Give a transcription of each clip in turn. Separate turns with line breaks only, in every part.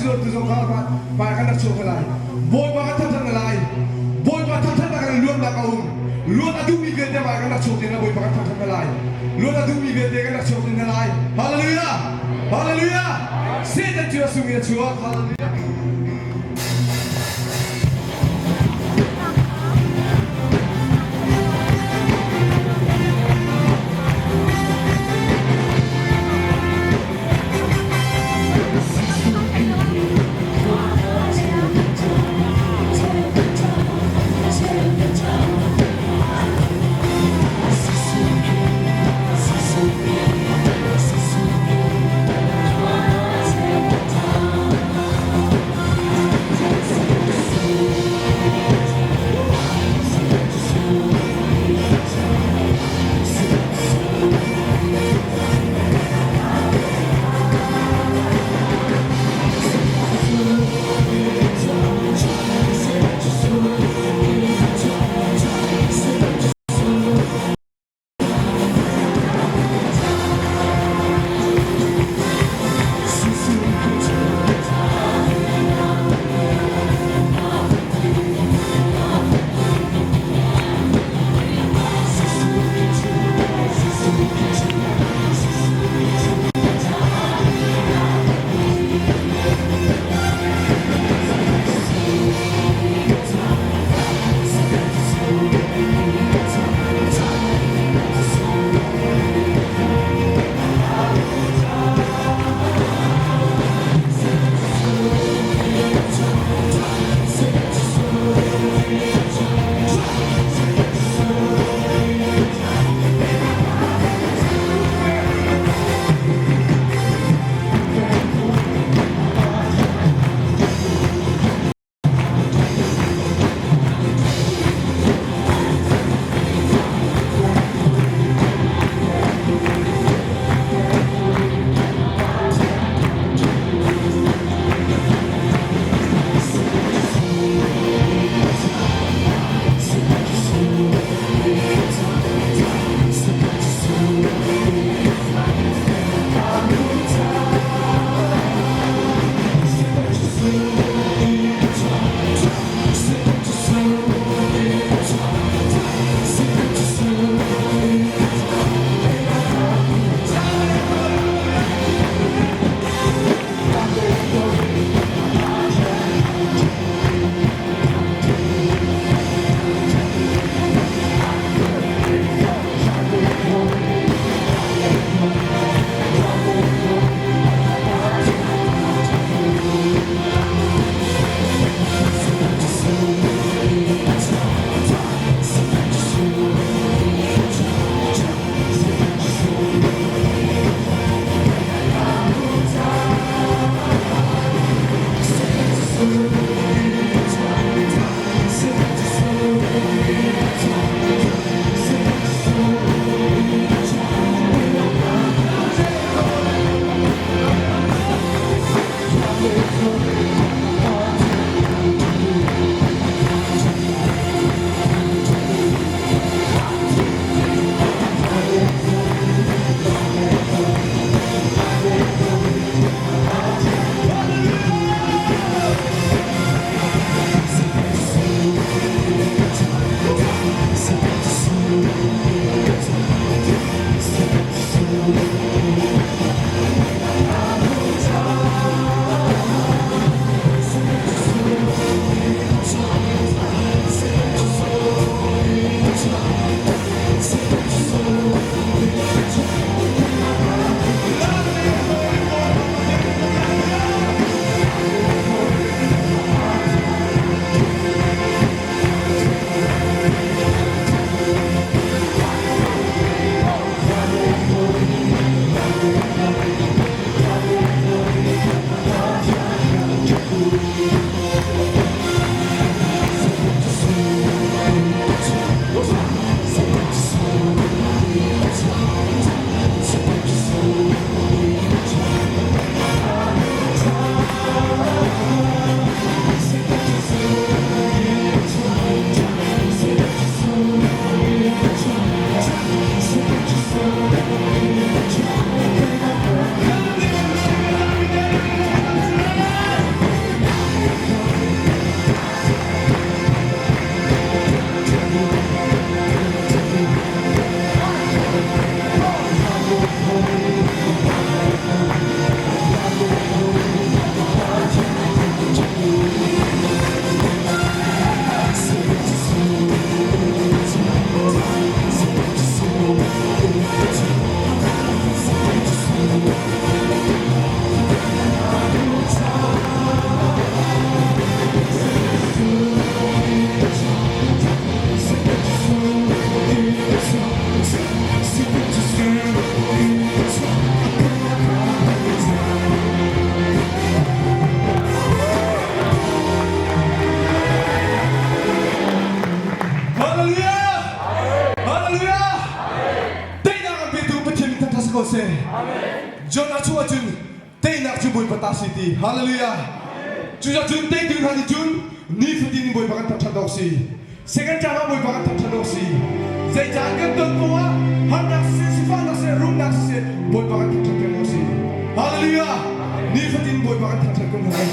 si lo tu zong kha hmai kan rak chuak hna lai. Bawipa kan thangṭhat hna lai. Bawipa thangṭhatnak in luatnak a um. Luat a duhmi vialte hmai kan rak chuak ding Bawipa kan thangṭhat hna lai. Luat a duhmi vialte kan rak chuak ding hna lai. Hallelujah! Hallelujah! Satan cu a sung in a chuak. Hallelujah! seh. Jonah chung ahcun teinak cu Bawipa ta si ti. Hallelujah. Cucaah cun teitu hna nih cun nifatin in Bawipa kan thangṭhat awk si. Second term ah Bawipa kan thangṭhat awk si. Zeicah kan ton poah harnak siseh, sifahnak siseh, rumnak siseh, Bawipa kan thangṭhat peng awk si. Hallelujah. Nifatin Bawipa kan thangṭhat ko hna lai.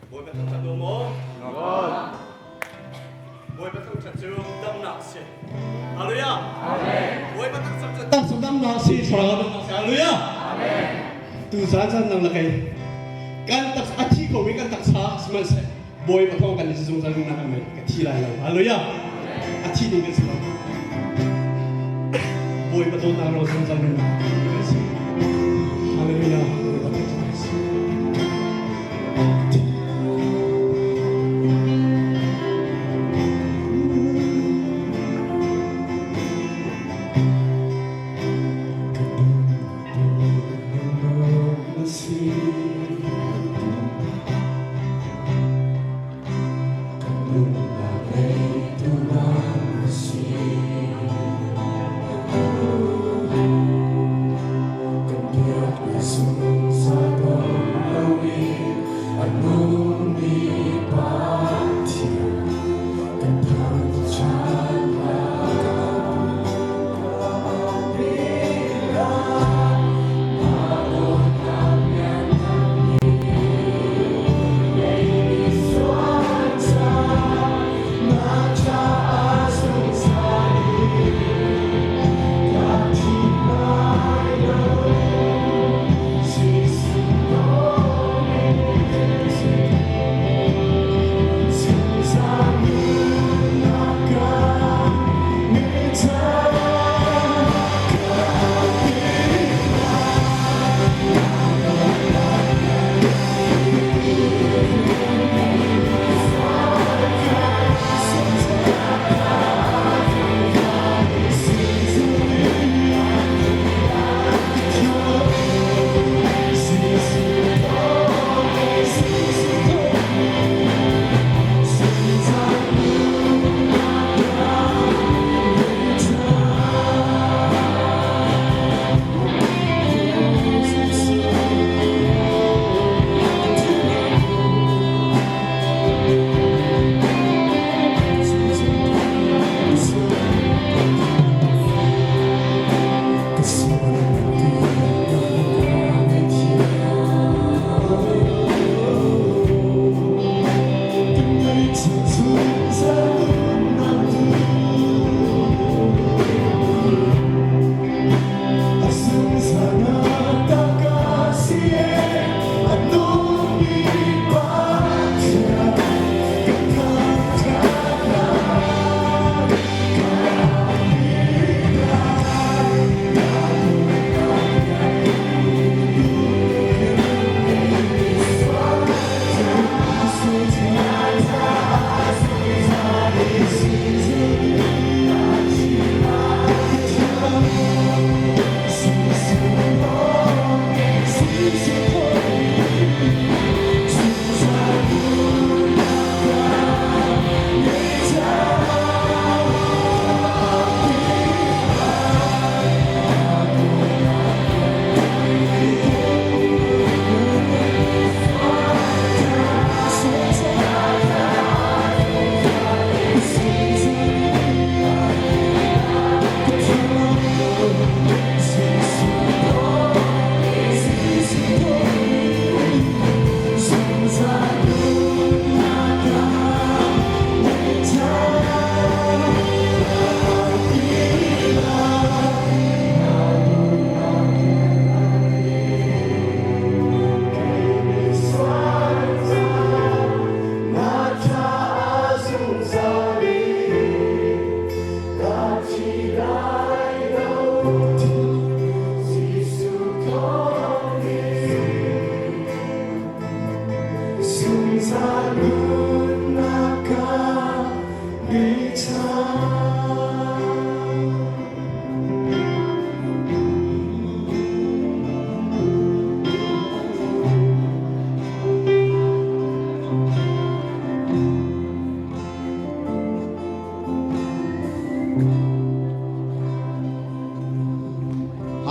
Bawipa thangṭhat u maw? Bawipa thangṭhat cu damnak a si. Hallelujah. Bawipa thangṭhat cu
taksa damnak si, thlarau damnak si. Hallelujah. Tu zan zan nang la kei kan taksa a thi ko mi kan taksa sihmanhseh Bawipa thawng kan i zungzal nunnak kan ngei. Ka thi lai lo. Hallelujah. A thi ding kan si lo. Bawipa dawtnak ro zungzal nunnak kan si. Hallelujah. Bawipa thangṭhat kan si.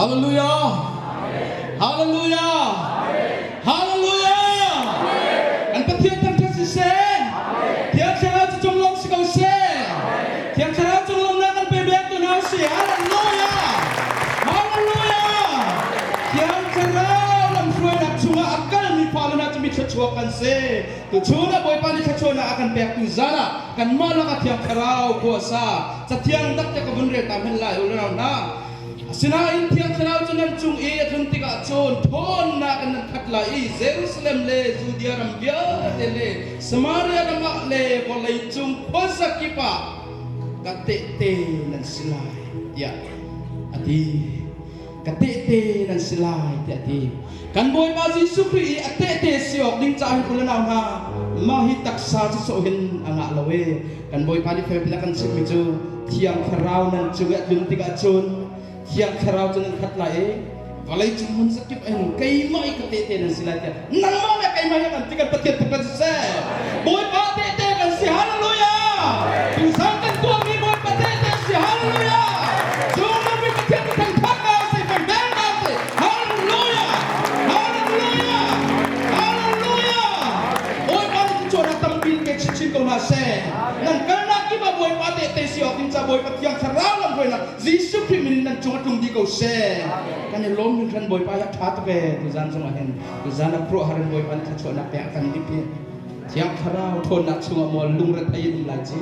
Hallelujah! Hallelujah! Hallelujah! Kan Pathian thangṭhat siseh! Thiang Thlarau cu conglawmh si ko seh! Thiang Thlarau conglawmhnak kan pe bek tu hna usih. Hallelujah! Hallelujah! Thiang Thlarau lamhruainak chungah a kalmi fale hna cu mi thluachuak kan si. Tuchun ah Bawipa nih thluachuahnak a kan pektu zan ah kanmah lakah Thiang Thlarau khuasa Cathiang tak te ka vun rel ta hmanh lai u le nau hna. Asinain Thiang Thlarau cu nan cung i a tlun tikah cun ṭhawnnak in nan khat lai i Jerusalem le Judea ram vialte le Samaria ram ah le vawlei cung khuazakip ah ka tehte nan si lai tiah a ti. Ka tehte nan si lai tiah a ti. Kan Bawipa Jesuh Khrih i a tehte si awk ding caah hin u le nau hna, mah hi taksa cu sawh hin a ngah lo e. Kan Bawipa nih fel piin a kan chimhmi cu Thiang Thlarau nan cung i a tlun tikah cun Thiang Thlarau cu nan khat lai i vawlei cung hmun zakip in keimah i ka tehte nan si lai tiah nangmah le keimah hi kan ti kan Pathian thangṭhat siseh. Bawipa tehte kan si. Hallelujah! Tuzan kan tuahmi Bawipa tehte si. Hallelujah! Cungnung mi Pathian cu thangṭhat hna usih, fehter hna usih. Hallelujah! Hallelujah! Hallelujah! Bawipa nih thluachuahnak tampi in pe chinchin ko hna seh. Nan kalnak kip ah Bawipa tehte si awk in ca Bawipa Thiang Thlarau lamhruainak Jesuh Khrih min in nan cung a tlung dih ko seh. Kan i lawm hringhran Bawipa hi a ṭha tuk ee tuzan zong ah hin tuzan ah khuaruahhar in Bawipa nih thluachuahnak pek a kan dip hi. Thiang Thlarau ṭhawnnak chungah maw lungrethei in um lai ci?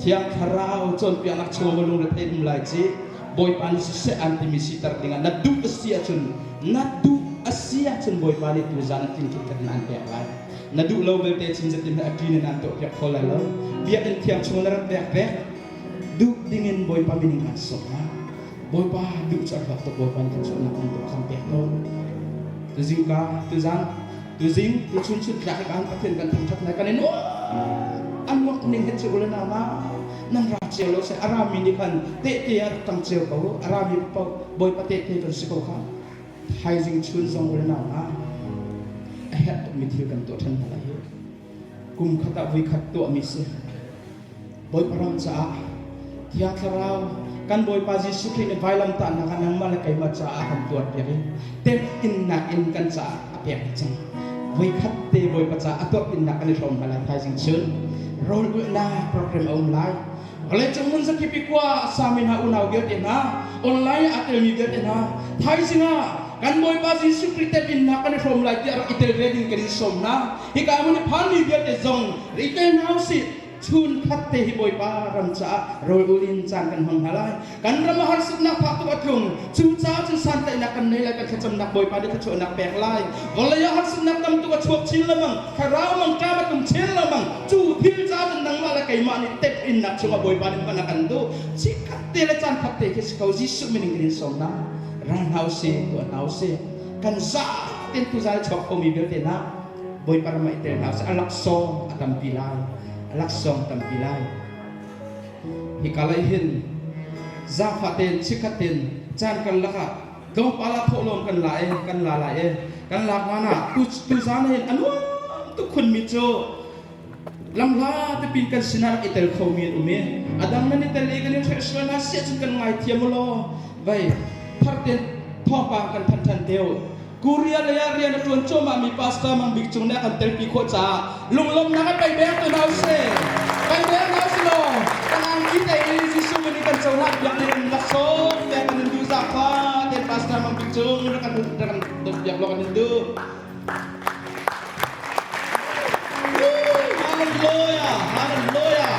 Thiang Thlarau cawnpiaknak chungah maw lungrethei in um lai ci? Bawipa nih siseh an timi siter dingah na duh a si ahcun na duh a si ahcun Bawipa nih tuzan ah tling in an pek lai. Na duh lo belte chin zetin a ṭin in an tuahpiak kho lai lo. Biakinn thiang chung na rat pek pek. Duh dingin Bawipa min in aan sawm hna. Bawipa duh cu a hlawk tuk Bawipa nih kan chuahnak kan tuah kan pek tawn. Tuzingka tuzan tuzing tuchun chun tlak i kan Pathian kan thangṭhat lai kan i nuam an nuak ning he cu ule nau nan ra cio lo seh a rami nih khan tehte ah rak ṭang cio ko a rami paoh Bawipa tehte kan si ko kha thaizing chun zong ule nau hna a herh tukmi thil kan tuah ṭhan hna lai hi kum khat ah voikhat tuahmi si Bawipa ram caah Thiang Thlarau kan Bawipa Jesuh Khrih nih vailamtahnak ah nangmah le keimah caah a kan tuarpiak i temhinnak in kan caah a pek cang. Voikhat te Bawipa caah a tuarpinnak kan i hrawm hna lai thaizing chun. Rawl ulhnak program a um lai. Vawleicung hmun zakip i khua a sami hna unau vialte hna, online ah aa telmi vialte hna, thaizing ah kan Bawipa Jesuh Khrih temhinnak kan i hrawm lai tiah rak i tel ve ding kan in sawm hna. Hika hmun i phanmi vialte zong ri tel hna usih. Chun khat te hi Bawipa ram caah rawl ul in caan kan hmang hna lai. Kan ram ah harsatnak fak tuk a tlung. Cucaah cun santlaihnak kan nei lai, kan thlacamnak Bawipa nih thluachuahnak pek lai. Vawlei ah harsatnak tam tuk a chuak chin lengmang, thlarau mangṭam a tlung chin lengmang. Cu thil caah cun nangmah le keimah nih temhinnak chungah Bawipa nih hman a kan duh. Chikkhat te le caan khat te khi si ko. Jesuh min in kan in sawm hna. Ra hna usih, tuah hna usih. Kan zaten tuzan a chuak khomi vialte hna Bawipa ram ah i tel hna usih. A laksawng a tampi lai. A laksawng tampi lai. Hika lei hin zaangfah tein chikkhat tein caan karlak ah tlawmpal ah thawhlawm kan la i kan la lai i kan lak ngan ah tuzaan hin a nuam tuk khunmi cu lamhla tepin kan sinah rak i tel khomi an um i a dang nan i tel i kan in hrelh sual hna siah cun kan ngaithiam u law vei thar tein thawngpang kan thanh ṭhan te u. Korea lei ah rian a ṭuan cuahmahmi Pastor Mang Bik Cung nih a kan telpi khawh caah lunglawmhnak a pei beng tu hna usih. Pei beng hna usih law kan angki te i Jesuh min in kan cohlan piak ding laksawng te kan in duh zaangfa ten Pastor Mang Bik Cung rak kan rak kan dawt piak law kan in duh. Hallelujah! Hallelujah!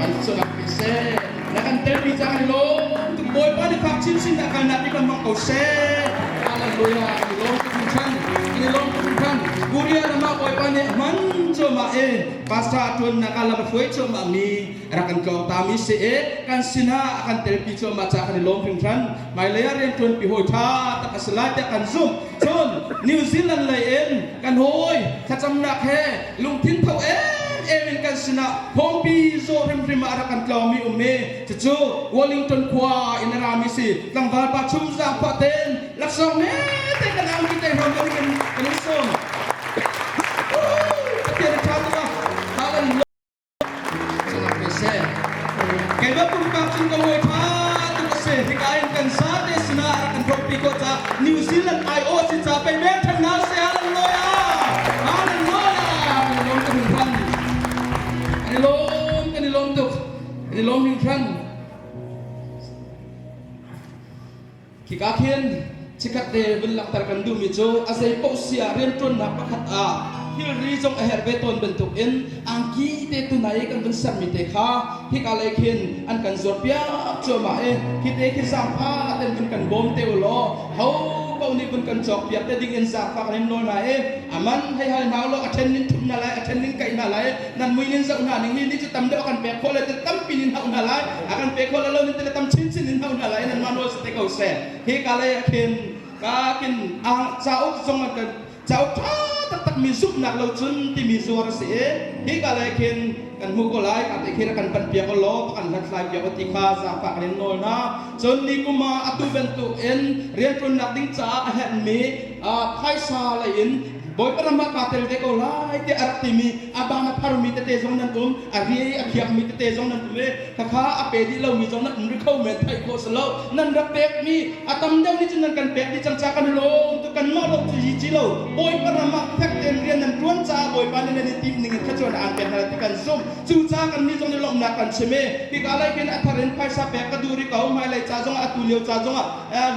Kan sungak pi seh. Na kan telpi cang kan lawm tuk Bawipa nih fak chinchin dah kan nak kan hmang ko seh. Hallelujah! Kan i lawm tuk hringhran. Kan i lawm tuk hringhran. Korea ram ah Bawipa nih hman cuahmah i pastor a ṭuannak ah lam a hruai cuahmah mi rak kan tlawng ta mi si i kan sinah a kan telpi cuahmah caah kan i lawm hringhran. Hmailei ah rianṭuanpi hawi ṭha tak a si lai tiah kan zumh. Cun New Zealand lei in kan hawi thlacamnak he lungthin tho emem in kan sinah phawngpi zawh hrimhrim ah a rak kan tlawngmi um i cucu Wellington khua in a rami si tlangval pa chum zaangfah ten laksawng me te kan angki te hrawm kan kan in sawm. Pathian a ṭha tuk ah hallelujah. Keimah pumpak cun ka hawi ṭha tuk a si. Hika in kan sa te.
lawm hringhran. Khika khin chikkhat te vun langhter kan duhmi cu a zei paoh si ah rianṭuannak pakhat ah thilri zong a herh ve tawn bantukin angki te tunai i kan vun sermi te kha hika lei khin an kan zuarpiak cuahmah i khi te khi zaangfah ten vun kan bawm te u law ho paoh nih vun kan cawkpiak te ding in zaangfah kan in nawl hna i a man hei hal hna u law a ṭhen nin ṭhumh hna lai a ṭhen nin kaih hna lai nan mui nin zoh hna ning hi ni cu tam deuh a kan pek khawh le te tampi nin hauh hna lai a kan pek khawh le lo nin te le tam chinchin in hauh hna lai nan mah nawl si te ko seh. Hi ka lei ah khin ka kin cauk zong an kan cauk ṭha taktak mi zumhnak lo cun timi zuar a si i hi ka lei khin kan hmuh ko lai. Ka te khi rak kan panh piak u law kan hlathlai piak u ti kha zaangfah kan in nawl hna. Cun ni kum ah atu bantuk in rianṭuannak ding caah a herhmi phaisa lei in Bawipa ram ah kaa tel ve ko lai tiah a rak timi a bang a pharmi tete zong nan um, a ri a khiakmi tete zong nan um i khakha a pe dih lomi zong nan um rih kho men, theih khawh si lo. Nan rak pekmi a tam deuh nih cun nan kan pek dih cang caah kan lawm tuk. Kanmah lawm cu hi ci lo. Bawipa ram ah fek tein rian nan ṭuan caah Bawipa nih nan i timh ning in thluachuah aan pek hna lai ti kan zumh. Cucaah kannih zong nih lawmhnak kan chim i hika lei khin a thar in phaisa pek ka duh rih ko, hmailei ca zongah atu lio ca zongah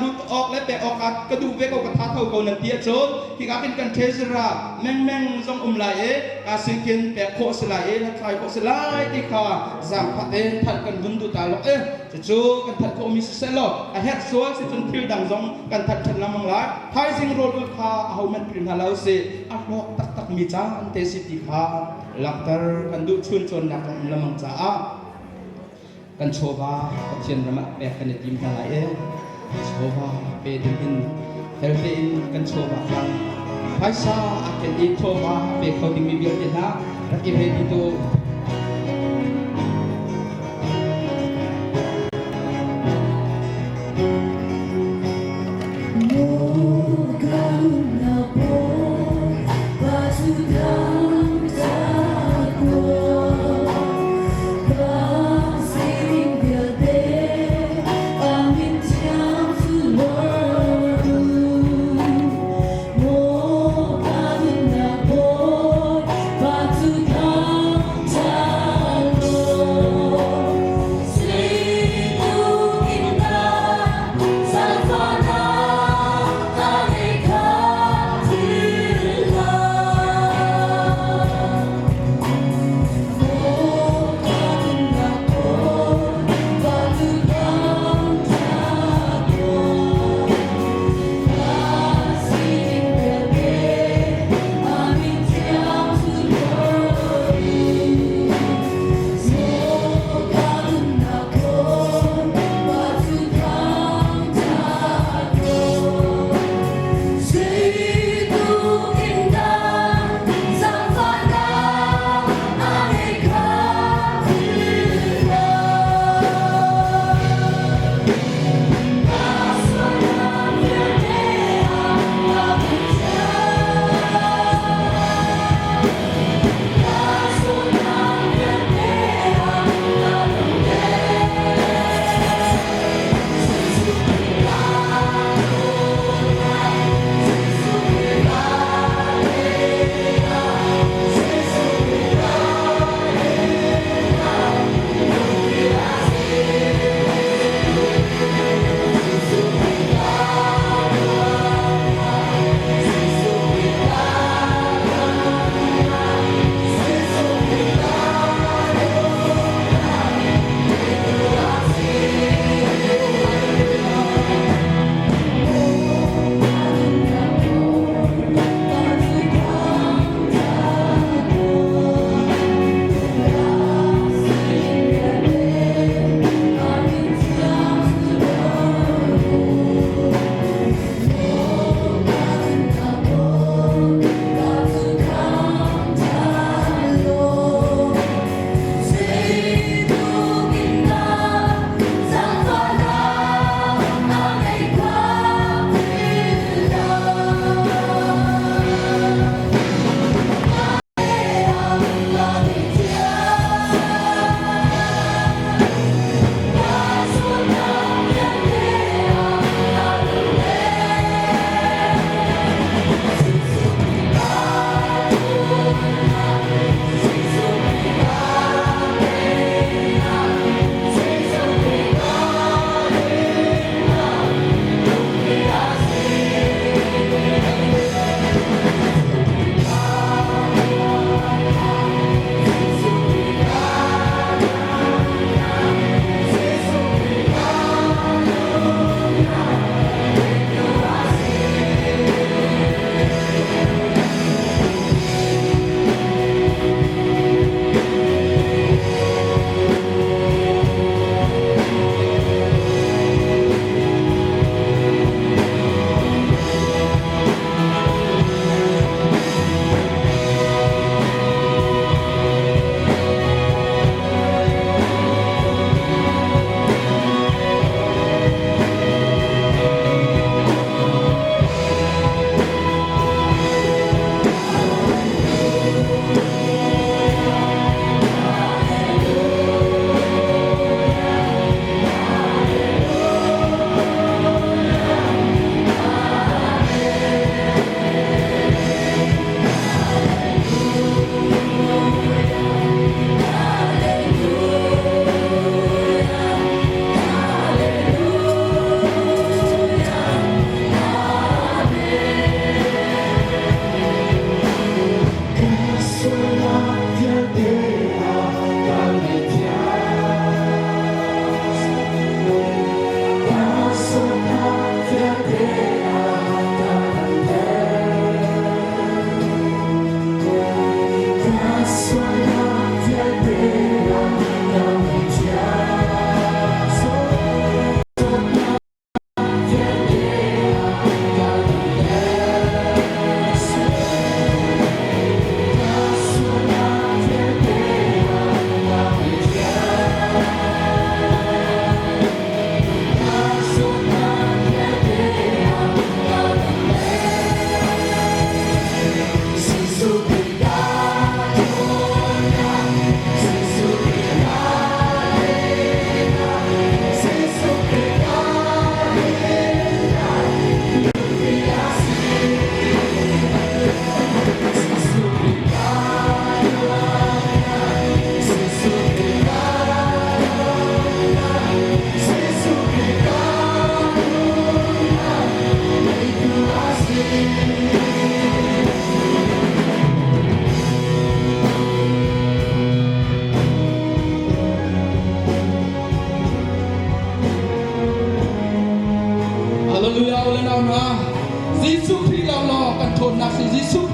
lut awk le pek awk ka duh ve ko, ka tha tho ko nan ti ahcun hika khin kan treasurer mengmeng zong um lai i ka sin khin pek khawh si lai i hlathlai khawh si lai ti kha zaangfah tein thanh kan vun duh ta lok i cucu kan thanh khawhmi siseh law a herh sual si cun thil dang zong kan thanh ṭhan lengmang lai. Thaizing rawl ulh kha ahohmanh pri hna lo si, a hlawk taktakmi caan te si ti kha langhter kan duh. Chun cawnnak zong um lengmang caah kan chawva Pathian ram ah pek kan i tim hna lai i chawva pe ding in fel tein kan chawva kha phaisa a ken i chawva pe kho dingmi vialte hna rak i ready tu.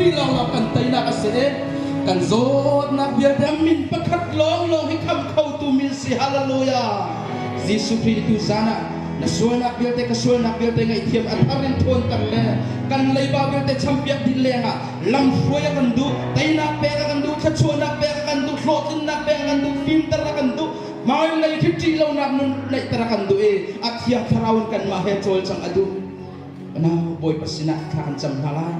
Khrih lawnglawng kan teinak a si i kan zawtnak vialte a min pakhat lawnglawng hi kham khotu min si. Hallelujah! Jesuh Khrih tu zan ah na sualnak vialte ka sualnak vialte ngaihthiam a thar in ṭhawnter le kan leiba vialte champiak dih lengah lamhruai a kan duh, teinak pek a kan duh, thluachuahnak pek a kan duh, hlawhtlinnak pek a kan duh, fimter a kan duh, hmailei khi ṭih lonak nun neihter a kan duh i a Thiang Thlarau in kanmah he cawlcangh a duh. Nau Bawipa sinah thla kan cam hna lai.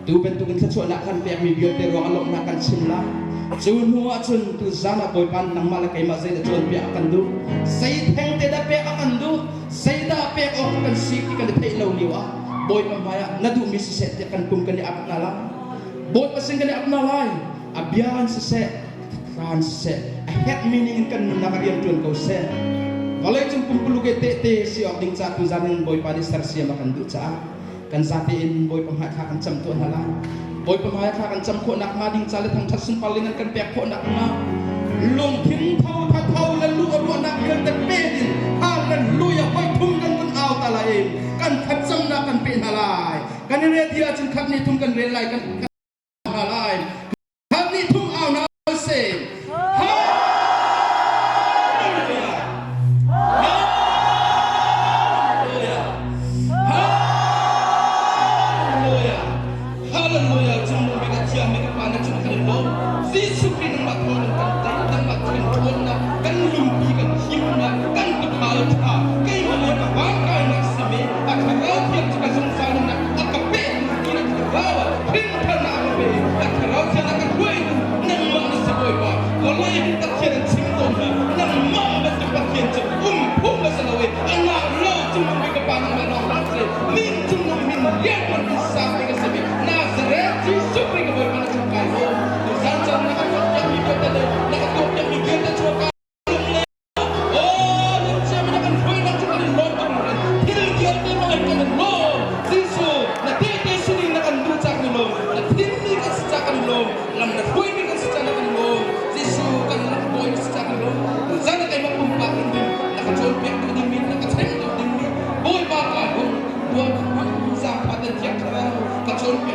Tu bantukin thluachuahnak kan pekmi vialte ruangah lawmhnak kan chim lai. Cu hnu ah cun tu zan ah Bawipa nangmah le keimah zeidah cawnpiak a kan duh? Zei theng te dah pek a kan duh? Zeidah pek awk kan si ti kan i theih lo lio ah Bawipa hmai ah na duhmi siseh tiah kan pum kan i ap hna lai. Bawipa sin kan i ap hna lai. A bia in siseh, thla in siseh, a herhmi ning in kan nunnak a rian ṭuan ko seh. Vawleicung pumpuluk i tehte si awk ding ca tuzan in Bawipa nih sersiam a kan duh caah kan zate in Bawipa hmai thla kan cam tuah hna lai. Bawipa hmai thla kan cam khawh nakhnga ding ca le thangṭhat sunparling an kan pek khawh nakhnga lungthin tho tha tho le lu a ruahnak vialte pet in hallelujah hoi thum kan vun au ta lai i kan thlacamnak kan pe hna lai. Kan i ready ahcun khat ni thum kan rel lai kan hna lai. Khat ni thum au hna sih. Hallelujah! Hallelujah! Hallelujah! Hallelujah! Cungnung bik a thiangmi ka Pa na cung kan i lawm. Jesuh Khrih nangmah thawngin kan tei, nangmah kan ṭhawnnak, kan lungpi kan himnak, kan tuukhal ṭha, keimah le ka vangkainak simi a thlarau thiang cu ka zungzal nunnak a ka pek ti na thlarau ah hrimhtharnak a ka pe. A thlarau thiang a ka hruaitu nangmah na si Bawipa. Vawlei hi Pathian an chim tawn hna. Nangmah bantuk Pathian cu um phung a si lo i angah lo cungnung bik ka Pa nangmah lawng hlah seh. Min cungnung min lianngan in sang ding a simi Nazareth Jesuh Khrih ka Bawipa na cung kai mu. Tuzan caan na ka tuahpiakmi vialte le na ka tuahpiakmi vialte cu ka lung le aw lungcia mi na kan hruainak cu kan in lawm tuk hringhran. Thil vialte hmang in kan in lawm. Jesuh, na tehte sining na kan duh cah kan i lawm. Na thimmi kan si cah kan i lawm. Lam na hruaimi kan si cah na kan i lawm. Jesuh, kan rak bawi na si cah kan i lawm. Tuzan na keimah pumpak in ding na ka cawnpiak duh dingmi, na ka chimh duh dingmi, Bawipa ka hung tuah zaangfah dan thiang thlarau ka cawnpiak.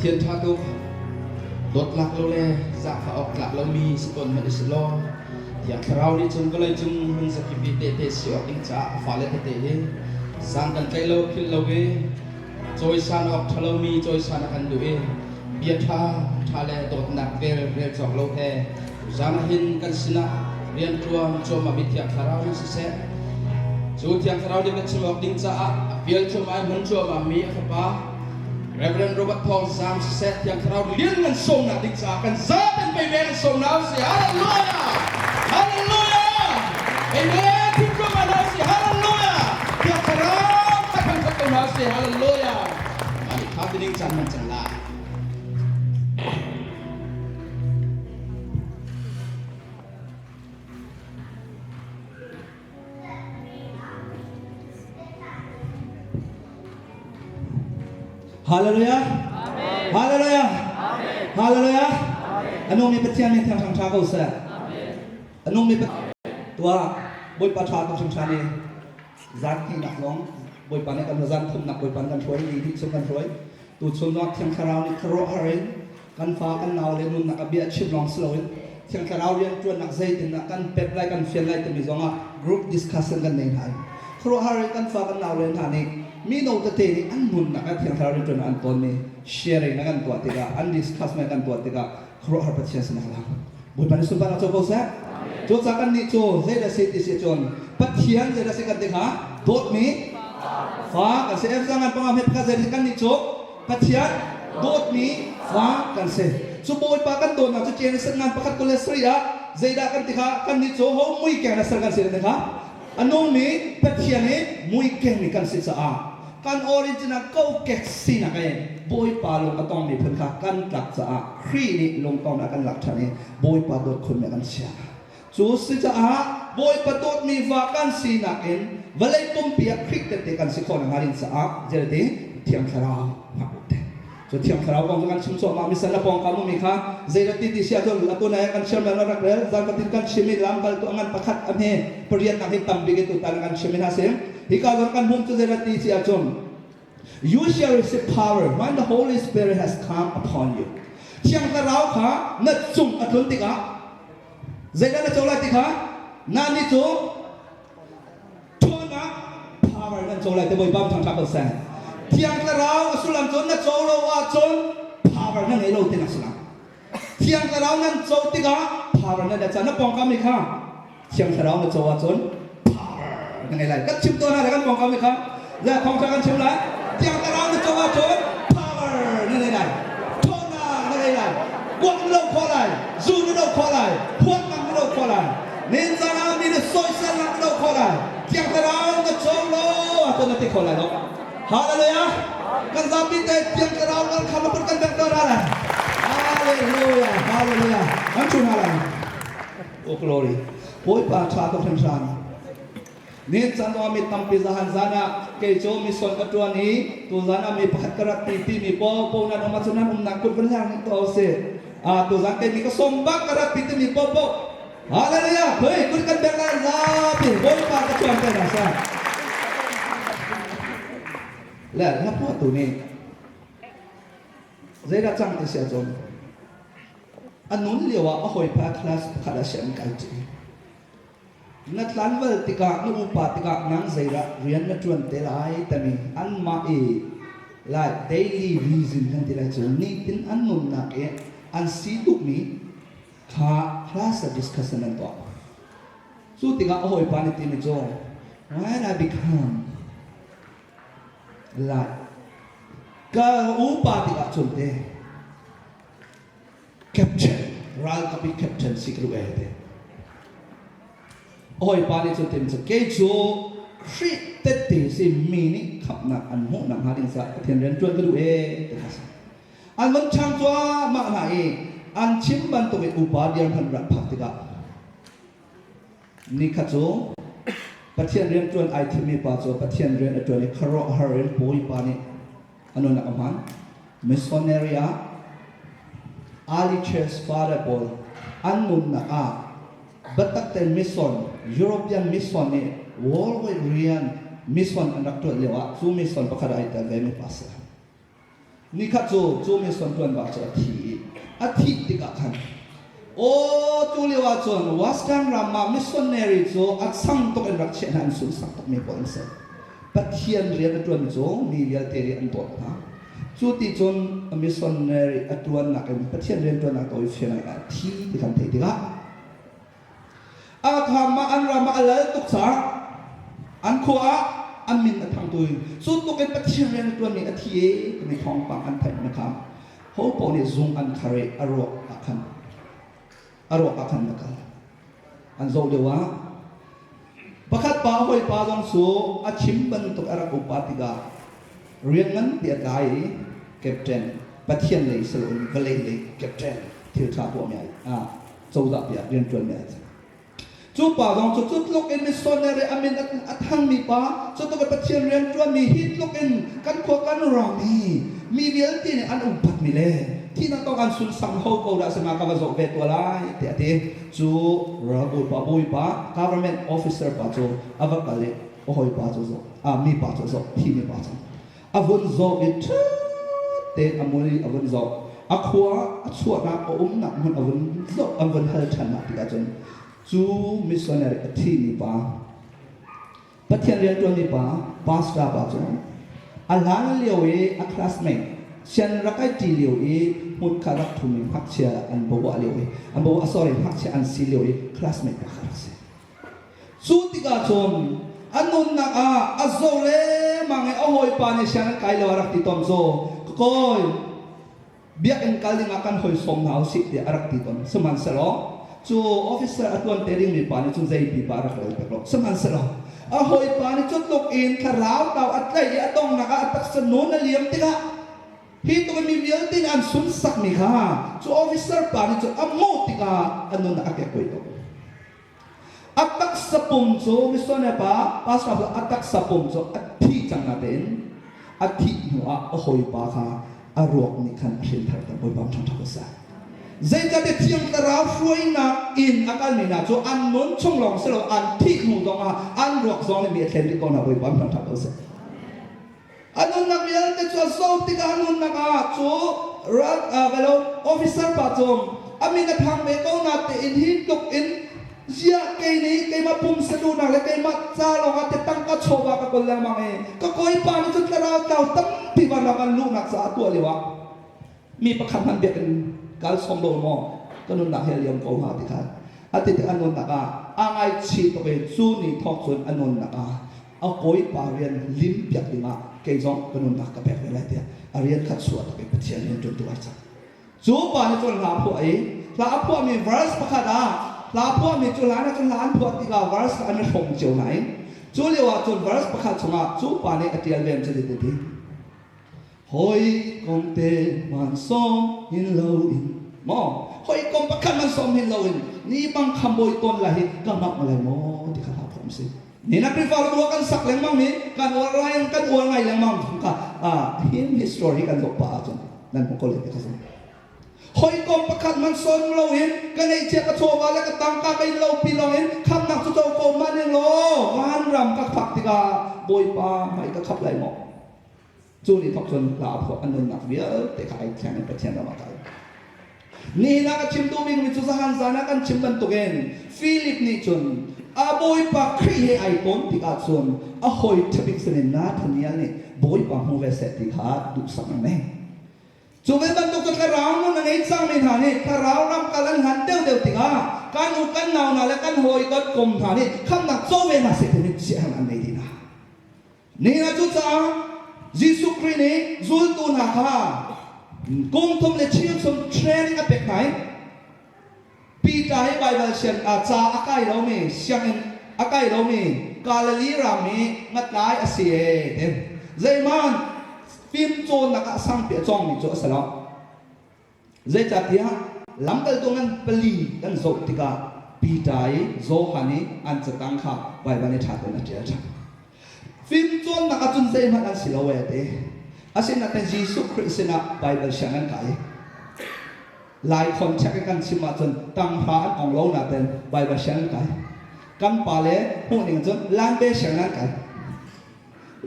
Pathian ṭha tuk. Dawtlak lo le zaangfah awk tlak lomi si tawn hmanh i si law, Thiang Thlarau nih cun vawleicung hmun zakip i tehte si awk ding caah a fale tete hi sang kan tlaih lo, philh lo i cawisan awk ṭha lomi cawisan a kan duh i bia ṭha ṭha le dawtnak vel rel cawk lo he tuzaan ah hin kan sinah rianṭuan cuahmahmi Thiang Thlarau nih siseh, cu Thiang Thlarau nih kan chim awk ding caah a fial cuahmah i hman cuahmahmi a Fapa Reverend Robert Thawng Sang siseh, Thiang Thlarau lianngan sawmnak ding caah kan zaten pei ve kan sawm hna usih. Hallelujah! Hallelujah! Amen! Thim cuahmah hna usih. Hallelujah! Thiang Thlarau kha thangṭhat ko hna usih. Hallelujah! Mah nih kha tining caan man cang lai.
Hallelujah. Hallelujah. Hallelujah. A nungmi Pathian min thiang ṭha ko seh. A nungmi Tuah Bawipa ṭha tuk hringhran i zan hnihnak zong Bawipa nih kan zan thumnak Bawipa kan hruai ni hnih chung kan hruai. Tu chun Thiang Thlarau nih khuaruahhar in kan fa kan nau le nunnak a bia chim lawng si loin Thiang Thlarau rianṭuannak zeitindah kan pek lai kan fian lai timi zongah group discussion kan nei hna i khuaruahhar in kan fa kan nau le hna nih mino tete nih an nunnak ah Thiang Thlarau rianṭuannak an tawnmi sharing a kan tuah tikah an discuss kan tuah tikah khuaruahhar Pathian sin a lang. Bawipa nih sunparnak co ko seh. Cucaah kannih cu zeidah si ti si cun Pathian zeidah si kan ti hnga? Dawtmi fa kan si. Efesa ngan panga hmet pakhat zeidah si kannih cu Pathian dawtmi fa kan si. Cu Bawipa kan dawtnak cu Genesis ngan pakhat 27 ah zeidah kan ti kha? Kannih cu ho muikeng le ser kan si kan ti kha? A nungmi Pathian i muikeng mi kan si caah kan origin ah kokek sinak in Bawipa lung a tong miphun kha kan tlak caah Khrih nih lungtong ah kan lak ṭhan i Bawipa dawt khunmi a kan chiah. Cu si caah Bawipa dawtmi va kan sinak in vawlei pumpi ah Khrih tehte kan si khawh nakhnga ding caah zeiti Thiang Thlarau hngak u te. Cu Thiang Thlarau kong cu kan chim cuahmah mi san a pawngkam ummi kha zeidah ti ti si ahcun atu nai kan chairman a rak rel zan fatin kan chim i lamkaltu a ngan pakhat a hme pariatnak hi tam bik in tutan kan chim i hna si. Hika zawn kan hmum cu zeidah ti si ahcun You shall receive power when the Holy Spirit has come upon you. Thiang Thlarau kha na cung a tlun tikah zeidah na co lai ti kha na nih cu ṭhawnnak power nan co lai te Bawipa thangṭhat ko seh. Thiang Thlarau a sullam cu na co lo ahcun power na ngei lo tinak sullam. Thiang Thlarau nan co tikah power na ca na pawngkam mi kha Thiang Thlarau na co ahcun power na ngei lai. Kan chim tawn hna le kan pawngkam mi kha le thawngṭha kan chim lai. Thiang Thlarau na co ahcun power na ngei lai. Ṭhawnnak na ngei lai. Kuak na lo khawh lai. Zu na do khawh lai. Huatnak na do khawh lai. Ninzan ah mi na soiselnak na do khawh lai. Thiang Thlarau na co lo ahcun na ti kho lai lo. Hallelujah! Kan zapi te Thiang Thlarau kan kha na kan bek tawn lai. Hallelujah! Hallelujah! Kan chu hna lai. Oh glory. Bawipa ṭha tuk hringhran. Nin chan mi tampi zahan zan ah kei cu mission ka ṭuan i tuzan ah mi pakhat ka rat ti timi po po nan um ahcun nan umnak kut van hlang ning to si. Ah tuzan kei mi ka som bak ka rat ti timi po po. Hallelujah. Hei kut kan bek lai zapi Bawipa ka chuan te na sa. Le na po tu nih zeidah cang ti si ahcun A nun lioah a hawipa class pakhat ah sianginn kai ṭi. Na tlanval tikah na upa tikah nang zeidah rian na ṭuan te lai timi anmah i like daily reason kan ti lai cu nitin an nunnak i an si tukmi kha class ah discussion an tuah. Cu tikah a hawipa nih timi cu when I become like ka upa tikah cun te Captain, ralkap i captain si ka duh ee ti. A hawipa nih cun tim cu kei cu Khrih tette si mi nih khamhnak an hmuh nakhnga ding caah Pathian rian ṭuan ka duh ee ti kha si. An van ṭhang cuahmah hna i an chim bantuk in upa dirhmun rak phak tikah nikhat cu Pathian rian ṭuan ai thimmi pa cu Pathian rian a ṭuan i khuaruahhar in Bawipa nih a nunnak a hman. Missionary ah Ali Church Father pawl an nunnak ah biatak tein mission European mission nih worldwide rian mission an rak ṭuan lio ah cu mission pakhat ah ai tel ve mi pa si. Nikhat cu cu mission ṭuanva cu a thi i a thih tikah khan aw tu lio ah cun Western ram ah missionary cu a chang tuk in rak chiah hna an sunsak tukmi pawl an si. Pathian rian a ṭuan cu mi vialte nih an dawt hna. Cu ti cun missionary a ṭuannak in Pathian rian ṭuannak tawi fianai ah a thi ti kan theih tikah Akham ah an ram ah a lal tuk caah an khua ah an min a thang tu cu tluk in Pathian rian a ṭuanmi a thi e timi thawngpang an theih na kha ho paoh nih zung an khar i a ruak ah khan a ruak ah khan a kal an zoh lio ah pakhat pa hawipa zong cu a chim bantuk a rak upa tikah rian nganpi a tlai i captain Pathian lei si loin vawlei lei captain thil ṭha tuahmi ah cozah piah rianṭuanmi an si. Cu pa zong cu cu tluk in missionary a min a thangmi pa, cu tluk in Pathian rianṭuanmi, hi tluk in kan khua kan ram hi mi vialte nih an upatmi le thihnak tong an sunsak ho ko dah sima ka va zoh ve tuah lai tiah a ti. Cu ralbawipa bawipa government officer pa cu a va kal i a hawipa cu zoh, a mi pa cu zoh, thimi pa cu a vun zoh i ṭha tein a mui a vun zoh a khua a chuahnak a umnak hmun a vun zoh an vun hal ṭhan hna tikah cun cu missionary a thimi pa Pathian rianṭuanmi pa pastor pa cu a hlan lio i a classmate sian rak ai ṭi lio i hmun kha rak ṭhumi ngakchia an bawah lio i an bawah sorry ngakchia an si lio i classmate pa kha rak si. Cu tikah cun a nunnak ah a zo lengmang i a hawipa nih sianginn kai lo a rak ti tawn cu ka kawi biakinn kal dingah kan hawi sawm hna usih tiah a rak ti tawn. Sihmanhsehlaw cu officer a tuan te dingmi pa nih cun zei pipa a rak rel pek lo. Sihmanhsehlaw a hawipa nih cu tluk in thlarau tau a tlaih i a donghnak ah a taksa nun a liam tikah hi tluk in mi vialte nih an sunsakmi kha cu officer pa nih cun a hmuh tikah a nun a kekkuai tuk. A taksa pum cu missionary pa pastor cu a taksa pum cu a thi cang natein a thih hnu ah a hawipa kha a ruak nih khan a hrin thar ter Bawipa ṭhangṭha ko seh. Zeicahtiah Thiang Thlarau hruainak in a kalmi hna cu an nun chung lawng si lo an thih hnu zongah an ruak zong nih mi a thlen rih ko hna Bawipa ṭhangṭha ko seh. A nunnak vialte cu a zoh tikah a nunnak ah cu ral velo officer pa cu a min a thang ve ko na tein hi tluk in ziah kei nih keimah pumsa duhnak le keimah ca lawngah te tangka chawva ka kawl lengmang i ka kawipa nih cun thlarau tlau tampi vanram an luhnak caah tuah lio ah mi pakhat hmanh biakinn kal sawm lo maw ka nunnak hi a liam ko hnga ti kha a ti tik a nunnak ah a ngaihchih tuk i cu ni thawk cun a nunnak ah a kawipa rian lim piak dingah kei zong ka nunnak ka pek ve lai tiah a rian kha chuah tak i Pathian rian ṭuantu ai cang. Cu pa nih cun hla a phuah i hla a phuahmi verse pakhat ah hla phuahmi cu hlan ah cun hla an phuah tikah verse kha an i hrawm cio hna i cu lio ah cun verse pakhat chungah cu pa nih a ṭial ve cu ti ti Hawikom te hman sawm hin loin maw hawikom pakhat man sawm hin loin ni bang khambawi tawn lai hi ka mak lai maw ti kha hla phom si. Ni na Khrihfa ruah kan sak lengmang mi kan uar lai kan uar ngai lengmang ka him history kan zoh pah ahcun nan hmu ko le ti kha si. Hawikom pakhat man sawm loin ka ngeihcia ka chawva le ka tangka ka in lo pi lawngin khamnak cu co ko hmanh ning law vanram ka phak tikah Bawipa hmai ka khap lai maw? Cu ni thawk cun hla a phuah a nunnak vialte kha ai thleng in Pathian ram ah kal. Nihin ah ka chim duhmi mi cu zahan zan ah kan chim bantukin Philip nih cun a Bawipa Khrih he ai tawn tikah cun a hawi ṭhabik sinin Nathaniel nih Bawipa hmu ve seh ti kha duhsak a ngei. Cu ve bantuk cu thlarau nun a ngei cangmi hna nih thlarau ram kal an hlan deuhdeuh tikah kan u kan nau hna le kan hawi kan kom hna nih khamnak co ve hna seh timi siaherh an ngei dih hna. Nihin ah cucaah Jesuh Khrih nih zultu hna kha kum thum le cheu chung training a pek hna i Peter hi Baibal siang ca a kai lomi sianginn a kai lomi Galilee ram i ngatlai a si ee ti. Zeihmanh fimcawnnak ah sangpi a cawngmi cu a si lo. Zeicahtiah lamkaltu ngan pali kan zoh tikah Peter i Johan i an catang kha Baibal nih ṭha tein a ṭial ṭhan. Fimcawnnak ah cun zeihmanh an si lo ee ti. Asinain Jesuh Khrih sinah Baibal siang an kai. Lai contact in kan chim ahcun tanghra an ong lo nain Baibal siang an kai. Kan pale hmuh ning cun lanbe siang an kai.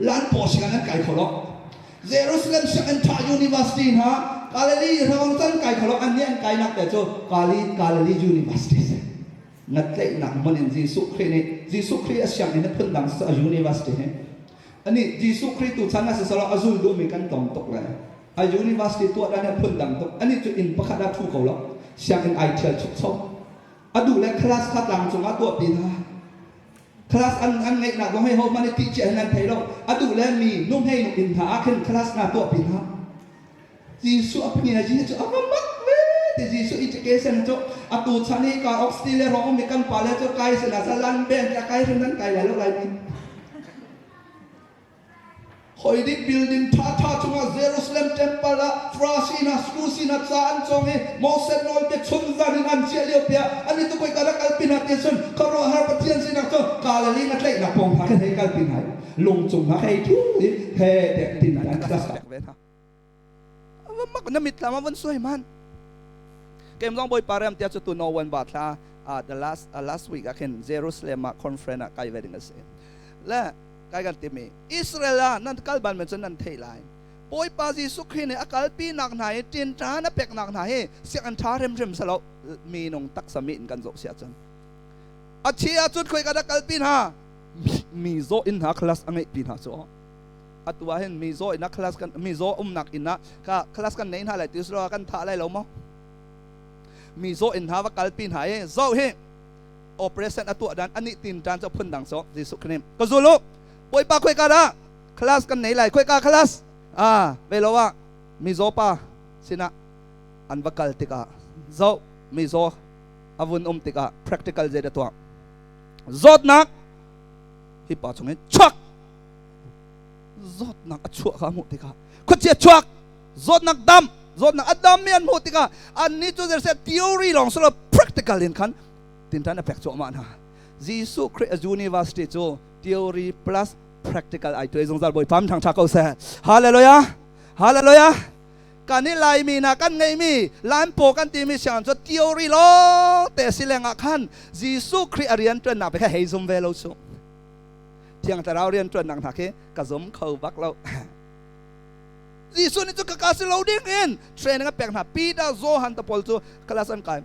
Lan paw siang an kai kho lo. Jerusalem sianginn ṭha University hna Galilee ram can kai kholo an nih an kainak te cu Galilee University si. Ngatlaihnak hmun in Jesuh Khrih nih Jesuh Khrih a sianginn a phundang a university hi ani Jesuh Khrih tu chan ah siselaw a zul duhmi kan tlawm tuk le a university tuah dan hi a phundang tuk ani cu inn pakhat ah ṭhu ko lo sianginn ai ṭhial chukcho a duh le class kha tlang cungah tuahpi hna class an an ngeihnak zong hei ho hmanh i tih cia hin an thei lo a duh le mi nuhmei nu inn hna ah khin class hna tuahpi hna Jesuh a phia Jesuh cu a va mak ve ti Jesuh education cu atu chan i ka oxy le rong mi kan pa le cu kai sin ah salan ben ka kai hrim nan kai lai lo lai mi Hoi dik building ṭhaṭha chungah Jerusalem temple ah Farasi hna Sadusi hna ca an cawng i Moses nawlbia chunzan in an chiah lio piah an i tukoi ka rak kalpi hna ti cun khuaruahhar Pathian sinak cu Galilee na tlaihnak pawng hna khin hei kalpi hna i lung cung hna hei thu i he tiah tin an class pek ve hna.
Mak na mitthlam a vun suai man. Kem zong Bawipa rem tiah cu tu no wan ba thla the last last week ah khin Jerusalem ah conference ah kai ve ding a si. Le kai kan timi Israel ah nan kal ban men cun nan theih lai Bawipa Jesuh Khrih nih a kalpi nak hna hi ṭinṭan a peknak hna hi sianginn ṭha hrimhrim selo minung taksa mi in kan zoh si ahcun a thi ahcun khoi ka dah kalpi hna mi zaw in hna class a ngeih pi hna cu atu ah hin mi zaw in a class kan mi zaw umnak inn ah ka class kan nei hna lai ti silo kan thah lai lo maw mi zaw in hna va kalpi hna i zoh hi operation a tuah dan ani tin tan cho phun dang so Jesuh Khrih ka zulu Bawipa khoi ka dah class kan nei lai khoi ka class a ve lo ah mizaw pa sinah an va kal tikah zo mizaw a vun um tikah practical zei da tuah zawtnak hi pa chungin chuak zawtnak a chuah kha hmuh tikah khuachia chuak zawtnak dam zawtnak a dam mi an hmuh tikah annih cu zerseh theory lawng silo practical in khan tinṭan a pek cuahmah hna Jesuh Khrih a university cu theory plus practical ai tuai zungzal Bawipa min thangṭha ko seh hallelujah hallelujah kan i Laimi na kan ngeimi Lampo kan timi siang cu theory lawng te si lengah khan Jesuh Khrih a rian ṭuannak pe kha hei zum ve lo cu Thiang Thlarau rian ṭuannak hna khi ka zum kho bak lo Jesuh nih cu ka ka si lo ding in training a pek hna Peter Johan te pawl cu class an kai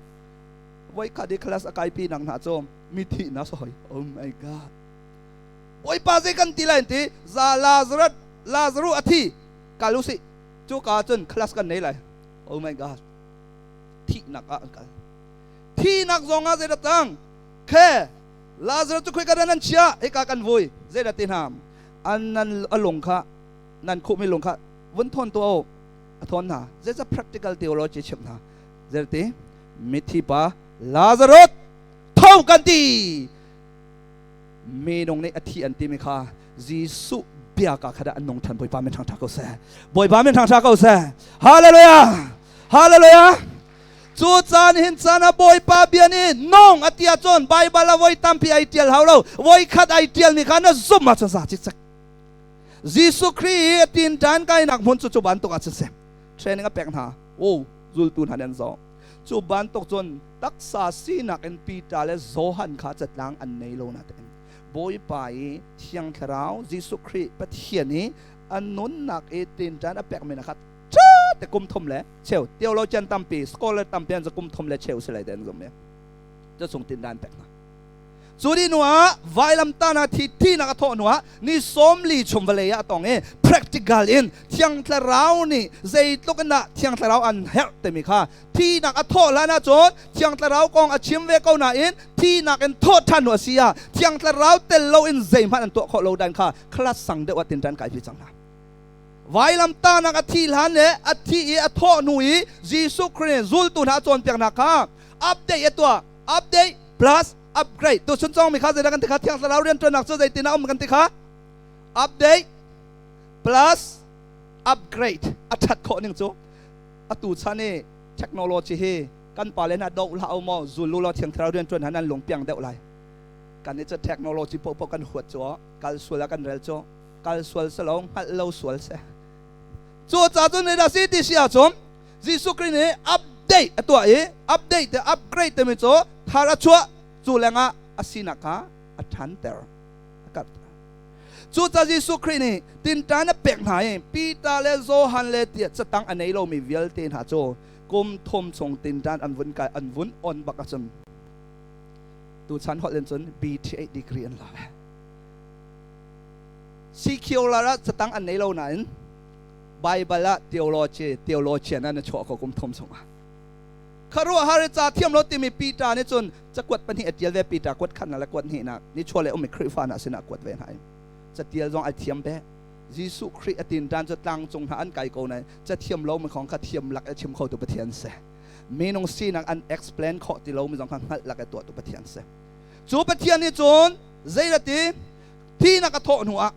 voi khat i class a kai pi nang hna cu mi thi na soi oh my god Bawipa zei kan ti lai ti za Lazarus Lazarus a thi kal usih cu ka cun class kan nei lai oh my god thihnak ah an kal thihnak zong ah zei tang khe Lazarus cu khoi ka nan chia hika kan vui zei dah ti hna an nan a lung kha nan khuhmi lung kha vun thawn tu o a thawn hna zeica practical theology chimh hna zerti mithi pa Lazarus tho kan ti minung nih a thi an timi kha Jesuh bia ka kha dah an nung than Bawipa min thangtha ko seh Bawipa min thangtha ko seh Hallelujah Hallelujah cu caan hin caan ah Bawipa bia nih nong a ti ahcun Baibal ah voi tampi ai tial hau lo voi khat ai tial mi kha na zumh ahcun za cikcek Jesuh Khrih i a tinṭan kainak hmun cu cu bantuk ah cun si. Training a pek hna. Oh, zultu hna nih an zawh. Cu bantuk cun taksa sinak in Peter le Johan kha catlang an nei lo natein Bawipa i Thiang Thlarau Jesuh Khrih Pathian i a nunnak i tinṭan a pekmi hna kha ṭha te kum thum le cheu theologian tampi scholar tampi an kum thum le cheu si lai te an zum i cu chung tinṭan pek hna. Cu ni hnuah vailamtah hna thi thinak a thawh hnuah ni 40 chung vawlei ah a tong i practical in Thiang Thlarau nih zeitluk in dah Thiang Thlarau an herh timi kha thinak a thawh hlan ahcun Thiang Thlarau kong a chim ve ko nain thinak in thawh ṭhan hnu a si ah Thiang Thlarau tel loin zeihmanh an tuah khawh lo dan kha class sang deuh ah tinṭan kai cang hna. Vailamtahnak a thi hlan le a thi i a thawh hnu i Jesuh Khrih zultu hna a cawnpiaknak kha update a tuah update plus upgrade tu chun cong mi kha zeidah kan ti kha thiang thlarau rianṭuannak cu zeitin a um kan ti kha update plus upgrade a ṭhat khawh ning cu atu chan i technology hi kan pale hna doh hlah u maw zul u law thiang thlarau rianṭuan hna nan lung piang deuh lai kan i cu technology paohpaoh kan huat cu kal sual ah kan rel cu kal sual selo hngalh lo sual se cu ca cun dah si ti si ahcun Jesuh Khrih nih update a tuah i update te upgrade timi cu thar a chuah cu lengah a sinak kha a ṭhanter a karhter.
Cucaah Jesuh Khrih nih tinṭan a pek hna i Peter le Johan le tiah catang a nei lomi vialte hna cu kum thum chung tinṭan an vun kai an vun on bak ahcun tuchan holh in cun BTH degree an la ve. Secular ah catang an nei lo nain Bible ah theology theologian an chuah ko kum thum chungah. Khuaruahhar i ca thiam lo timi Peter nih cun cakuat pahnih a ṭial ve. Peter kuat khatnak le kuat hnihnak nichuah le ummi Khrihfa hna sinah a kuat ve hna i catial zong ai thiam ve. Jesuh Khrih a tinṭan cu tlang cung hna an kai ko nain cathiam lomi kong kha thiam lak i chim khotu Pathian si. Minung sinak an explain khawh ti lomi zong kha hngalh lak i tuahtu Pathian si. Cu Pathian nih cun zei ti thihnak a thawh hnu ah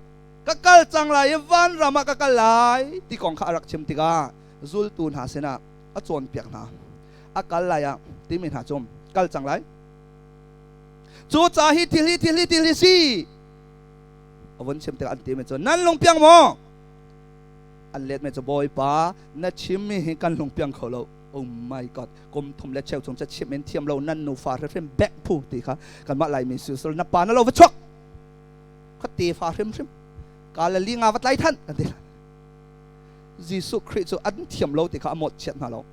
ka kal cang lai i vanram ah ka kal lai ti kong kha a rak chim tikah zultu hna sinah a cawnpiak hna. A kal lai ah timi hna cu kal cang lai. Cu ca hi thil hi thil hi thil hi si. A vun chim tikah an timi cu nan lungpiang maw? An let mi cu Bawipa na chimmi hi kan lungpiang kho lo. Oh my God, kum thum le cheu chung ca chim in thiam lo nan nufa hrimhrim bek phu ti kha kanmah Laimi si na pa na lo va chuak. Kha tefa hrimhrim. Ka le li nga va tlai than kan ti. Jesuh Khrih cu an thiam lo ti kha a mawhchiat hna lo.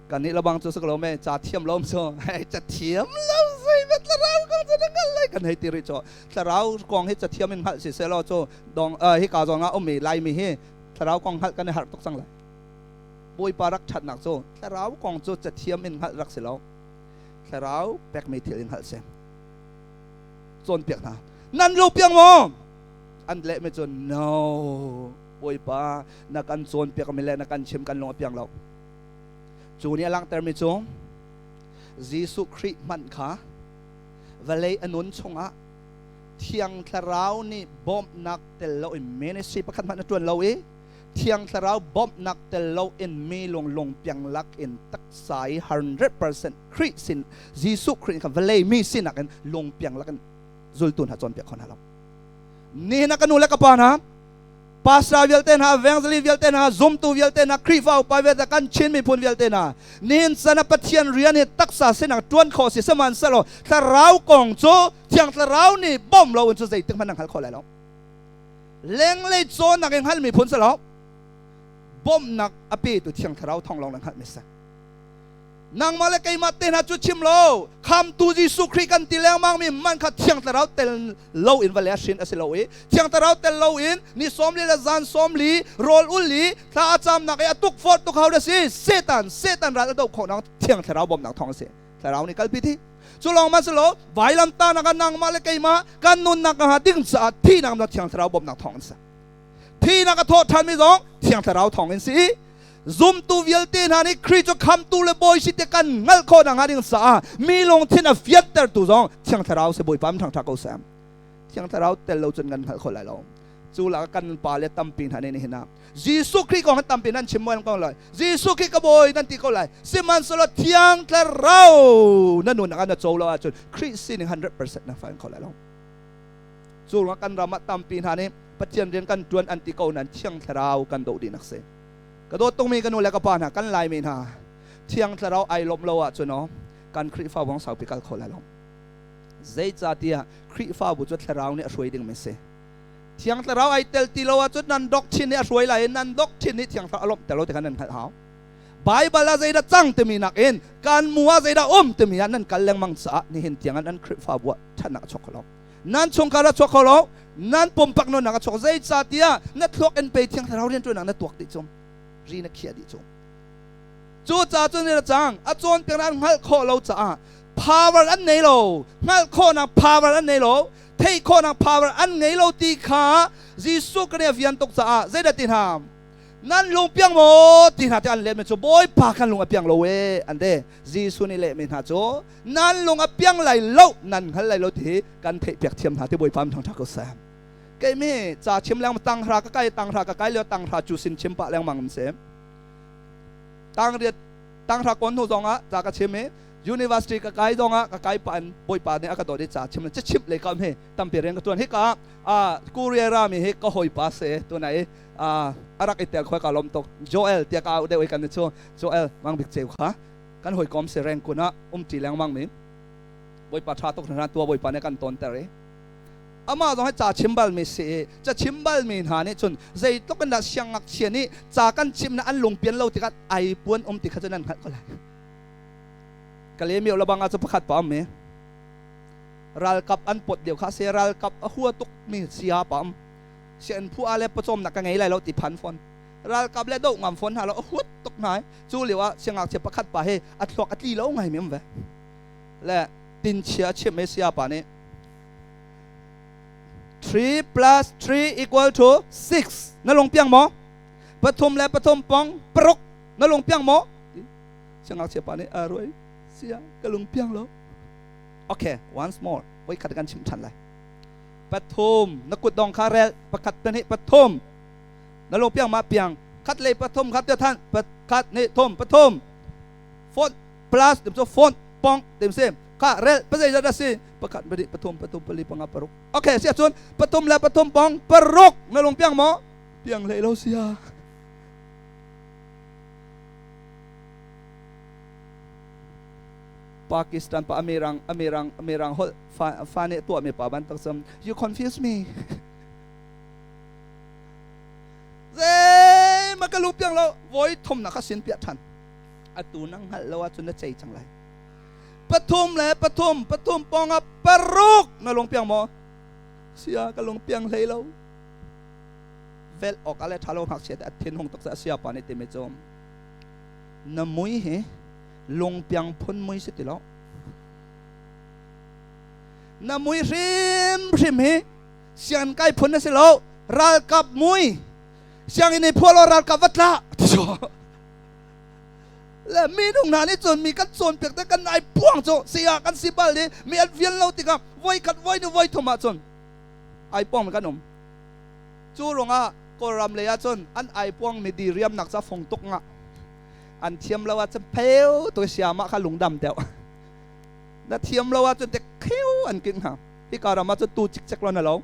Kan nih labang cu sik lo me ca thiam lo cu hei ca thiam lo zei met thlarau kong cu na hngalh lai kan hei ti rih cu thlarau kong hi ca thiam in hngalh si seh law cu dong hi ka zong ah ummi Laimi hi thlarau kong hngalh kan i harh tuk cang lai. Bawipa rak ṭhatnak cu thlarau kong cu ca thiam in hngalh rak si lo. Thlarau pekmi thil in hngalh si. Cawnpiak hna. Nan lo piang maw? An lehmi cu no Bawipa na kan cawnpiak mi le na kan chim kan lung a piang lo. Cu nih a langhtermi cu Jesuh Khrih hmanh kha vawlei a nun chungah Thiang Thlarau nih bawmhnak tel lo in ministry pakhat hmanh a ṭuan lo i Thiang Thlarau bawmhnak tel lo in mi lung lungpiang lak in taksa i 100% Khrih sin Jesuh Khrih kha vawlei mi sinak in lungpiang lak in zultu hna cawnpiak kho hna lo. Nihin ah ka nu le ka pa hna, pastor vialte hna, evangelist vialte hna, zumtu vialte hna, Khrihfa upa vialte, kan Chin miphun vialte hna, nihin chan ah Pathian rian hi taksa sinak ṭuan khawh si sihmanhsehlaw thlarau kong cu Thiang Thlarau nih bawm lo in cu zeitik hmanh nan hngal kho lai lo. Lenglei cawnnak in hngal miphun si lo, bawmhnak a petu Thiang Thlarau thawng lawng nan hngalhmi si. Nangmah le keimah te hna cu chim lo, khamtu Jesuh Khrih kan ti lengmang mi man kha Thiang Thlarau tel lo in va le hrin a si lo i Thiang Thlarau tel lo in ni 40 le zan 40 rawl ul i thla a camnak i a tukforh tuk hau da si. Satan Satan ral a doh khawhnak Thiang Thlarau bawmhnak thawng a si. Thlarau nih kalpi thi. Cu lawng man si lo, vailam tahnak ah nangmah le keimah kan nunnak hnga ding caah thihnak na Thiang Thlarau bawmhnak thawng in si. Thihnak a thawh ṭhanmi zong Thiang Thlarau thawng in si i zumtu vialte hna nih Khrih cu khamtu le bawi si ti kan hngalh khawh nakhnga ding caah mi lungthin a fiantertu zong Thiang Thlarau si. Bawipa min thangṭhat ko seh. Thiang Thlarau tel lo cun kan hngalh kho lai lo. Cu lakah kan pa le tampi hna nih nihin ah Jesuh Khrih kong tampi nan chim mual ko lai. Jesuh Khrih ka bawi nan ti ko lai. Sihmanhsehlaw Thiang Thlarau na nunnak ah na co lo ahcun Khrih sining 100% na fain kho lai lo. Cu ruangah kan ram ah tampi hna nih Pathian rian kan ṭuan an ti ko nain Thiang Thlarau kan doh dihnak si. Ka dawt tukmi ka nu le ka pa hna, kan Laimi hna, Thiang Thlarau ai lawmh lo ahcun aw, kan Khrihfabu ang saupi kal kho lai lo. Zeicahtiah Khrihfabu cu Thlarau nih a hruai dingmi si. Thiang Thlarau ai tel ti lo ahcun nan doctrine nih a hruai lai i nan doctrine nih Thiang Thlarau a lawmhter lo ti kha nan hngalh hau. Baibal ah zeidah cang timi nakin kan mu ah zeidah um timi ah nan kal lengmang caah nihin tiang ah nan Khrihfabu ah ṭhatnak a chuak kho lo. Nan chungkhar a chuak kho lo. Nan pumpak nunnak a chuak. Zeicahtiah na thluak in pei Thiang Thlarau rianṭuannak na tuak dih cu. Ri na khiah dih cu. Cucaah cun a cang. A cawnpiaknak an hngalh khawh lo caah power an nei lo. Hngalh khawhnak power an nei lo. Theih khawhnak power an ngei lo ti kha Jesuh kan i a fian tuk caah zeidah ti hna? Nan lung piang maw ti hna te an lehmi cu Bawipa kan lung a piang lo e an ti. Jesuh nih lehmi hna cu nan lung a piang lai lo nan hngal lai lo ti hi kan theihpiak thiam hna ti Bawipa min thangṭhat ko seh. Keimi ca chim lengmang tanghra ka kai tanghra ka kai lio tanghra cu sin chim pah lengmang um si. Tangriat tanghra kon hnu zong ah ca ka chim i university ka kai zong ah ka kai pah in Bawipa nih a ka dawt i ca chim le chimh lei kam hi tampi rian ka tuan hika ah Korea rami hi ka hawipa si tunai a rak i tel khoi ka lom tuk Joel tiah ka au deuh i kan cu Joel Mang Bik Ceu kha kan hawikom si rengkun ah um ṭi lengmang mi Bawipa ṭha tuk hna tua Bawipa nih kan tawnter i. Amah zong hi ca chim balmi si i ca chim balmi hna nih cun zeitluk in dah siangngakchia nih ca kan chimh na an lungpian lo tikah ai puan um ti kha cu nan hngalh ko lai. Kale mio labang ah cu pakhat pa um i ralkap an pot lio kha se ralkap a hua tuk mi sia pa um sian phu a le pawcawmnak ka ngei lai lo ti phan fawn ralkap le doh ngam fawn hna lo a huat tuk hna cu lio ah siangngakchia pakhat pa he a thluak a tli lo ngai mi um ve le tinchia chim e sia pa nih 3 plus 3 equal to 6 na lung piang maw pathum le pathum pong paruk na lung piang maw siangngakchia pa nih a ruai sia ka lung piang lo okay once more voi khat kan chim than lai pathum na kut dong kha rel pakhat pahnih pathum na lung piang ma piang khat lei pathum khat te than pakhat nih thum pathum phone plus dem so phone pong dem se kha rel pazei zat si pakhat pahnih pathum pathum pali panga paruk okay sia cun pathum le pathum pong paruk na lung piang maw piang hlei lo sia Pakistan pa amirang amirang amirang hol fa fa ne tuah mi pa ban tak sam you confuse me zei ma ka lu piang lo voi thum na kha sin pia than atu nang hngalh lo ahcun na cei cang lai pathum le pathum pathum pawng ah paruk na lung piang maw sia ka lung piang hlei lo vel awk ale tha lo ngakchia te a thin hung tuk sa sia pa nih ti mi cu na mui hi lungpiang phun mui si ti lo na mui hrim hrim hi sian kai phun na si lo ralkap mui sianginn i phuah lo ralkap va tla ti so le minung hna nih cun mi kan cawnpiak te kan ai puang cu saya kan si bal i mi an vial lo tikah voi khat voi nu voi thum ah cun ai puang kan um cu ruangah kawlram lei ah cun an ai puang mi diriam nak ca fong tuk nga an thiam lo ah cun pheu tu siama kha lungdam deuh na thiam lo ah cun te kheu an king hna hi ka ram ah cun tu cikcek lo na lo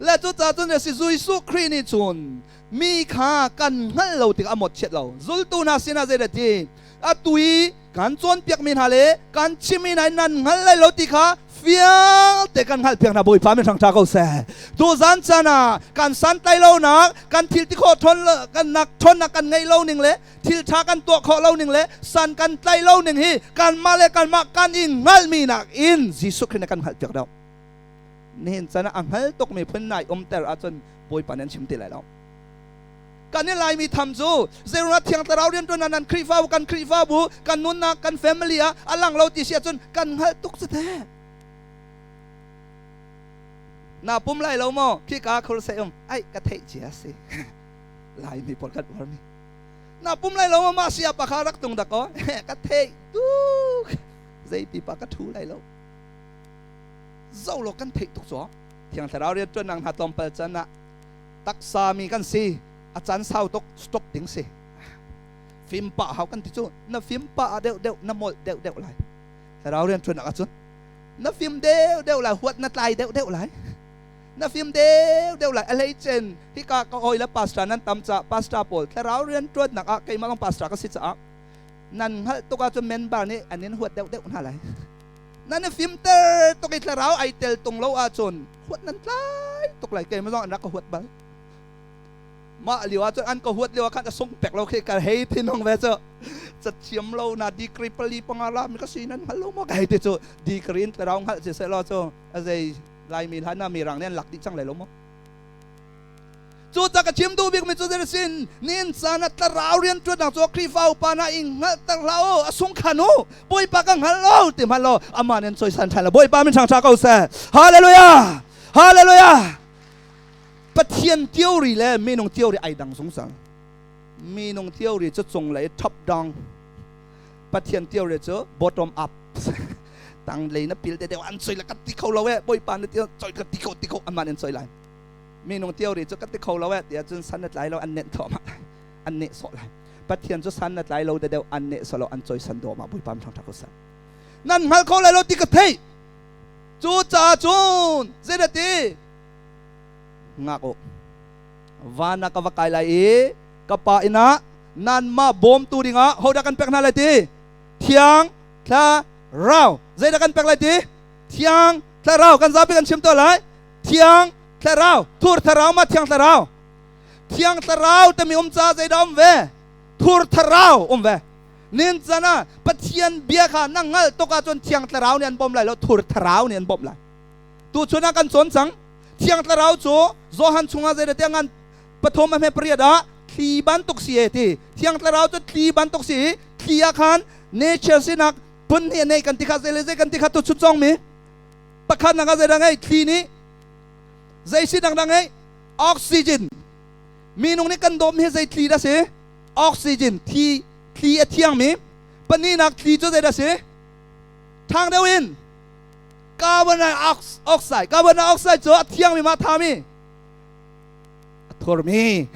le cu ca cun si Jesuh Khrih nih cun mi kha kan hngalh lo tik a mot chiat lo zultu hna sinah zei dah ti atu i kan cawnpiak mi hna le kan chimmi hna nan hngal lai lo ti kha fiang te kan hngalh piak hna Bawipa min hrang ṭha ko seh tuzan caan ah kan santlai lonak kan thil ti khawh ṭhawn kan nak ṭhawnnak kan ngeih lo ning le thil ṭha kan tuah khawh lo ning le san kan tlaih lo ning hi kanmah le kanmah kan i hngalhmi nak in Jesuh Khrih nih kan hngalh piak deuh nihin caan ah a hngal tukmi phun nai umter ahcun Bawipa nih an chim ti lai lo kan i Laimi tham cu zeiruangah Thiang Thlarau rianṭuan nan Khrihfabu kan Khrihfabu kan nunnak kan family ah a lang lo ti si ahcun kan hngalh tuk cu teh na pum lai lo maw khika khur se um ai ka theih cia si Laimi pawl kan uarmi na pum lai lo maw mah sia pa kha rak tung dak ko ka theih tuk zei pipa ka thu lai lo zo lo kan theih tuk cu Thiang Thlarau rianṭuan nang hna tlawmpal can ah taksa mi kan si a caan sau tuk stop ding si fim pah hau kan ti cu na fim pah ah deuh deuh na molh deuh deuh lai thlarau rian ṭuan ah cun na fim deuh deuh lai huat na tlai deuh deuh lai na fim deuh deuh lai a hlei cen hika ka oi le pastor nan tam ca pastor pawl thlarau rian ṭuannak ah keimah long pastor ka si caah nan hngalh tuk ahcun member nih an in huat deuh deuh hna lai nan i fimter tuk i thlarau ai tel tung lo ahcun huat nan tlai tuk lai keimah zong an rak ka huat bal mah lio ah cun an ka huat lio ah khan a sung pek lo khi ka hei thinhung ve cu cathiam lo na degree pali panga la mi ka si nan hngal lo maw ka hei ti cu degree in thlarau hngalh si seh law cu a zei laimi hlan na mirang nih an lak dih cang lai lo maw Cu ta ka chim duh bikmi cu zei sin nin caan ah thlarau rianṭuannak cu Khrihfa upa hna i hngalhter hlah u a sung khan u Bawipa ka hngal lo ti hmanh law amah nih an cawisan ṭhan lo Bawipa min ṭhang ṭha ko seh Hallelujah Hallelujah Pathian theory le minung theory ai dang zungzal minung theory cu cunglei top down Pathian theory cu bottom up tanglei na pil te deuh an choi la ka ti kho lo e Bawipa na ti choi ka ti kho ti kho amah nih an choi lai minung theory cu ka ti kho lo eh tiah cun san na tlai lo an nenh thawh an neh sawh lai pathian cu san na tlai lo de deuh an neh sawh lo an cawisan dawh mah bawipa thang ko sa nan hngal kho lai lo ti ka theih cu caah cun zeidah ti ngak u van ah ka va kai lai i ka pa inn ah nanmah bawmtu dingah hodah kan pek hna lai ti thiang thlarau zeidah kan pek lai ti thiang Thlarau kan zapi kan chim to lai. Thiang Thlarau, thur thlarau ma thiang thlarau. Thiang thlarau timi um ca zeidah um ve? Thur thlarau um ve. Nin chan ah Pathian bia kha na hngalh tuk ahcun thiang thlarau nih an bawmh lai lo, thur thlarau nih an bawmh lai. Tu chun ah kan cawn cang. Thiang thlarau cu Johan chungah zeidah tiah ngan pathum a hme pariat ah thli bantuk si e ti. Thiang thlarau cu thli bantuk si i thli ah khan nature sinak phun hnih a nei kan ti kha zei le zei kan ti kha tu chun cawng mi pakhat nak ah zeidah ngei thli nih zei sinak dah ngei oxygen minung nih kan dawm hi zei thli dah si oxygen thi thli a thiangmi pahnihnak thli cu zeidah si ṭhang deuh in carbon dioxide carbon dioxide cu a thiangmi ma thami a thurmi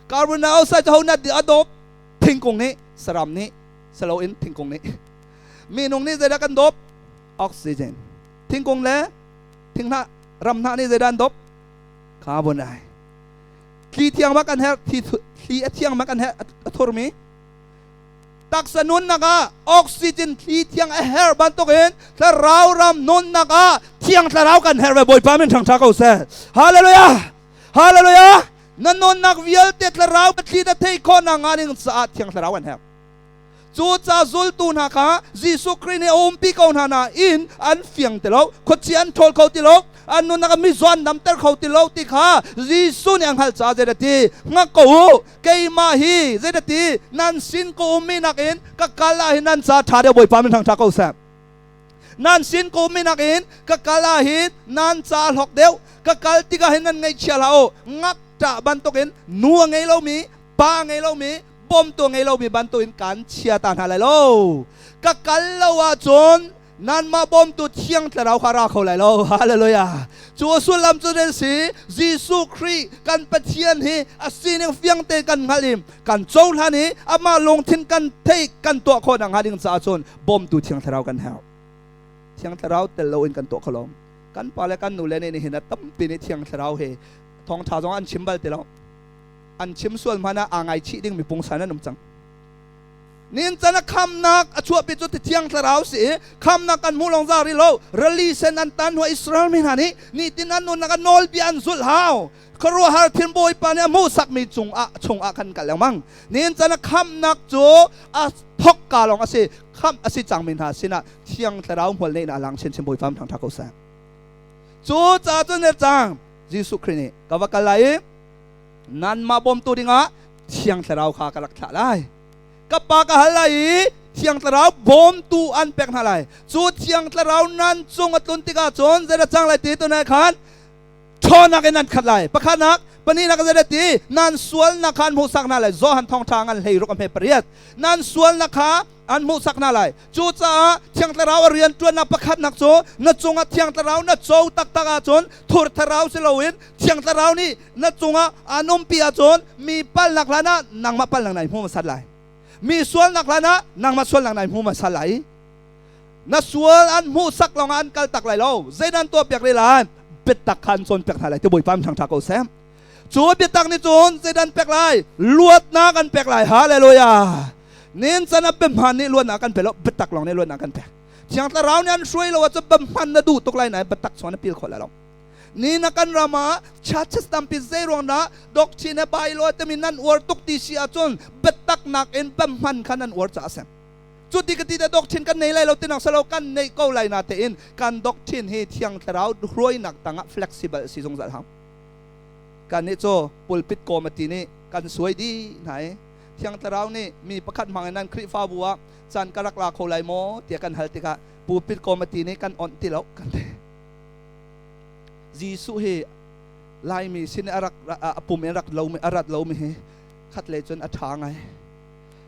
carbon dioxide cu ho nat a dawp thingkung nih saram nih saloin thingkung nih minung nih zeidah kan dawp oxygen thingkung le thinghnah ramhnah nih zeidah an dawp carbon dioxide thli thiang ma kan herh thli a thiang ma kan herh a thurmi taksa nunnak ah oxygen thli thiang a herh bantukin thlarau ram nunnak ah thiang thlarau kan herh ve Bawipa min thangtha ko seh hallelujah hallelujah na nunnak vialte thlarau thli na theih khawh nak hnga ding caah thiang thlarau kan herh Cu ca zultu hna kha Jesuh Khrih nih a umpi ko hna nain an fiang ti lo, khuaci an ṭhawl kho ti lo, an nunnak ah mizaw an damter kho ti lo ti kha Jesuh nih a hngalh caah zeidah ti hngak ko u, keimah hi zeidah ti nan sin ka ummi nakin ka kal ah hin nan ca ṭha deuh Bawipa min thangṭha ko seh. Nan sin ka ummi nakin ka kal ah hin nan ca hlawk deuh, ka kal tikah hin nan ngaihchia hlah u, ngakṭah bantukin nu a ngei lomi, pa a ngei lomi, bawmtu ngei lomi bantukin kan chia ta hna lai lo. Ka kal lo ahcun nanmah bawmtu Thiang Thlarau kha ra kho lai lo. Hallelujah. Cu a sullam cu nan si Jesuh Khrih kan Pathian hi a sining fiang te kan hngalh i kan cohlan i amah lungthin kan theih kan tuah khawh nakhnga ding caah cun bawmtu Thiang Thlarau kan herh. Thiang Thlarau tel loin kan tuah kho lo. Kan pa le kan nu le nih nihin ah tampi nih Thiang Thlarau hi thawngṭha zong an chim bal ti lo. An chim sual hmanh ah aa ngaichih ding mi pungsan an um cang. Nin can a khamnak a chuahpi cu Thiang Thlarau si i khamnak kan hmuh lawng za rih lo. Rali sen an tan hnuah Israel mi hna nih nitin an nunnak a nawlbia an zulh hau. Khuaruahhar thil Bawipa nih a hmuhsakmi cungah chungah khan kal lengmang. Nin can a khamnak cu a thokka lawng a si. Khamh a si cangmi hna sinah Thiang Thlarau hmual neihnak a lang chinchin Bawipa thangṭha ko seh. Cu ca cun le cang Jesuh Khrih nih ka va kal lai i nanmah bawmtu dingah Thiang Thlarau kha ka rak thlah lai. Ka pa ka hal lai i Thiang Thlarau bawmtu an pek hna lai. Cu Thiang Thlarau nan cung a tlun tikah cun zeidah cang lai ti tunai khan ṭhawnnak in nan khat lai. Pakhatnak, pahnihnak zeidah ti nan sualnak kha an hmuhsak hna lai. Johan thawngṭha ngan 16 a hme pariat. Nan sualnak kha an hmuhsak hna lai. Cucaah Thiang Thlarau a rianṭuannak pakhatnak cu na cungah Thiang Thlarau na co taktak ahcun thur thlarau si loin Thiang Thlarau nih na cungah aan umpi ahcun mi palnak hlan ah nangmah palnak nai hmu hmasat lai. Mi sualnak hlan ah nangmah sualnak nai hmu hmasa lai. Na sual an hmuhsak lawngah an kal tak lai lo. Zeidah an tuahpiak rih lai? Biatak kha an cawnpiak hna lai ti Bawipa thang ṭha ko seh. Cu biatak nih cun zeidah an pek lai? Luatnak an pek lai. Hallelujah. Nin can a biahman nih luatnak kan pe lo, biatak lawng nih luatnak kan pek. Thiang Thlarau nih an hruai lo ahcun biahman na duh tuk lai nain biatak chuan na pil khawh lai lo. Ni na kan ram ah churches tampi zei ruang dah doctrine he Bible timi nan uar tuk ti si ahcun biatak nakin biahman kha nan uar caah a si. Cu ti ka ti te doctrine kan nei lai lo tinak salo kan nei ko lai na tein kan doctrine hi Thiang Thlarau hruainak tangah flexible si zungzal hau. Kan nih cu pulpit kawm a ti nih kan suai dih hna i Thiang Thlarau nih mi pakhat hmang in nan Khrihfabu ah caan ka rak la kho lai maw tiah kan hal tikah pulpit committee nih kan onh ti lo kan ti. Jesuh hi Laimi sin a rak a pum in rak lo a rat lomi hi khat le cun a ṭha ngai.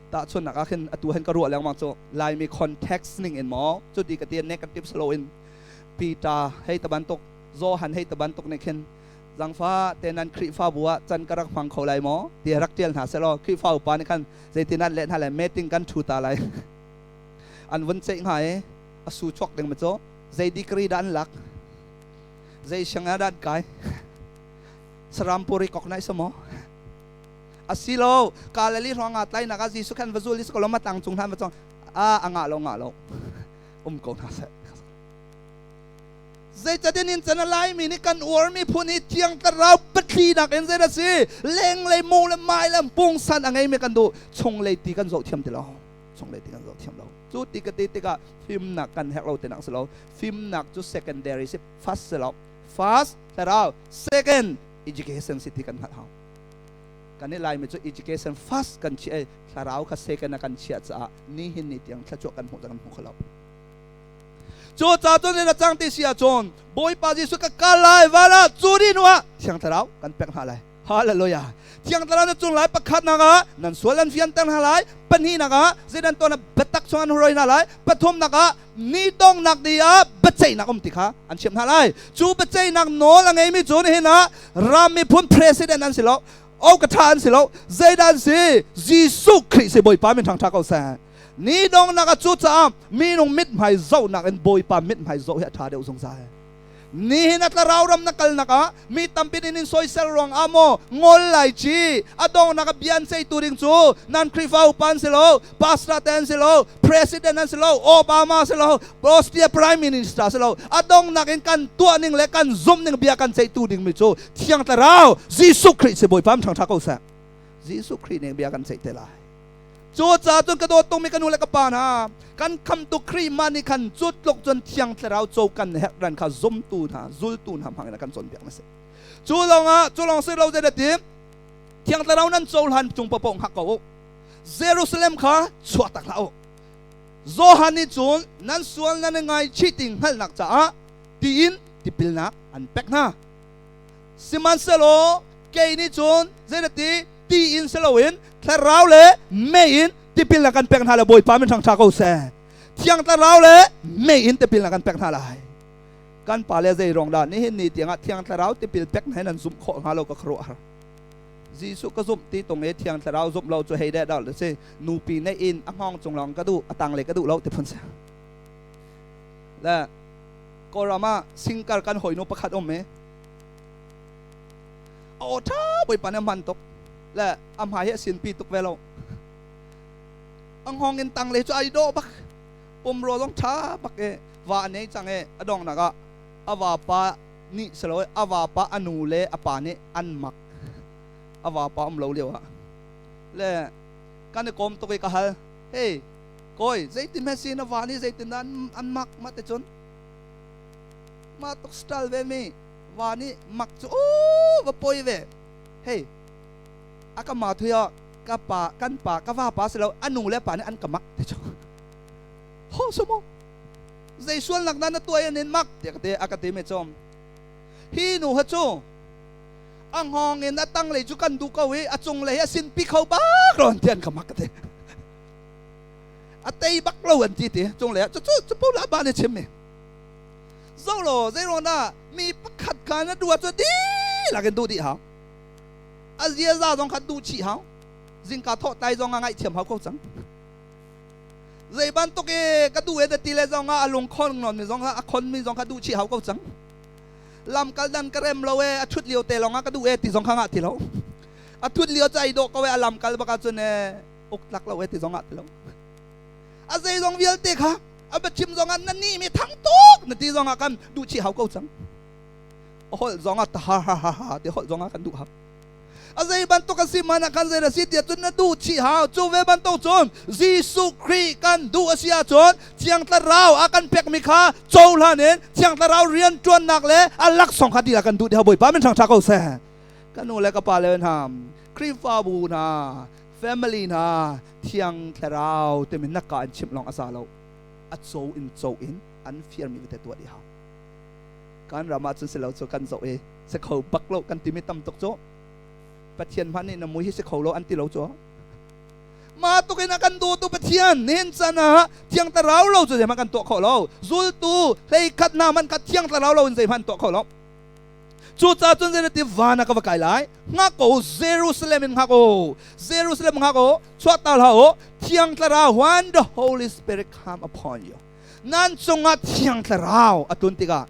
Tahchunhnak ah khin atu han ka ruah lengmang cu Laimi context ning in maw cuti ka ti negative silo in Peter hei ta bantuk Johan hei ta bantuk nih khin zangfa te nan Khrihfabu ah can ka rak hmang kho lai maw ti rak ṭial hna selaw Khrihfa upa nih khan zeitin an leh hna lai meeting kan ṭhu ta lai an vun ceih hnga i a su chuak ding ma cu zei degree dah an lak zei siang ah dah an kai Sarampuri kok nai samo asilo Kalali hrawng ah tlai nak ah Jesuh khan va zul is ko lo ma tang cung hna va chong a anga lo nga lo um ko hna seh. Zeicahtiah nin can a Laimi nih kan uarmi phun hi Thiang Thlarau pathli nakin zei a si lenglei mu le mai le pungsan a ngeimi kan duh chunglei ti kan zoh thiam ti lo chunglei ti kan zoh thiam lo cu ti ka ti tikah fimnak kan herh lo tinak si lo fimnak cu secondary si first si lo first thlarau second education si ti kan hngalh hau kan i Laimi cu education first kan chiah i thlarau kha second a kan chiah caah nihin ni tiang thluachuah kan hmuh kan hmu kho lo Cu ca cun na cang ti si ahcun Bawipa Jesuh ka kal lai van ah cu ni hnu ah Thiang Thlarau kan pek hna lai. Hallelujah. Thiang Thlarau na cung lai pakhatnak ah nan sual an fianter hna lai. Pahnihnak ah zeidan tuan biatak chung an hruai hna lai. Pathumnak ah ni donghnak ni ah biaceihnak um ti kha an chimh hna lai. Cu biaceihnak nawl a ngeimi cu nihin ah ram miphun president an si lo. Okatha an si lo. Zeidah an si? Jesuh Khrih si Bawipa min thangtha ko seh. Ni donghnak ah cucaah minung mithmai zohnak in Bawipa mithmai zoh hi a ṭha deuh zungzal. Nihin a tlarau ram na kalnak ah mi tampi nih in soisel ruang ah maw ngol lai ci a donghnak ah bia an ceitu ding cu nan Khrihfa upa an si lo, pastor te an si lo, president an si lo, Obama si lo, Austria prime minister si lo. A donghnak in kan tuah ning le kan zumh ning bia kan ceihtu ding mi cu Thiang Thlarau Jesuh Khrih si Bawipa ṭhangṭha ko seh. Jesuh Khrih nih bia kan ceih te lai. Cucaah cun ka dawt tukmi ka nu le ka pa hna, kan khamtu Khrih mah nih khan cu tluk cun Thiang Thlarau co kan herh ran kha zumtu hna, zultu hna hmang in a kan cawnpiak na si. Cu lawngah cu lawng si lo zei ti Thiang Thlarau nan cohlan cung paohpaoh hngak ko u. Jerusalem kha chuah tak hlah u. Johan nih cun nan sual nan i ngaichih ti hngalhnak caah tiin tipilnak an pek hna. Sihmanhsehlaw kei nih cun zei ti in si loin thlarau le mei in tipil na kan pek hna le Bawipa min hrang ṭha ko seh. Thiang thlarau le mei in tipil na kan pek hna lai. Kan pa le zei ruang dah nihin ni tiangah thiang thlarau tipil pek hna nan zumh khawh hnga lo ka khuaruah har. Jesuh ka zumh ti tung i thiang thlarau zumh lo cu hei deh dah si nupi nei in a hngawng cung lawng ka duh a tang le ka duh lo ti phun si. Le Kawlram ah singkar kan hawinu pakhat um i a aw ṭha bawipa nih a hman tuk le a hmai hi a sinpi tuk ve lo a hngawng in tang le cu ai dawh bak pumrua zong ṭha bak i va a nei cang i a donghnak ah a vapa nih si lo a vapa a nu le a pa nih an mak a vapa um lo lio ah le kan i kawm tuk i ka hal hey kawi zeitin hme si na va nih zeitin dah an mak ma te cun ma tuk style ve mi va nih mak cu u va poi ve hei a ka ma thui ah ka pa kan pa ka va pa si lo a nu le pa nih an ka mak te chu ho sumo zei sual nak na na tuai an in mak te ka te a ka te me chom hi nu ha chu a ngong in a tang lei cu kan du ko i a cung lei a sin pi kho bak ron tian ka mak ka te a tei bak lo an ti ti cung lei cu cu cu pu la ba ne chim mi Zo law zeiruang dah mi pakhat kha na duh ahcun dihlak in duh dih hau. A ziaza zong kha duh chih hau. Zingka thawh tai zong ah ngaihthiam hau ko cang. Zei bantuk i ka duh e ti le zong ah a lung khon non mi zong a khon mi zong kha duh chih hau ko cang. Lamkal dan ka rem lo e a thut lio te long ah ka duh e ti zong kha ngah ti lo. A thut lio cu ai dawh ko e a lamkal bak ahcun e uk tlak lo e ti zong ah ti lo. A zeizong vialte kha a biachim zongah na nih mi thang tuk na ti zongah kan duh chih hau ko cang a holh zongah ta ha ha ha ha ti holh zongah kan duh hau a zei bantuk a si man ah kan zei a si tiah cun na duh chih hau cu ve bantuk cun Jesuh Khrih kan duh a si ahcun Thiang Thlarau a kan pekmi kha cohlan in Thiang Thlarau rian ṭuannak le a laksawng kha dilah kan duh dih Bawipa min ṭhangṭha ko seh ka nu le ka pa le hna Khrihfabu hna family hna Thiang Thlarau timi na ka in chimh lawng a za lo a co in co in an fiarmi vialte tuah dih hau kan ram ah cun si lo cu kan zoh i si kho bak lo kan timi tam tuk cu Pathian hmanh nih na mui hi si kho lo an ti lo cu ma tuk in a kan dutu Pathian nihin can ah Thiang Thlarau lo cu zeihmanh kan tuah kho lo zultu hlei khat hna hmanh kha Thiang Thlarau lo in zeihmanh tuah kho lo Cucaah cun zei ti van ah ka va kai lai hngak ko Jerusalem in hngak u Jerusalem hngak u chuah ta hlah u Thiang Thlarau when the Holy Spirit come upon you nan cungah Thiang Thlarau a tlun tikah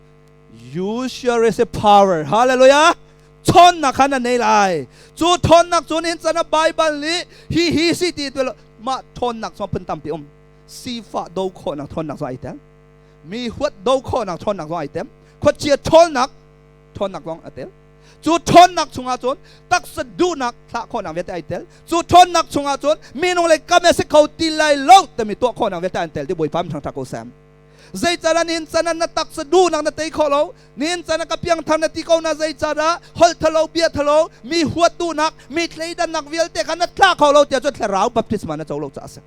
you shall receive power hallelujah ṭhawnnak kha na nei lai cu ṭhawnnak cu nihin chan ah Bible nih hi hi si ti tu mah ṭhawnnak cu phun tampi um sifah do khawhnak ṭhawnnak zong ai tel mi huat do khawhnak ṭhawnnak zong ai tem. Khuachia ṭhawlnak ṭhawnnak zong a tel. Cu ṭhawnnak chungah cun taksa duhnak thlah khawhnak vialte ai tel. Cu ṭhawnnak chungah cun minung lei kam a si kho ti lai lo timi tuah khawhnak vialte an tel ti Bawipa min thangṭhat ko seh. Zeicahdah nihin can ah na taksa duhnak na tei khawh lo? Nihin can ah ka piangthar na ti ko na zeicahdah holh thalo, bia thalo, mi huat duhnak, mi thleidannak vialte kha na thlah kho lo tiah cun thlarau baptisma na co lo caah a si.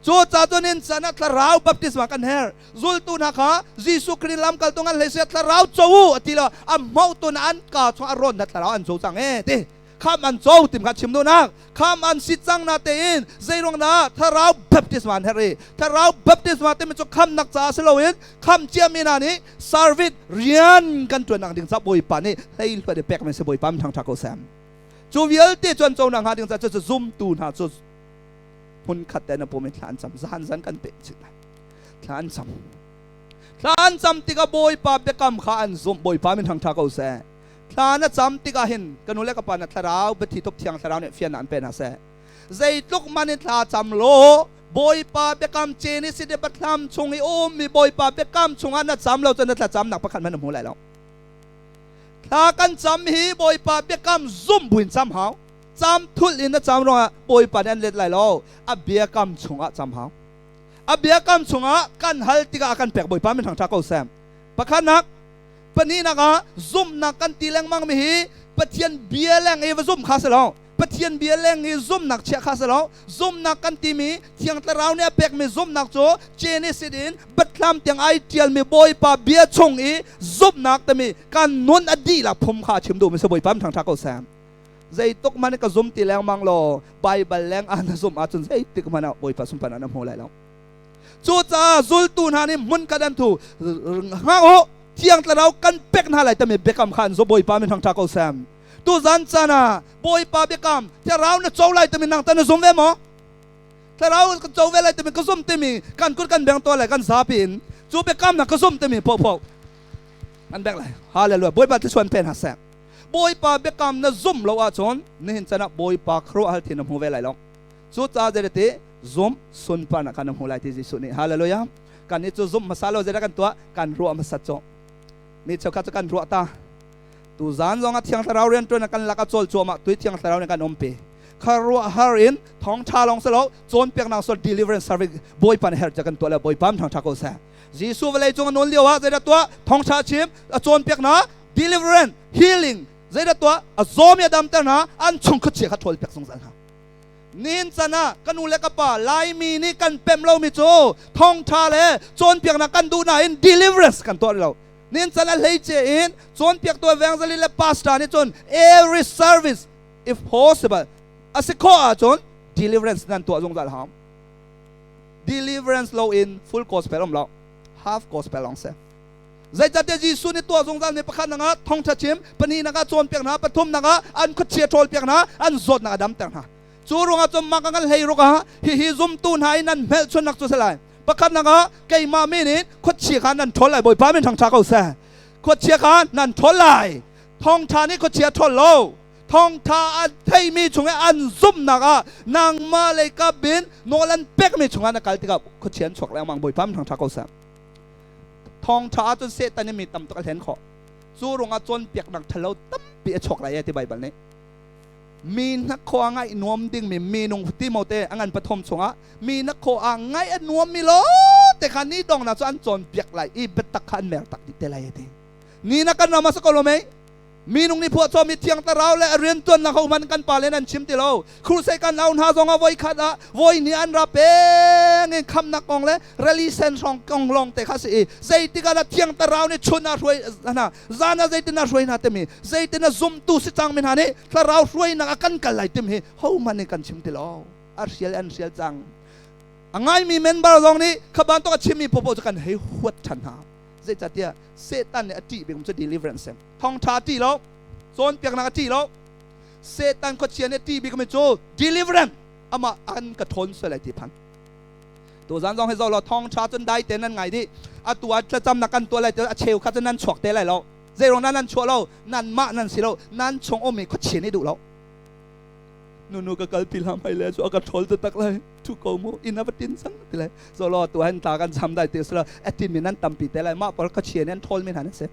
Cucaah cun nihin can ah thlarau baptisma kan herh. Zultu hna kha Jesuh Khrih lamkaltu ngan hlei seh thlarau co u a ti lo a hmotu na an ka chung a rawn na thlarau an co cang e ti. Kham an co tim kha chim duhnak kham an si cang na tein zeiruang dah thlarau baptisma an herh i thlarau baptisma timi cu khamnak caah si loin kham ciami hna nih service rian kan ṭuannak ding ca Bawipa nih hleihluat i pekmi si Bawipa min thangṭhat ko seh. Cu vialte cu an co nakhnga ding caah cu zumtu hna cu hmunkhat te na pum in thla an cam zan zan kan peh chih lai thla an cam thla an cam tikah Bawipa biakam kha an zumh Bawipa min thangṭha ko seh. Thla na cam tikah hin ka nu le ka pa na thlarau biathi thup thiang thlarau nih fiannak an pe hna seh. Zeitluk man in thla cam law Bawipa biakam ce ni si biathlam chung i ummi Bawipa biakam chungah na cam lo cun na thlacamnak pakhat hmanh na hmu lai lo. Thla kan cam hi Bawipa biakam zum buin cam hau. Cam thulh in na cam ruangah Bawipa nih an let lai lo. A biakam chungah cam hau. A biakam chungah kan hal tikah a kan pek Bawipa min thangṭha ko seh. Pakhatnak Pahnihnak ah zumhnak kan ti lengmang mi hi Pathian bia leng i va zumh kha si lo. Pathian bia leng i zumhnak chiah kha si lo. Zumhnak kan timi Thiang Thlarau nih a pekmi zumhnak cu Genesis in Bethlehem tiang ai ṭialmi Bawipa bia chung i zumhnak timi kan nun a dihlak phum kha a chim duhmi si Bawipa min thangṭhat ko seh. Zeituk hmanh ka zum ti lengmang law Baibal leng ah na zumh ahcun zeitik hmanh ah Bawipa sunparnak na hmu lai lo. Cucaah zultu hna nih hmun khat an thu hngak u Thiang Thlarau kan pek hna lai timi biakam kha an zawh Bawipa min thangṭha ko seh. Tuzan caan ah Bawipa biakam Thlarau na co lai timi nang ta na zum ve maw? Thlarau ka co ve lai timi ka zum timi kan kut kan beng to lai kan zapi in cu biakam na ka zum timi pohpoh kan bek lai. Hallelujah. Bawipa thluachuah pe hna seh. Bawipa biakam na zum lo ahcun nihin caan ah Bawipa khuaruah hal thin na hmu ve lai lo. Cucaah zeiti zum sunparnak kha na hmu lai ti Jesuh nih hallelujah kan nih cu zum hmasa lo zeidah kan tuah kan ruah hmasat cu mi cheukhat cu kan ruah ta tu zan zong ah thiang thlarau rian ṭuan kan lak a cawl cuahmah tui thiang thlarau nih kan umpi kha ruah har in thawngṭha lawng si lo cawnpiaknak sol deliverance service bawipa nih herh kan tuah le bawipa thawngṭha ko seh Jesuh vawlei cung a nawl lio ah zeidah tuah thawngṭha chim a cawnpiaknak deliverance healing zeidah tuah a zawmi a damter hna an chung khuachia kha ṭhawl piak zungzal hna Nihin can ah ka nu le ka pa Laimi nih kan pemh lomi cu thawngṭha le cawnpiaknak kan duh nain deliverance kan tuah lo. Nihin can ah hleice in cawnpiaktu evangelist le pastor nih cun every service if possible a si khawh ahcun deliverance nan tuah zungzal hau. Deliverance lo in full gospel um lo. Half gospel long se. Zeicahtiah Jesuh nih tuah zungzal mi pakhat nak ah thawngṭha chim, pahnihnak ah cawnpiak hna, pathumnak ah an khuachia ṭhawlpiak hna, an zawtnak a damter hna. Cu ruangah cun mah ka ngan hlei ruk ah hihi zumtu hna i nan hmelchunhnak cu a si lai. Pakhatnak ah keimah min in khuachia kha nan ṭhawl lai, Bawipa min thangṭha ko seh. Khuachia kha nan ṭhawl lai. Thawngṭha nih khuachia ṭhawl lo. Thawngṭha a theimi chung i an zumhnak ah nangmah lei kap in nawl an pekmi chungah na kal tikah khuachia an chuak lengmang, Bawipa min thangṭha ko seh. Thawngṭha ahcun Satan nih mi tam tuk a hlen khawh. Cu ruangah cawnpiaknak ṭhalo tampi a chuak lai ti Baibal nih. Mi hnakhaw a ngaih nuam dingmi minung Timote a ngan pathum chungah mi hnakhaw a ngaih a nuammi lo te kha ni dongnak cu an cawnpiak lai i biatak kha an mer tak dih te lai a ti. Ni na kan ram a si ko lo mei? Minung nih phuahcawmi Thiang Thlarau le a riantuannak hohmanh kan pale nan chim ti lo. Crusade kan au hna zong ah voi khat ah voi hnih an ra peng in khamnak kong le rally sen hrawng kong lawng te kha si i zeitik ah dah Thiang Thlarau nih chun ah hruai hna zan ah zeitin ah hruai hna timi zeitin ah zumtu si cangmi hna nih Thlarau hruainak ah kan kal lai tim hi hohmanh nih kan chim ti lo. A hrial an hrial cang. A ngaimi member zong nih kha bantuk a chimmi popo cu kan hei huat ṭhan hna. Zeicahtiah Satan nih a ṭih bik cu deliverance thawngṭha a ṭih lo cawnpiaknak a ṭih lo Satan khuachia nih a ṭih bikmi cu deliverance amah an ka ṭhawn sual lai ti phan tuzan zong hi zoh law thawngṭha cun dai te nan ngai dih atu ah thlacamnak kan tuah lai ti a cheu kha cun nan chuak te lai lo zeiruang dah nan chuah lo nanmah nan si lo nan chung ummi khuachia nih duh lo. Nunu ka kal pi hlam hai le chu a ka ṭhawl taktak lai. Thu ko mu inn a va tin cang ti lai. Zolo tu han ta kan cham dai ti sila atin min an tampi te lai. Mah pawl ka chian an ṭhawl min han an si.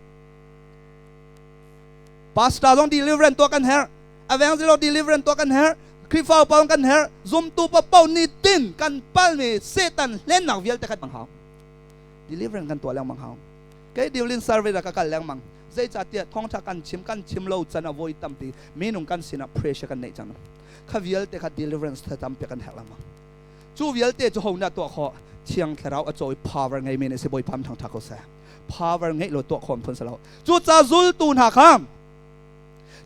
Pastor zong deliverance tuah kan herh. Evangelist deliverance tuah kan herh. Khrihfa upa kan herh. Zumtu paoh ni tin kan palmi Satan hlennak vialte khat hau. Deliverance kan tuah lengmang hau. Kei deliverance service ah ka kal lengmang. Zeicahtiah thawngṭha kan chim kan chim lo can a voi tampi minung kan sinah pressure kan neih cang. Kha vialte kha deliverance tha tampi kan herh lengmang. Cu vialte cu ho nih tuah khawh? Thiang Thlarau a cawi power ngei mi nih si Bawipa thangṭha ko seh. Power ngeih lo tuah khawm phun si lo. Cucaah zultu hna kha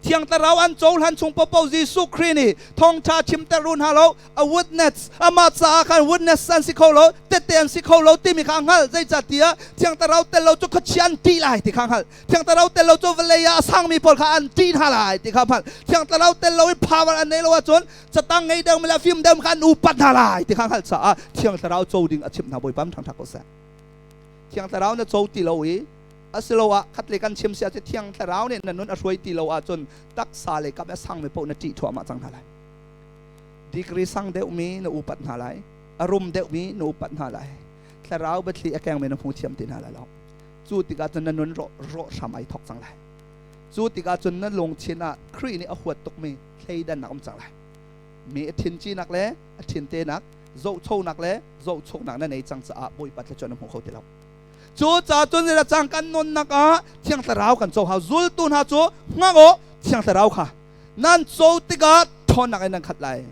Thiang Thlarau an cohlan chung paohpaoh Jesuh Khrih nih thawngṭha chimter run hna lo, a witness, amah caah khan witness an si kho lo, tehte an si kho lo timi kha a hngalh. Zeicahtiah Thiang Thlarau tel lo cu khuachia an ṭih lai ti kha a hngalh. Thiang Thlarau tel lo cu vawlei ah a sangmi pawl kha an ṭih hna lai ti kha a hngalh. Thiang Thlarau tel lo i power an neih lo ahcun catang ngei deuhmi le fim deuhmi kha an upat hna lai ti kha a hngalh caah Thiang Thlarau co ding a chimh hna. Bawipa ṭhangṭha ko seh. Thiang Thlarau na co ti lo i asiloah khatlei kan chim si ahcun Thiang Thlarau nih na nun a hruai ti lo ahcun taksa lei kap a sangmi paoh na ṭih thuahmah cang hna lai. Degree sang deuhmi na upat hna lai, a rum deuhmi na upat hna lai, thlarau biathli a kengmi na hmu thiam ti hna lai lo. Cu tikah cun na nun rawh rawh hram ai thok cang lai. Cu tikah cun na lungthin ah Khrih nih a huat tukmi thleidannak um cang lai. Mi a thinci-nak le a thintenak, zohchonak le zohchoknak na nei cang caah Bawipa thluachuah na hmu kho ti lo. Cu ca cun zeidah cang kan nunnak ah Thiang Thlarau kan co hau. Zultu hna cu hngak u, Thiang Thlarau kha nan co tikah ṭhawnnak in nan khat lai.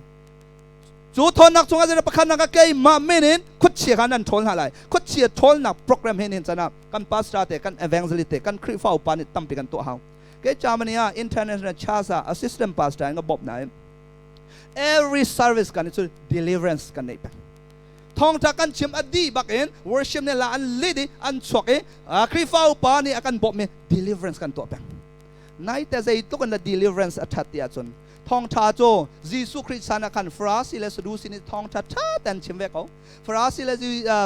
Cu ṭhawnnak chungah zeidah pakhatnak ah keimah min in khuachia kha nan ṭhawl hna lai. Khuachia ṭhawlnak program he nihin can ah kan pastor te, kan evangelist te, kan Khrihfa upa nih tampi kan tuah hau. Kei Germany ah International Church ah assistant pastor in ka bawmh nain every service kan cu deliverance kan neih peng. Thawngṭha kan chim a dih bak in worship nih la an lit i an chuak i Khrihfa upa nih a kan bawmhmi deliverance kan tuah peng. Naite zeitluk in la deliverance a ṭhat ti ahcun thawngṭha cu Jesuh Khrih chan ah khan Farasi le Sadusi nih thawngṭha ṭha tein chim ve ko. Farasi le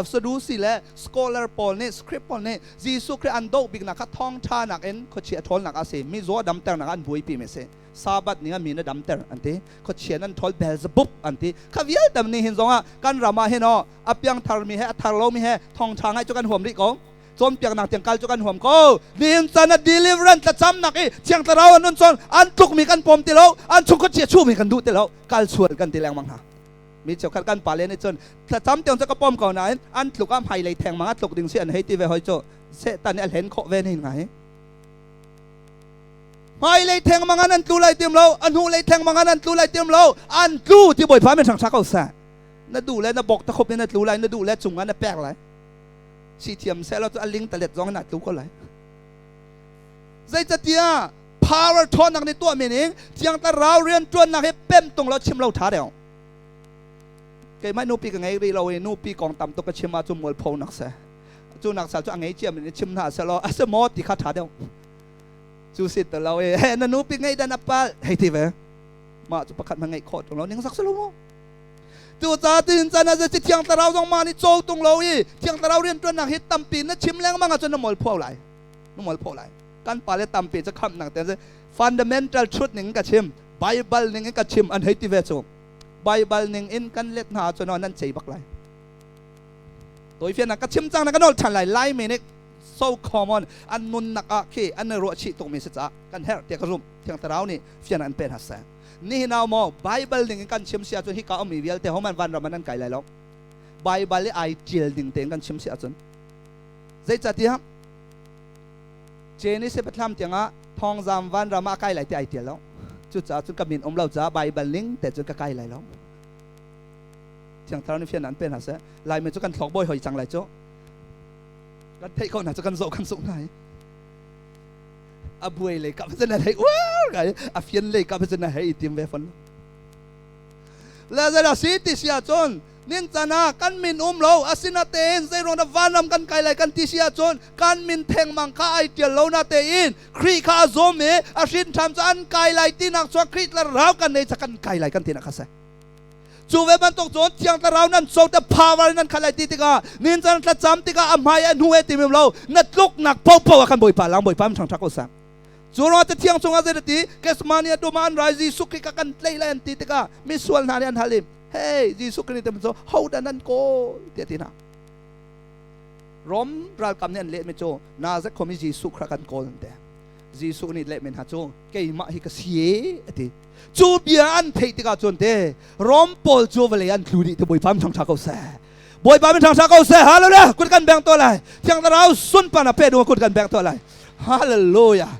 Sadusi le scholar pawl nih script pawl nih Jesuh Khrih an doh biknak kha thawngṭha nakin khuachia ṭhawlnak a si. Mizaw damternak an buaipi mi a si. Sabbath ni ah mi na damter an ti. Khuachia nan ṭhawl Beelzebub an ti. Kha vialte ni hin zongah kan ram ah hin aw a piangthar mi he a thar lomi he thawngṭha ngaih cu kan huam rih ko. Cawnpiaknak tiang kal cu kan huam ko. Nihin caan ah deliverance thlacamnak i Thiang Thlarau an nun cun an tlukmi kan pawm ti lo, an chung khuachia chuhmi kan duh ti lo. Kal sual kan ti lengmang hna. Mi cheukhat kan pale nih cun thlacam tiang cu ka pawm ko nain an tluk ah hmailei thengmang ah tluk ding si an hei ti ve hoi cu Satan nih a hlen khawh ve ning ngai. Hmailei thengmang ah nan tlu lai tim lo, a hnulei thengmang ah nan tlu lai tim lo, an tlu ti Bawipa min hrang ko seh. Na duh le na bok ta khop in na tlu lai, na duh le cung ah na pek lai. Si thiam seh lo cu a ling talet zong in na tlu ko lai. Zeicatiah power ṭhawnnak nih tuah mi ning Thiang Thlarau rian ṭuannak hi pem tung lo chim lo ṭha deuh. Keimah nupi ka ngei rih lo i nupi kong tam tuk ka chim ahcun mualpho nak seh. Cu nak sal cu a ngei cia mi nih chim hna seh law a si maw ti kha ṭha deuh. Cu si ti lo i he na nupi ngei dan a pal hei ti ve. Mah cu pakhat hmanh ngeih khawh ṭung lo ning sak si lo maw? Cucaah tuhin caan ah zei Thiang Thlarau zong mah nih caw tung lo i Thiang Thlarau rianṭuannak hi tampi na chim lengmang ahcun na mualpho lai. Na mualpho lai. Kan pale tampi cu khamhnak te fundamental truth ning in ka chim, Bible ning in ka chim an hei ti ve cu. Bible ning in kan let hna ahcun nan cei bak lai. Tawifiannak ka chim cang na ka nawl ṭhan lai. Laimi nih so common an nunnak ah khi an i ruahchih tukmi si caah kan herh tiah ka zumh. Thiang Thlarau nih fian an pe hna seh. Nihin ah maw Bible ning in kan chim si ahcun hika ummi vialte homan vanram ah nan kai lai lo. Bible i ai ṭial ding tein kan chim si ahcun zeicahtiah Genesis pathlam tiangah thawngzam vanram ah kai lai ti ai ṭial lo. Cucaah cun ka min um lo caah Bible ning te cun ka kai lai lo. Thiang Thlarau nih fian an pe hna seh. Laimi cu kan thlok bawi hoi cang lai cu. Kan theih ko hna cu kan zoh kan sungh hna hi. A buai lei kap cun a hei uar ngai a fian lei kap cun a hei tim ve fon. Le zeidah si ti si ahcun nin can ah kan min um lo asinatein zeiruang dah vanram kan kai lai kan ti si ahcun kan min thengmang kha ai tial lo na tein Khrih kha a zawm i a hrin ṭham cu an kai lai tinak chuak Khrih thlarau kan nei ca kan kai lai kan tinak kha si. Cu ve bantuk cun Thiang Thlarau nan co te power nan khat lai ti tikah nin caan thlacam tikah a hmai a hnu he ti mim lo na tluknak popo ah kan Bawipa lang Bawipa mi ṭhangṭha ko sang. Cu ruangah Cathiang chungah zei ti Gethsemane dum ah an rai Jesuh Khrih kha kan tlaih lai an ti tikah misual hna nih an hal i hey Jesuh Khrih nih cu hodah nan kawl tiah ti hna. Rom ralkap nih an lehmi cu Nazareth khuami Jesuh kha kan kawl an ti. Jesuh nih lehmi hna cu keimah hi ka si e a ti. Cu bia an theih tikah cun te Rom pawl cu vawlei an tlu dih ti Bawipa min thangṭha ko seh. Bawipa min thangṭha ko seh. Hallelujah. Kut kan beng to lai. Thiang Thlarau sunparnak pe ding kut kan beng to lai. Hallelujah.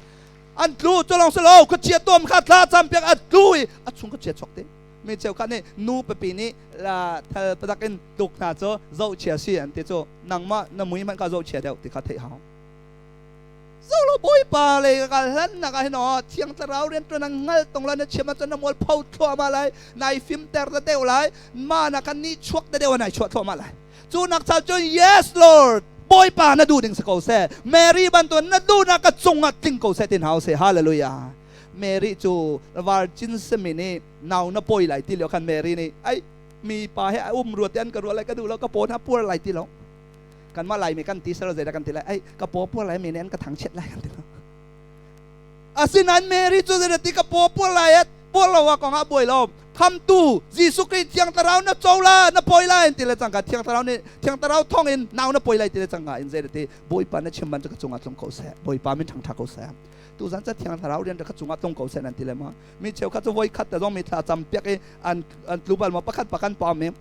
An tlu cu lawng si lo khuachia tom kha thla cam piak a tlu i a chung khuachia chuak te. Mi cheukhat nih nu pipi nih la thal padak in tuk hna cu zohchia si an ti cu nangmah na mui hmanh kha zohchia deuh ti kha theih hau. Zolo Bawipa lei ka kal hlan nak ah hin aw Thiang Thlarau rian ṭuan ang ngal tong la na chiam ahcun na mual pho thluahmah lai nai fimter da deuh lai ma na kan nih chuak da deuh nai chuah thluahmah lai cu nak chal cun yes Lord Bawipa na duh ding si ko seh Mary bantuk na duhnak ka cungah tling ko seh tin hau seh hallelujah Mary cu virgin simi nih nau na pawi lai ti lio khan Mary nih ai mi pa he a um rua te an ka ruah lai ka duh lo ka paw hna puar lai ti lo kanmah Laimi kan ti sal zeidah kan ti lai ai ka paw puar lai mi nih an ka thangchiat lai kan ti lo asinain Mary cu zeidah ti ka paw puar lai at puar lo ah kong ah buai lo khamtu Jesuh Khrih Thiang Thlarau na co la na pawi lai ti le cangka Thiang Thlarau nih Thiang Thlarau thawng in nau na pawi lai ti le cangka in zeidah ti Bawipa na chim ban cu ka cungah tlung ko seh Bawipa min thangtha ko seh tuzan ca Thiang Thlarau rian ka cungah tlung ko seh nan ti le ma mi cheukhat cu voi khat te zong mi thla cam piak i an an tlu bal ma pakhat pakan pam i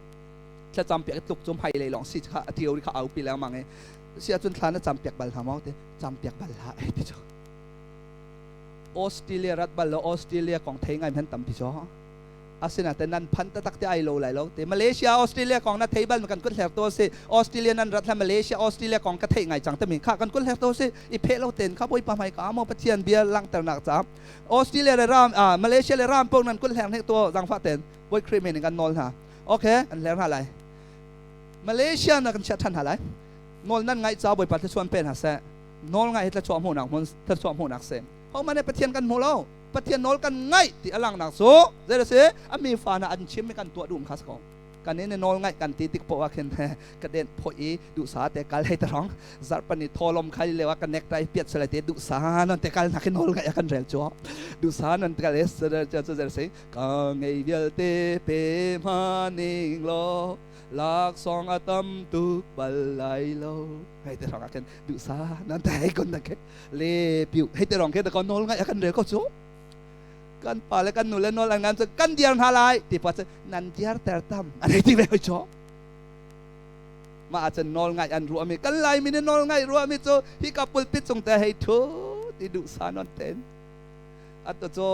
thlacam piak tluk cu hmai lei lawng si kha a theory kha au pi lengmang i si ahcun thla na cam piak bal hna maw te cam piak bal hlah ei ti cu Australia rat bal lo Australia kong thei ngai men tampi cu asinain nan phan taktak te ai lo lai lo te Malaysia Australia kong na thei bal kan kun hler to si Australia nan rat la Malaysia Australia kong ka thei ngai chang te mi kha kan kun hler to si i phe lo ten kha boi pa mai ka mo Pathian bia langter nak cha Australia le ram Malaysia le ram pok nan kun hler nek to zangfa ten boi Khrih men kan nawl hna Okay, an hler hna lai. Malaysia na kan chiah ṭhan hna lai. Nawl nan ngaih ca Bawipa thluachuah pe hna seh. Nawl ngaih hi thluachuah hmuhnak hmun thluachuah hmuhnak si. Ho man Pathian kan hmu lo. Pathian nawl kan ngaih ti a langhnak cu zei a si? A mi fa hna an chim i kan tuah duh kha si ko. Kan in nawl ngaih kan ti tik poah khin ka den phoi i duhsa te kal hei tarong zarhpani tholom khai leo ah ka necktie piat sele te duhsa non te kal na khi nawl ngaih kan rel chu duhsa non kal es chu zer si Ka ngei vialte pe hmaning law laksawng a tam tuk bal lai lo. Hei te rong ah khin duhsa nan te hei kon na ke le piu hei te rong ke da kon nawl ngai kan rel ko cu. Kan pa le kan nu le nawl an ngan cu kan diar hna lai ti pa cu nan diar ter tam an hei ti ve hoi cho. Ma ahcun nawl ngai an ruah mi kan lai mi nih nawl ngai ruah mi cu hi ka pulpit cung te hei thu ti duhsa non ten. Atu cu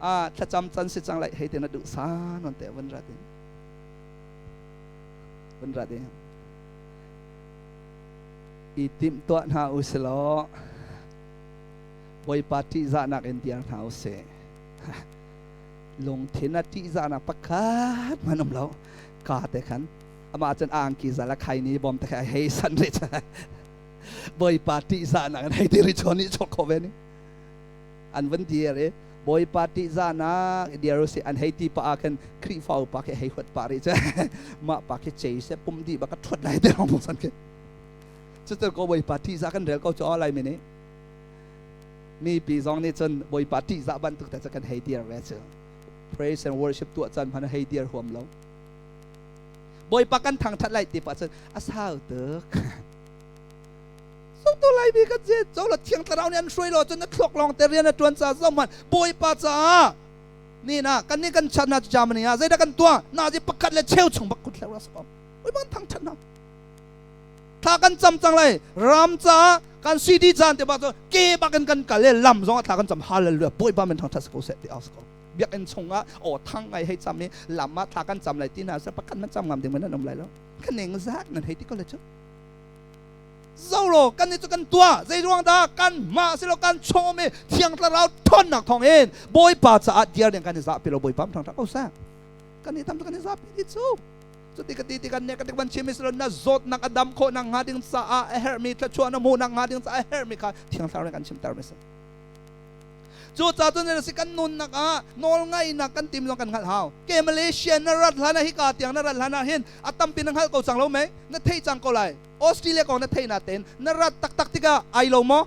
a thlacam can si cang lai hei te na duh sa non te vun rat in vun rat in i timh tuah hna u si law Bawipa ṭihzahnak in diar hna u sih lungthin a ṭihzahnak pakhat hmanh um lo ka te khan amah cun a angki zal a khai ni bom te kha hei san ri Bawipa ṭihzahnak in hei ti ri chawn nih chok kho ve ni an van dir i Bawipa ṭihzahnak dir usih an hei ti pah ah khan Khrihfa upa khi hei huat pah rih cu mah pa khi cei seh pum dih bak ka ṭhuat lai ti rong san khi cucu ko Bawipa ṭihzah kan rel ko cu lai mi nih mipi zong nih cun Bawipa ṭihzah bantuk te cu kan hei dir ve cu praise and worship tuah caan hmanh hei dir huam lo Bawipa kan thangṭhat lai ti pah cun a sau tuk Zotu lai mi kan si zo la Thiang Thlarau nih an hruai lo cun na thluak lawng te rian a ṭuan ca zohhmanh Bawipa caah ni na kan nih kan chan na Germany ah zeidah kan tuah na zi pakhat le cheu chung bak kut hleu ra ko oi ban thang that na thla kan cam cang lai ram caah kan CD caan te ba cu ke bak in kan kal le lam zong ah thla kan cam hallelujah Bawipa min thang that ko seh ti aus ko biakinn chungah aw thang ngai hei cam i lam ah thla kan cam lai ti hna se pakhat man cam ngam ding man an um lai lo kan ning zak nan hei ti ko le cu Zolo kan nih cu kan tuah zei ruang dah kan mah silo kan chom i Thiang Thlarau ṭhawnnak thawng in Bawipa caah diar ding kan i zahpi lo Bawipa thang ko seh kan nih tam kan i zahpi ti cu cuti ka ti ti kan nek ka tik ban chim silo na zawtnak a dam khawh nak hnga ding caah a herhmi thluachuah na hmuh nak hnga ding caah a herhmi kha Thiang Thlarau nih kan chimter mi si Cucaah cun si kan nunnak ah nawlngaihnak kan tim zong kan hngalh hau. Ke Malaysia na rat hlan ah hika tiang na rat hlan ah hin a tampi na hngalh ko cang lo mei? Na thei cang ko lai. Australia kong na thei na ten na rat taktak tikah ai lo maw?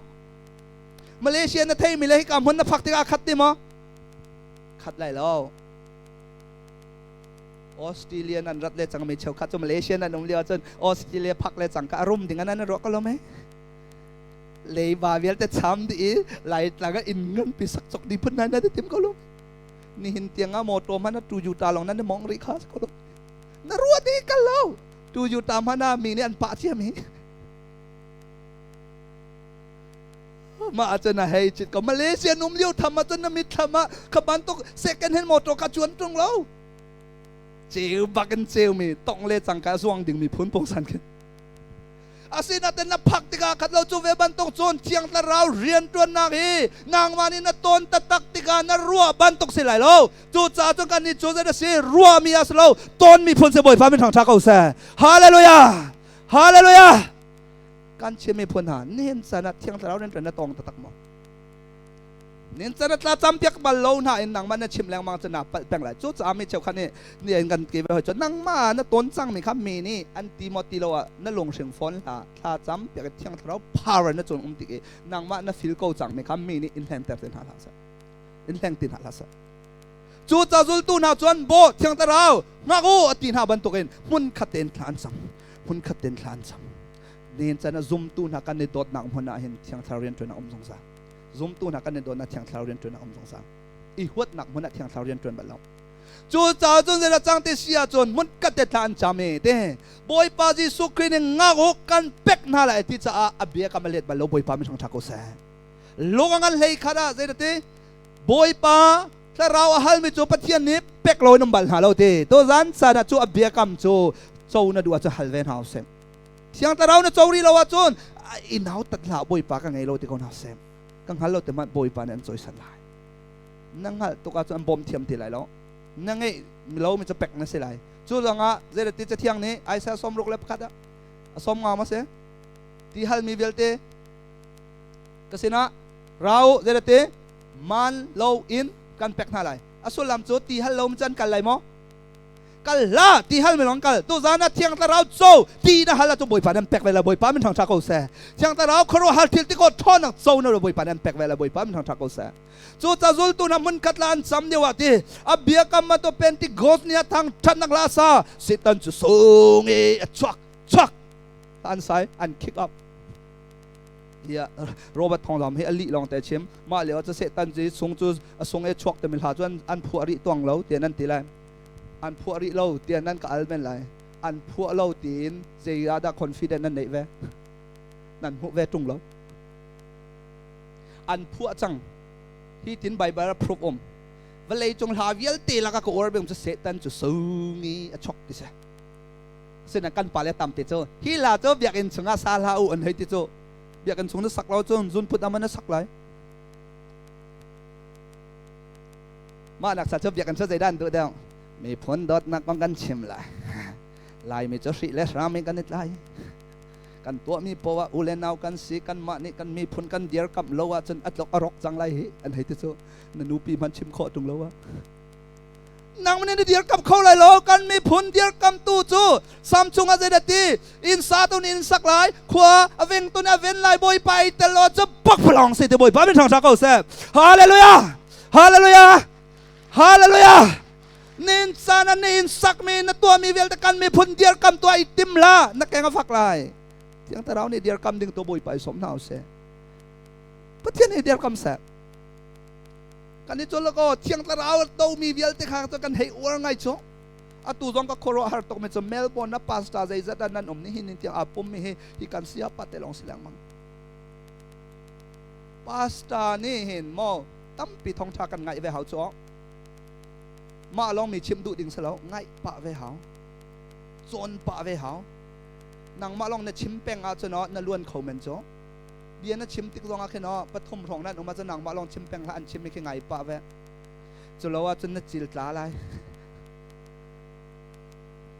Malaysia na theimi le hika hmun na phak tikah khat ti maw? Khat lai lo. Australia nan rat le cang mi cheukhat cu Malaysia nan um lio ahcun Australia phak le cangka a rum ding an ruah ko lo mei? Leiba vialte cham dih i Laitlang ah inn nganpi sak cawk dih phun nan tim ko lo. Nihin tiang ah motor hmanh ah Toyota lawng nan i mong rih kha ko lo. Na ruah dih kal lo. Toyota hmanh ah mi nih an pah cia mi. Mah ahcun a hei cit ko. Malaysia num lio tham ahcun na mitthlam ah kha bantuk second hand motor kha cuan tung lo. Ceu bak in ceu mi tong le cangka zuang ding mi phun pungsan khin. Asinain na phak tikah khat lo cu ve bantuk cun Thiang Thlarau rianṭuannak hi nangmah nih na tawn taktak tikah na ruah bantuk si lai lo. Cucaah cun kannih cu zei a si ruahmi a si lo tawnmi phun si Bawipa min thangṭha ko seh. Hallelujah! Hallelujah! Kan Chin miphun hna nihin caan ah Thiang Thlarau rianṭuan na tawng taktak maw? Nin can a tla campiak bal lo na in nangmah na chim lengmang cu na palh peng lai. Cucaah mi cheukhat nih ni in kan ti ve hoi cu nangmah na tawn cang mi kha mi nih an ti maw ti lo ah na lunghring fawn hlah. Thla cam piak i Thiang Thlarau power na cung um tik i nangmah na feel ko cang mi kha mi nih in hlenter te hna hlah seh. In hleng ti hna hlah seh. Cu ca zultu hna cun baw Thiang Thlarau ngak u a ti hna bantukin hmun khat tein thla an cam. Hmun khat tein thla an cam. Nin can a zumtu hna kan i dawtnak hmun ah hin Thiang Thlarau rianṭuan a um zungzal. Zumtu hna kan i dawtnak Thiang Thlarau rianṭuan a um zungzal. I huatnak hmun ah Thiang Thlarau rianṭuan bal lo. Cu caah cun zeidah cang ti si ahcun hmun khat te thla an cam i te Bawipa Jesuh Khrih nih ngak u kan pek hna lai ti caah a bia kam a let bal lo Bawipa min hrang ṭha ko seh. Lung a ngan hlei khat ah zeidah ti Bawipa Thlarau a halmi cu Pathian nih pek lo in um bal hna lo ti. Tuzan caan ah cu a biakam cu co na duh ahcun hal ve hna usih. Thiang Thlarau na co rih lo ahcun i nautat hlah Bawipa ka ngei lo ti ko hna seh. Ka hngal lo te hmanh Bawipa nih an cawisan lai. Na hngalh tuk ahcun an bawm thiam ti lai lo. Na ngeih lo mi cu pek na si lai. Cu ruangah zeirati Cathiang nih Isaiah 61 ah a sawm nga ma si? Ti halmi vialte ka sinah ra u zeirati man lo in kan pek hna lai. A sullam cu ti hal lo mi cu an kal lai maw? Kal hlah ti hal mi lawng kal tu zan ah Thiang Thlarau co ti na hal ah cu Bawipa nan pek ve lai Bawipa min thangṭha ko seh. Thiang Thlarau khuaruahhar thil ti ko ṭhawnnak co na Bawipa nan pek ve lai Bawipa min thangṭha ko seh. Cu ca zultu hna hmun khat la an cam lio ah ti a biakam ma to Pentecost ni a thang ṭhatnak la sa Satan cu sung i a chuak chuak an sai an kick up tiah Robert Thawngzam hi a lih lawng te chim mah lio cu Satan cu sung cu a sung i chuak timi hla cu an phuah rih tuang lo tiah nan ti lai. An phuah rih lo tiah nan ka al men lai. An phuah lo tiin zei ah dah confident nan neih ve? Nan hmuh ve ṭung lo. An phuah cang. Hi tin Bible a proof um. Vawlei cung hla vialte laka ka uar bik cu Satan cu sung i a chok ti si. Asinain kan pale tam te cu hi hla cu biakinn chungah sa hlah u an hei ti cu biakinn chung na sak lo cun zunput aman na sak lai. Mah nak sa cu biakinn cu zeidah an duh deuh? Miphun dawtnak kong kan chim lai. Laimi cu hrih le hram in kan i tlai. Kan tuahmi poah u le nau kan si, kanmah nih kan miphun kan dirkamh lo ahcun a tlok a rawk cang lai hi an hei ti cu na nupi hmanh chim khawh ṭung lo ah. Nang nih na dirkamh kho lai lo. Kan miphun dirkamtu cu Sam chungah zeidah ti inn sa tu nih inn sak lai, khua a veng tu nih a ven lai, Bawipa i tel lo cu pakpalawng si ti Bawipa min ṭhangṭha ko seh. Hallelujah! Hallelujah! Hallelujah! Nin caan ah na inn sakmi na tuahmi vialte kan miphun dirkam tuah i tim hlah, na keng a fak lai. Thiang Thlarau nih dirkam ding tu Bawipa i sawm hna usih. Pathian nih dirkam seh. Kan i cul ko Thiang Thlarau tomi vialte kha cu kan hei uar ngai cu. Atu zong ka khuaruah har tuk mi cu Melbourne na pastor zeizat ah nan um ni hin tiang aa pum mi hi hi kan sia pa te lawng si lengmang. Pastor nih hin maw tampi thawngṭha kan ngaih ve hau cu mah lawng mi chim duh ding si lo ngaih pah ve hau cawn pah ve hau nangmah lawng na chim peng ahcun oh na luan kho men cu bia na chim tik zong ah khin oh pathum hrawng nan um ahcun nangmah lawng chim peng hlah an chim mi khi ngai pah ve cu lo ahcun na cil tla lai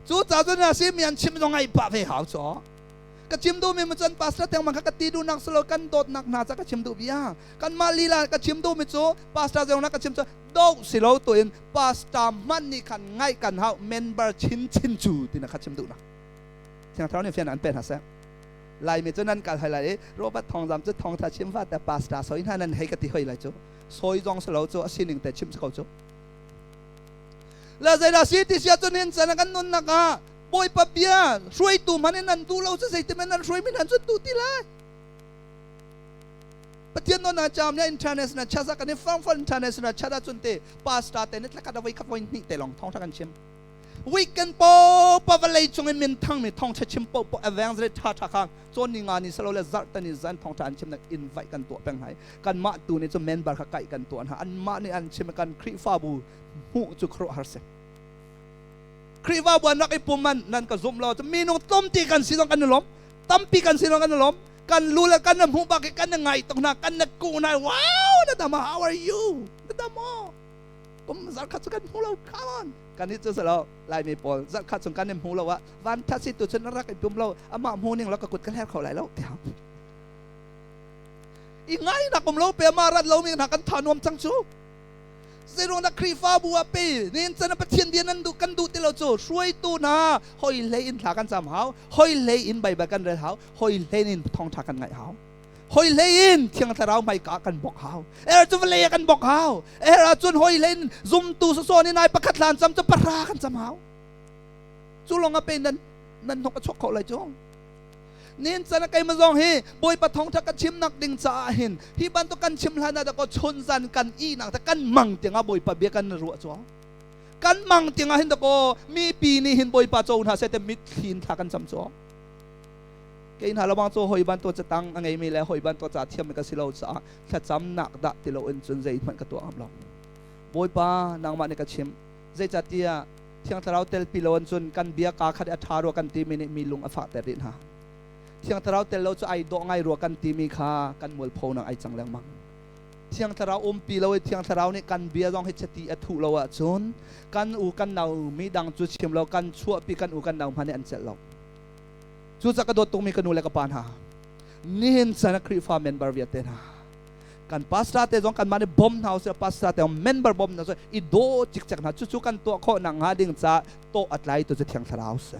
cu ca cun na si mi an chim zong ngaih pah ve hau cu ka chim duhmi mu cun pastor tengmang kha ka ti duhnak si lo kan dawtnak hna ca ka chim duh bia kanmah lila ka chim duhmi cu pastor zong na ka chim cu do si lo tu in pastor hmanh nih khan ngaih kan hau member chinchin cu tina kha chim duhnak Thiang Thlarau nih fian an pe hna seh. Laimi cu nan kal hoi lai i Robert Thawngzam cu thawngtha chim fa te pastor soi hna nan hei ka ti hoi lai cu. Soi zong si lo cu a sining te chim si ko cu. La zeidah si ti sia cun hin chan kan nunnak ah Bawipa bia hruaitu hmanh in nan duh lo cu zeitin nan hruai mi nan cun duh ti lai. Pathian nawn na cham ya international church kan i Frankfurt International Church ahcun te pastor te nih thlakhat voi khat voi hnih te lawng thawngtha kan chim. Weekend po pa vawlei cung in min thang mi thawngtha chim po po evangelist tha tha kha cawn ni nga ni salo le zarh tani zan thawngtha an chim nak invite kan tuah peng hai. Kanmah tu nih cu member kha kai kan tuah hna. Anmah nih an chim kan Khrihfabu hmuh cu khuaruahhar si. Khrihfabu an rak i pum man nan ka zumh lo cu minung tlawmti kan si zong kan i lawm. Tampi kan si zong kan i lawm. Kan lu le kan na hmuh bak i kan na ngai tuk hna kan na kuh hna wow na dam how are you na dam maw kum zarkhat cu kan hmu lo come on kan i cu salo laimi pawl zarkhat chung kan i hmu lo ah van that si tu cun rak i pum lo amah hmu ning lo ka kut ka hler kho lai lo tiang i ngai nak um lo pe ma rat lo mi hna kan tha nuam cang cu Zeiruang dah Khrihfabu ah pe nin chan Pathian bia nan duh kan duh ti lo cu hruaitu hna hoi hlei in thla kan cam hau hoi hlei in Baibal kan rel hau hoi hlei in thawngtha kan ngaih hau hoi hlei in Thiang Thlarau hmaika kan bok hau er cu vawlei ah kan bok hau er ahcun hoi hlei in zumtu sosaw ni nai pakhat hlan cam cu pahra kan cam hau cu lawng ah pe nan nan hnok a chuak kho lai cu Nin can keimah zong hi Bawipa thawngṭha ka chimnak ding caah hin hi bantuk kan chim hlan ah dakaw chunzan kan ihnak te kan mang tiangah Bawipa bia kan ruah cu kan mang tiangah hin dakaw mipi nih hin Bawipa co hna seh te mitthli in thla kan cam cu kei hna lawang cu hoi bantuk catang a ngeimi le hoi bantuk ca thiam ka si lo caah thlacamnak dah ti lo in cun zeihmanh ka tuah ngam lo Bawipa nangmah nih ka chim zeicahtiah Thiang Thlarau telpi lo cun kan bia kaa khat a ṭha rua kan timi nih mi lung a fahter rih hna. Thiang Thlarau tel lo cu ai dawh ngai rua kan timi kha kan mualphonak ai cang lengmang. Thiang Thlarau umpi lo i Thiang Thlarau nih kan bia zong hi chiti a thuh lo ahcun kan u kan nau mi dang cu chim lo kan chuahpi kan u kan nau hmanh nih an celh lo. Cucaah ka dawt tukmi ka nu le ka pa hna, nihin chan ah Khrihfa member vialte hna, kan pastor te zong kanmah nih bawm hna usih pastor te member bawm hna usih i daw cikcek hna cucu kan tuah khawh nak hnga ding ca tawh a tlai tu cu thiang thlarau si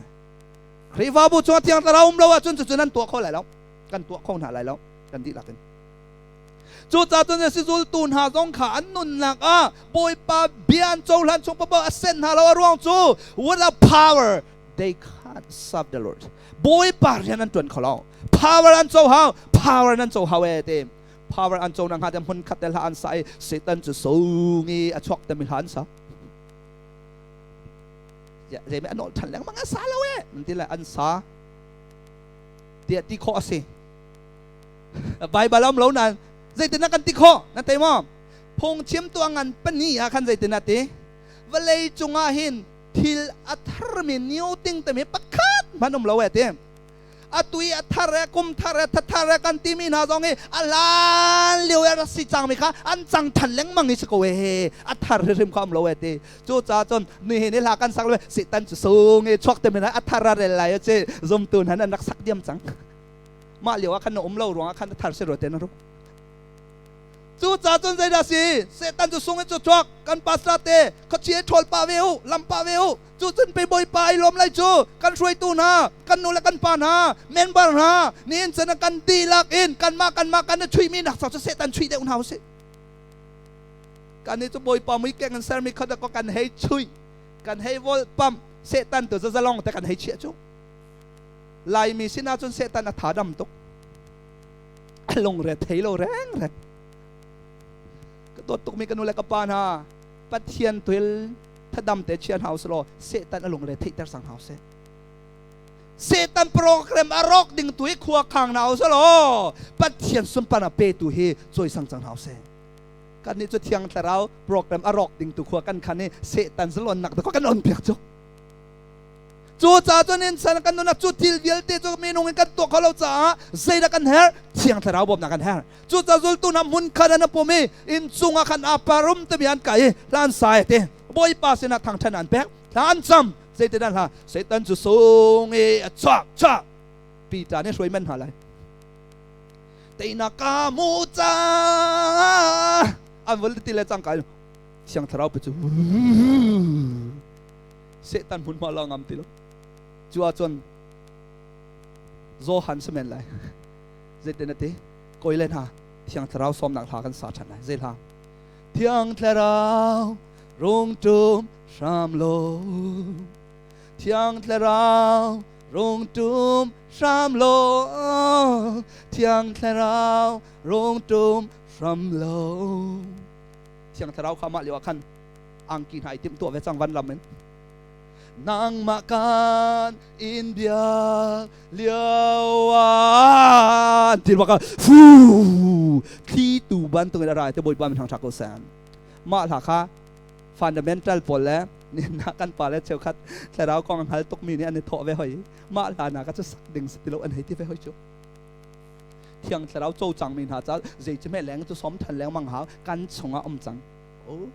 Khrihfabu chungah thiang thlarau um lo ahcun cucu nan tuah kho lai lo kan tuah kho hna lai lo kan dihlak in Cucaah cun zultu hna zong kha an nunnak ah Bawipa bia an cohlan chung paoh a sen hna lo a ruang cu without power they can't serve the Lord. Bawipa rian an ṭuan kho lo. Power an co hau, power nan co hau e ti. Power an co na hnga te hmun khat te hla an sa i Satan cu songi a chuak te mi hla an sa. Zei me an ol ṭhan lengmang a sa lo e. Nan ti le an sa. Tiah ti khawh a si. Bible am lo nan zeitin na kan ti khawh nan thei maw? Phungchimtu a ngan pahnih ah khan zeitin a ti? Vawlei cungah hin thil a tharmi new ting timi pakhat hmanh um lo e ti. Atu i a thar e kum thar e thathar e kan timi hna zong hi a hlan lio e rak si cangmi kha an cang than lengmang i si ko e a thar hrimhrim kha um lo e ti. Cucaah cun nihin i hla kan sak le Satan cu sung i chuak te min a thar a rel lai a ci zumtu hna an rak sak diam cang. Mah lio ah khan na um lo ruangah khan na thar si rua te na ru. Cucaah cun zeidah si? Satan cu sung in cu chuak kan pastor te khuachia ṭhawl pah ve u, lam pah ve u. Cu cun pei Bawipa ai lawm lai cu kan hruaitu hna, kan nu le kan pa hna, member hna, nihin cun kan dihlak in kanmah kanmah kan i chuihmi nak cu Satan chuih deuh hna usih. Kan nih cu Bawipa mui keng in sermi kha dah kan hei chuih, kan hei volpam, Satan tu zalong te kan hei chiah cu. Laimi sinah cun Satan a tha dam tuk. A lungre thei lo reng reng. Ka dawt tukmi ka nu le ka pa hna, Pathian tuil thadam te chia hna usih law Satan a lungre theihter sang hna usih. Satan program a rawk ding tu hi khua khang hna usih law Pathian sunparnak petu hi cawisang cang hna usih. Kan nih cu Thiang Thlarau program a rawk ding tu khua kan khan i Satan zalonnak te kan on piak cu. Cucaah cun insan kan nunnak cu thil vialte cu minung in kan tuah kho lo caah zeidah kan herh? Thiang Thlarau bawmhnak kan herh. Cucaah zultu hna hmun khat an pum i inncung ah khan a parum timi an kai i hla an sai ti. Bawipa sinah thangṭhat an pek. Thla an cam. Zeitin an hla? Satan cu sung i a chuak chuak. Peter nih hruai men hna lai. Teinak ka mu ca an vul ti le cangka Thiang Thlarau pe cu Satan hmunhma la ngam ti lo. Cu ahcun Johan si men lai. Zeitin a ti? Koi le hna Thiang Thlarau sawmnak hla kan sa ṭhan lai. Zei hla? Thiang Thlarau rung ṭum hram law Thiang Thlarau rung ṭum hram law Thiang Thlarau rung ṭum hram law Thiang Thlarau kha mah lio ah khan angki hna i timhtuah ve cang van lam in nangmah kan in biak lio ah ti baka fu thli tu bantuk in a ra te Bawipa min thangṭhat ko seh. Mah hla kha fundamental pawl le na kan pa le cheukhat thlarau kong hngal tukmi nih an i thawh ve hoi. Mah hla na ka cu sak ding si ti lo an hei ti ve hoi cu. Thiang Thlarau co cangmi hna ca zei cu me leng cu som than lengmang hau kan chungah um cang. Oh.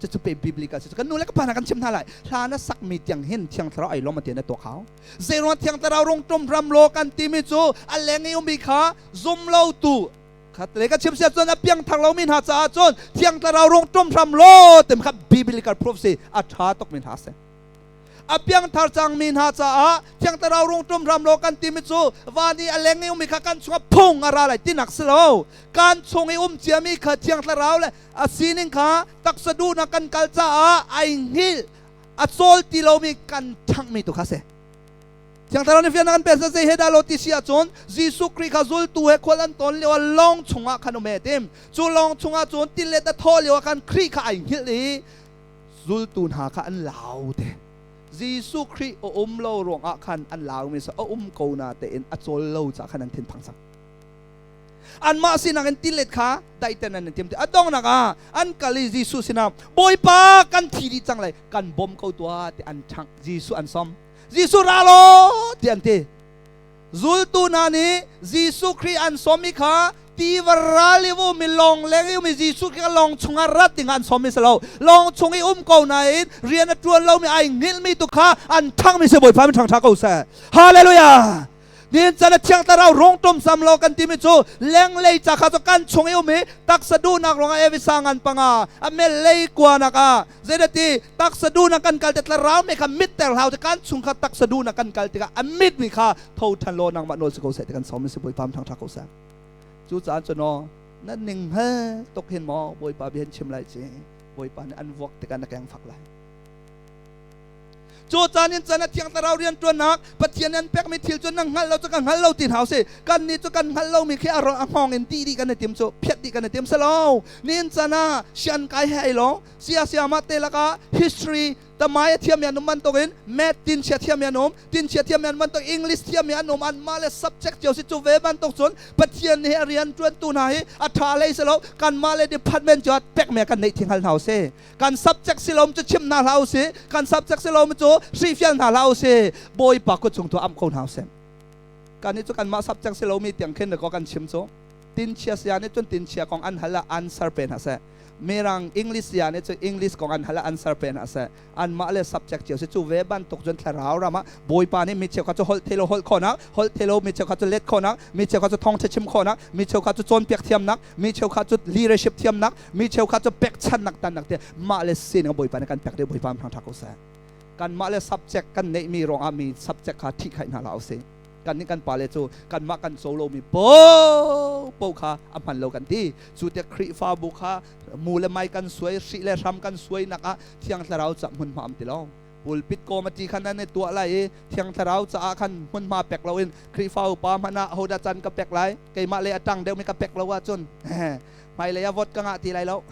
Cucu pe biblical si. Kan nu le ka pa hna kan chim hna lai. Hla na sakmi tiang hin Thiang Thlarau ai lawm ati na tuak hau. Zeiruang Thiang Thlarau rung tum ram law kan timi cu a leng i ummi kha zum lo tu khat le ka chim sia cun a piang thar lomi hna caah cun Thiang Thlarau rung tum hram law tim kha biblical proof si a tha tuk mi hna si. A piangthar cangmi hna caah Thiang Thlarau rung ṭum hram law kan timi cu van i a leng i ummi kha kan chungah phung a ra lai tinak si lo. Kan chung i um ciami kha Thiang Thlarau le a sining kha taksa duhnak kan kal caah ai hngilh a cawl ti lomi kan ṭhanghmi tu kha si. Thiang Thlarau nih fiannak an pek zei he dah lo ti si ahcun Jesuh Khrih kha zultu he khual an tawn lio ah lawng chungah khan um e tim. Cu lawng chungah cun tilet a thawh lio ah khan Khrih kha ai hngilh i zultu hna kha an lau te. Jesuh Khrih a um lo ruangah khan an laumi cu a um ko na tein a cawl lo caah khan an thinphang cang. Anmah sinak in tilet kha daihten an tim. A donghnak ah an kal i Jesuh sinah Bawipa kan thi dih cang lai kan bawm ko tuah ti an ṭhangh. Jesuh an sawm. Jesuh ra law ti an ti. Zultu hna nih Jesuh Khrih an sawm i kha tiva ral i um i lawng leng i um i Jesuh Khrih lawng chungah rat ding an sawm i si lo. Lawng chung i um ko nain rian a ṭuan lomi ai hngilhmi tu kha an ṭhangmi si. Bawipa min ṭhangṭha ko seh. Hallelujah! Nihin chan a Thiang Thlarau rung tum sam lo kan timi cu lenglei ca kha cu kan chung i um i taksa duhnak ruangah evisa ngan panga a mel lei kuanak ah zeidati taksa duhnak kan kal te thlarau mi kha mitter hlau te kan chung kha taksa duhnak kan kal tikah a mit mi kha tho than law nangmah nawl si ko seh ti kan sawm si Bawipa thang tha ko seh. Cu caan cu no nan ning hal tuk hin maw Bawipa bia chim lai ci Bawipa nih an vuak tikah na keng fak lai. Cu caan in chan a Thiang Thlarau rian ṭuannak Pathian an pekmi thil cu na hngalh lo cu ka hngal lo ti hna usih. Kan nih cu kan hngalh lomi khi a hngawng in ti dih kan i tim cu phiat dih kan i tim selo. Nihin chan ah sian kai he ai lo sia sia mah te lakah history tamai a thiam an um bantukin math tin chia thiam an um tin chia thiam an bantuk English thiam an um an mah le subject cio si cu ve bantuk cun Pathian he rian ṭuantu hna hi a ṭha lei si lo kanmah le department cu pek me kan neih thing hal hna usih. Kan subject si lo cu chim hna hlah usih. Kan subject si lo cu hrifial hna hlah usih. Bawipa kut chung tu am ko hna usih. Kan nih cu kanmah subject si lomi tiang khin ko kan chim cu. Tinchia saya nih cun tinchia kong an hal ah answer pe hna seh. Mirang English saya nih cun English kong an hal ah answer pe hna seh. Anmah le subject cio si cu ve bantuk cun thlarau ram ah Bawipa nih mi cheukhat cu holh thelo holh khawhnak, holh thelo mi cheukhat cu let khawhnak, mi cheukhat cu thawngṭha chim khawhnak, mi cheukhat cu cawnpiak thiamnak, mi cheukhat cu leadership thiamnak, mi cheukhat cu pekchannak tannak te mah le sining Bawipa nih kan pek dih. Bawipa thangṭha ko seh. Kanmah le subject kan neihmi ruangah mi subject kha ṭhihkhaih hna hlah usih. Kan nih kan pale cu kanmah kan co lomi popo kha a hman lo kan ti. Cu tiah Khrihfabu kha mu le mai kan suai, hrih le hram kan suai nak ah Thiang Thlarau ca hmunhma am ti lo. Pulpit committee khan nan i tuah lai i Thiang Thlarau caah khan hmunhma pek loin Khrihfa upa hmanh ah hodah can ka pek lai, keimah le a ṭang deuhmi ka pek lo ahcun hmailei ah vote ka ngah ti lai lo.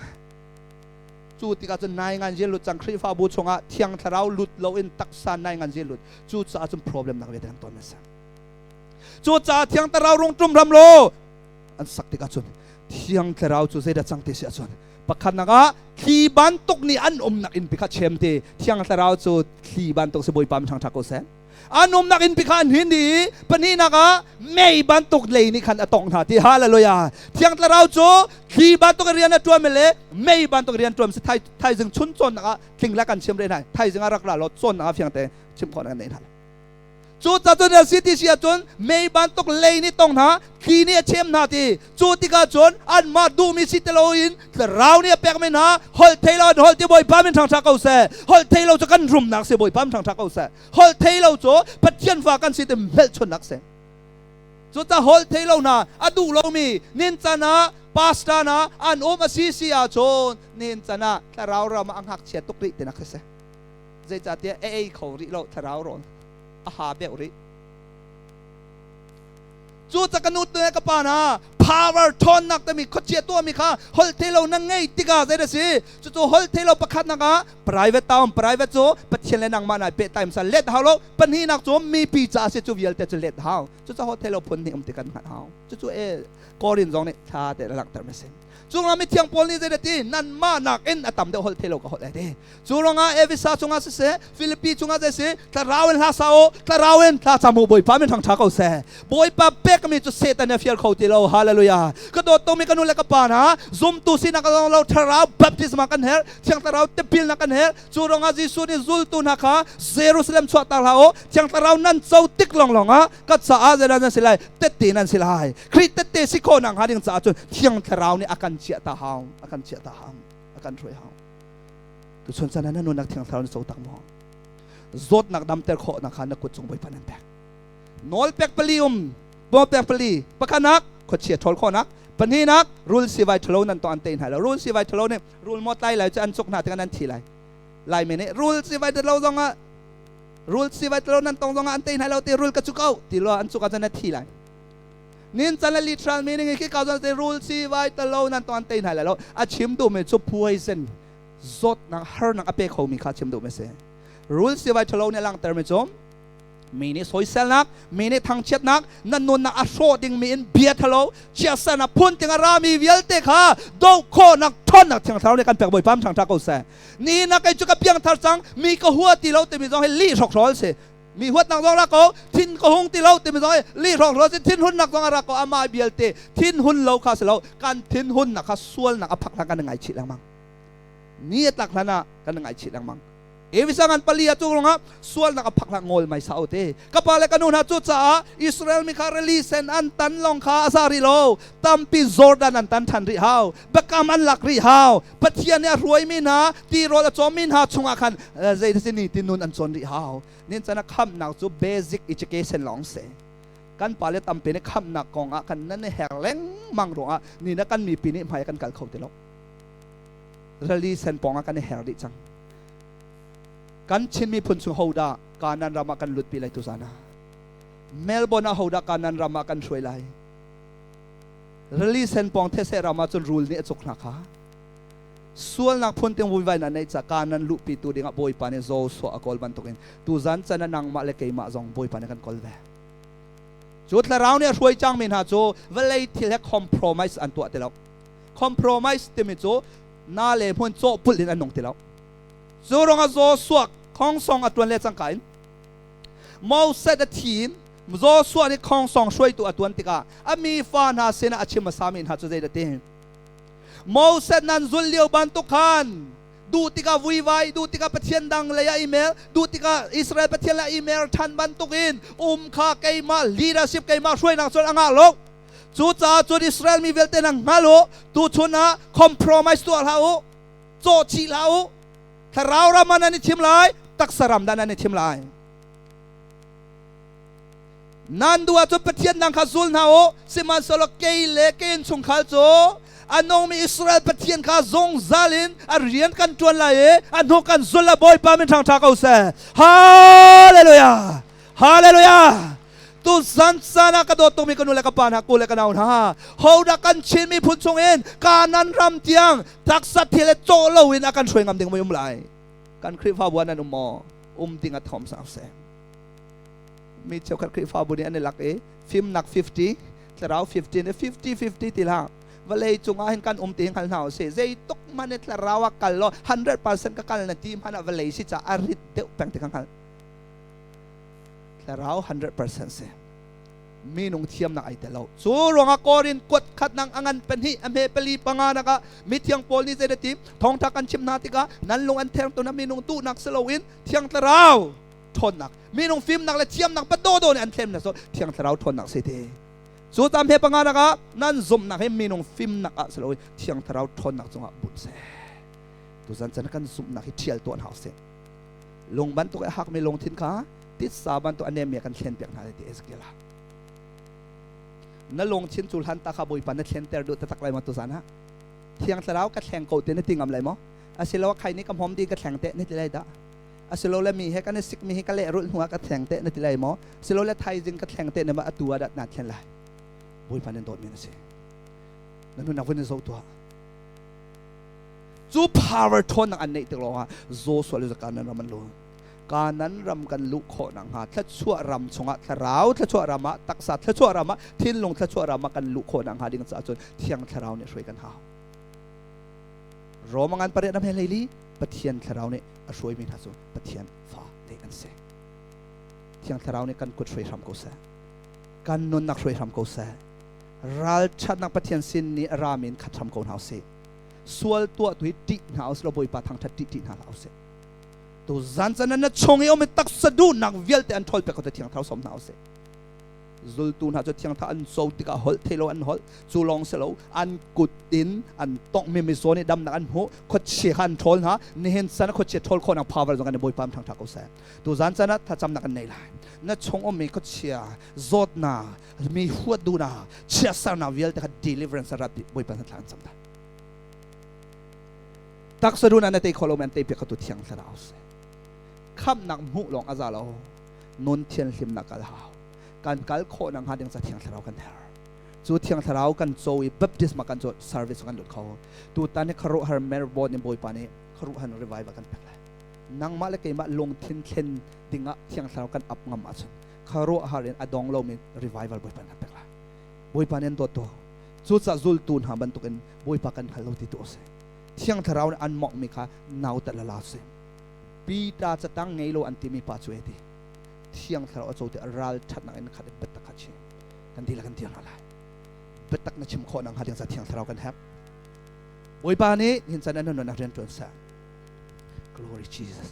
Cu tikah cun nai ngan zi lut cang. Khrihfabu chungah Thiang Thlarau lut loin taksa nai ngan zi lut. Cucaah cun problem nak vialte kan ton a si. Cucaah Thiang Thlarau rung ṭum ram law an sak tikah cun Thiang Thlarau cu zeidah cang ti si ahcun pakhatnak ah thli bantuk nih an umnak innpi kha chem ti. Thiang Thlarau cu thli bantuk si. Bawipa min ṭhangṭha ko seh. An umnak innpi kha an hin i pahnihnak ah mei bantuk lei nih khan a tongh hna ti. Hallelujah. Thiang Thlarau cu thli bantuk rian a ṭuan le mei bantuk rian ṭuan si. Thaizing chun cawnnak ah tling la kan chim re hna. Thaizing ah rak ra law cawnnak ah fiang te chim khawh kan nei hna. Cu ca cun a si ti si ahcun mei bantuk lei nih tong hna, thli nih a chem hna ti. Cu tikah cun anmah duhmi si ti loin thlarau nih a pekmi hna holh thei lo an holh ti Bawipa min ṭhangṭha ko seh. Holh thei lo cu kan rumnak si Bawipa min ṭhangṭha ko seh. Holh thei lo cu Pathian fa kan si ti hmelchunnak si. Cucaah holh thei lo hna a duh lomi nincan ah pastor hna an um a si si ahcun nincan ah thlarau ram ah a ngakchia tuk rih tinak si. Zeicahtiah a ei kho rih lo thlarau rawl a ha beuh rih. Cu ca ka nu te ka pa na power ṭhawnnak timi khuachia tuahmi kha holh thei lo na ngei tikah zei da si cucu holh thei lo pakhat nak ah private town private cu Pathian le nangmah nai pehtlai hmasa let hau lo pahnihnak cu mipi ca si cu vialte cu let hau cucu holh thei lo phun hnih um ti kan hngalh hau cucu e Korin zong nih thla te langhter mi si Cungah mithiang Paul nih zei ti nanmah nakin a tam deuh holh thei lo ka holh ai ti. Cu ruangah Efesa chungah siseh, Filipi chungah zei si, thlarau in hla sa u, thlarau in thla cam u, Bawipa min thangṭha ko seh. Bawipa pekmi cu Satan nih a fial kho ti lo. Hallelujah. Ka dawt tukmi ka nu le ka pa hna, zumtu sinak ka lo thlarau baptisma kan herh, Thiang Thlarau tipilnak kan herh. Cu ruangah Jesuh nih zultu hna kha Jerusalem chuahtak hlah u, Thiang Thlarau nan co tik lawnglawng ah ka caah zeidah nan si lai, tette nan si lai. Khrih tette si khawh nak hnga ding caah cun Thiang Thlarau nih a kan chiah ta hau, a kan chiah ta hau, a kan hruai hau. Tuchun chan ah na nunnak Thiang Thlarau na co tak maw? Zawtnak damter khawhnak kha na kut cung Bawipa nan pek. Nawl pek pali um, nawl pek pali. Pakhatnak khuachia ṭhawl khawhnak, pahnihnak rul sivai ṭhalo nan tuah an tei hna lo. Rul sivai ṭhalo nih rul maw tlai lai cu an cuk hna tikah nan thi lai. Laimi nih rul sivai ṭhalo zongah rul sivai ṭhalo nan tong zongah an tei hna lo ti rul ka cuk ko ti lo an cuk ahcun na thi lai. Nin can le literal meaning khi ka zon te rul si vai talo nan ton te hna lo a chim duh mi cu poison zawtnak harnak a pe kho mi kha chim duh mi si rul si vai thalo nih langter mi cu mi nih soiselnak mi nih thangchiatnak nan nunnak a hrawh ding mi in bia thalo chiatsernak phun ting a rami vialte kha do khawhnak ṭhawnnak thiang thlarau nih kan pek Bawipa thangṭha ko seh ni na kei cu ka piangthar cang mi ka hua ti lo timi zong hi lih hrokhrawl si Mi huatnak zong rak ko, thin ka hung ti lo timi zong li hrawng si thinhunnak zong a rak ko amah vialte thinhun lo kha si lo kan thinhunnak kha sualnak a phak hlan kan ngaihchih lengmang ni a tlak hlan ah kan ngaihchih lengmang Evisangan pali a cu rungah sualnak a phak hlan ngol mai sa te ka pa le ka nu hna cu caah Israel mi kha rili sen an tan long kha a za rih lo tampi Jordan an tan than rih hau biakam an lak rih hau Pathian nih a hruaimi hna tirawl a cawmmi hna chungah khan zei si ni ti nun an cawn rih hau nin chan a khamhnak cu basic education lawng si kan pale tampi nih khamhnak kong ah kan nan her lengmang ruangah ni na kan mipi nih hmai kan kal kho ti lo rali sen pong ah kan i her dih cang kan Chin miphun chung hodah Kanan ram ah kan lut pi lai tu zan ah Melbourne ah hodah Kanan ram ah kan hruai lai Rili sen pawng these ram ah cun rul nih a cuk hna kha. Sualnak phun ting vuivai na neih ca kanan luhpi tu dingah Bawipa nih Joshua a kawl bantukin tuzan can ah nangmah le keimah zong Bawipa nih kan kawl ve. Cu thlarau nih a hruai cangmi hna cu vawlei thil he compromise an tuah ti lo. Compromise timi cu na le hmun cawhpulh in an nung ti lo. Cu ruangah Joshua khongsong a tuan le cangka in Moses a thi in Joshua nih khongsong hruaitu a tuan tikah a mi fa hna sinah a chim hmasami hna cu zeidah ti? Moses nan zulh lio bantuk khan duh tikah vuivai, duh tikah Pathian dang lei ah email, duh tikah Israel Pathian lei email ṭhan bantukin um kha keimah leadership keimah hruainak cun a ngah lo. Cucaah cun Israel mi vialte nan hngal u, tuchun ah compromise tuah hlah u, cawh chih hlah u. Thlarau ram ah nan i thim lai, taksa ram dah nan i thim lai. Nan duh ahcun Pathian dang kha zul hna u, sihmanhsehlaw kei le ka innchungkhar cu a nungmi Israel Pathian kha zungzal in a rian kan ṭuan lai i a hnu kan zul lai Bawipa min ṭhangṭha ko seh. Hallelujah! Hallelujah! Tu zan caan ah ka dawt tukmi ka nu le ka pa hna, ku le ka nau hna, hodah kan Chin miphun chungin Kanan ram tiang taksa thil le cawh loin a kan hruai ngam ding mui um lai. Kan Khrihfabu ah nan um maw? Um ding a thawm sang seh. Mi cheukhat Khrihfabu nih an i lak i fimnak 50, thlarau 50 ne 50 50 ti hlah. Vawlei cungah hin kan um ti hngal hna usih. Zeituk hmanh in thlarau ah kal law 100% ka kal na ti hmanh ah vawlei si ca a rit deuh peng ti ka hngal. Thlarau 100% si. Minung thiamnak ai tel lo. Cu ruangah Korin kuat khat nang a ngan pahnih a hme pali panga nak ah mithiang Paul nih zei ti thawngtha kan chim hna tikah nan lung an theng tu na minung duhnak si loin Thiang Thlarau. ṭhawnnak minung fimnak le thiamnak padodo nih an thlem na so Thiang Thlarau ṭhawnnak si te. Cu tam he panga nak ah nan zumhnak hi minung fimnak ah si loin Thiang Thlarau ṭhawnnak cungah bunh seh. Tuzan chan kan zumhnak hi ṭhial tuan hau seh. Lung bantuk a hakmi lungthin kha titsa bantuk a nemmi kan thlen piak hna ti Ezekiel ah. Na lungthin cu hlan ta kha Bawipa na thlenter duh taktak lai maw tuzan ah? Thiang Thlarau ka thleng ko te na ti ngam lai maw? Asiloah khai nih ka hmom di ka thleng te na ti lai dah? Asilole mi he kan i sikmi hi ka lehrulh hnu ah ka thleng te na ti lai maw? Silole thaizing ka thleng te na ma atu ah dah naa thlen lai? Bawipa nan dawtmi na si. Na nunnak vun in zoh tuah. Cu power ṭhawnnak an neih tik lawngah Joshua le Kanan ram an lu. Kanan ram kan luh khawh nakhnga thluachuah ram chungah thlarau thluachuah ram ah taksa thluachuah ram ah thinlung thluachuah ram ah kan luh khawh nakhnga ding caah cun Thiang Thlarau nih hruai kan hau. Roma ngan pariat ram he leili Pathian Thlarau nih a hruaimi hna cu Pathian fa le an si. Thiang Thlarau nih kan kut hruai hram ko seh. Kan nunnak hruai hram ko seh. Ralchanhnak Pathian sin nih ram in khat hram ko hna usih. Sual tuah tu hi ṭih hna usih law Bawipa thangṭhat ṭih ṭih hna hlah usih. Tu zan can na chung i um i taksa duhnak vialte an ṭhawl pek ko Thiang Thlarau sawm hna usih. Zultu hna cu thiangtha an co tikah holh thei lo an holh. Cu lawng si lo, an kut in an tonghmi mizaw nih damnak an hmuh. Khuachia kha an ṭhawl hna. Nihin san khuachia ṭhawl khawhnak power zong kan i Bawipa thangṭha ko seh. Tuzan caan ah thlacamnak kan nei lai. Na chung ummi khuachia, zawtnak, mi huat duhnak, chiatsernak vialte kha deliverance rat dih Bawipa thla an cam ta. Taksa duhnak na tei kho lo men tei piak kha tu Thiang Thlarau si. Khamhnak hmuh lawng a za lo. Nun thianhlimnak kal hau. Kan kal khawh nak hnga ding ca Thiang Thlarau kan herh. Cu Thiang Thlarau kan co i baptisma kan co service kan lut kho. Tutan hi khuaruahhar Melbourne in Bawipa nih khuaruahhar revival kan pek lai. Nangmah le keimah lungthin thlen dingah Thiang Thlarau kan ap ngam ahcun khuaruahhar in a dong lomi revival Bawipa nih kan pek lai. Bawipa nih an dawt tuk. Cucaah zultu hna bantukin Bawipa kan hngal lo ti tu a si. Thiang Thlarau nih an mawngmi kha nautat la la si. Peter catang ngei lo an timi pa cu ti. Thiang Thlarau a co ti ral ṭhatnak in khat biatak kha chim. Kan dihlak kan dir hna lai. Biatak na chim khawh nakhnga ding ca Thiang Thlarau kan herh. Bawipa nih hin can an nunnak rian ṭuan seh. Glory Jesus.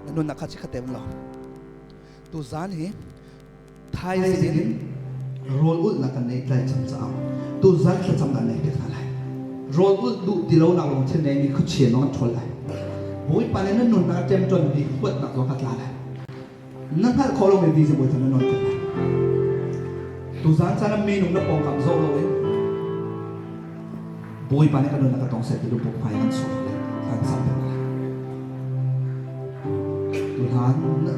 Na nunnak kha chikkhat te lo. Tu zan hi thaizing in rawl ulhnak kan nei tlai cang caah tu zan thlacam kan nei te hna lai. Rawl ulh duh ti lo nak lungthin nei mi khuachia nong an ṭhawl lai. Bawipa nih na nunnak a ṭemṭon mi huatnak zong kha tla lai. Na hngalh khawh lomi vision Bawipa na nawn te lai. Tuzan caan ah minung na pawngkam zoh loin Bawipa nih ka nunnak ka tong seh ti lupuk hmai kan suak le kan sam peng lai. Tuhlan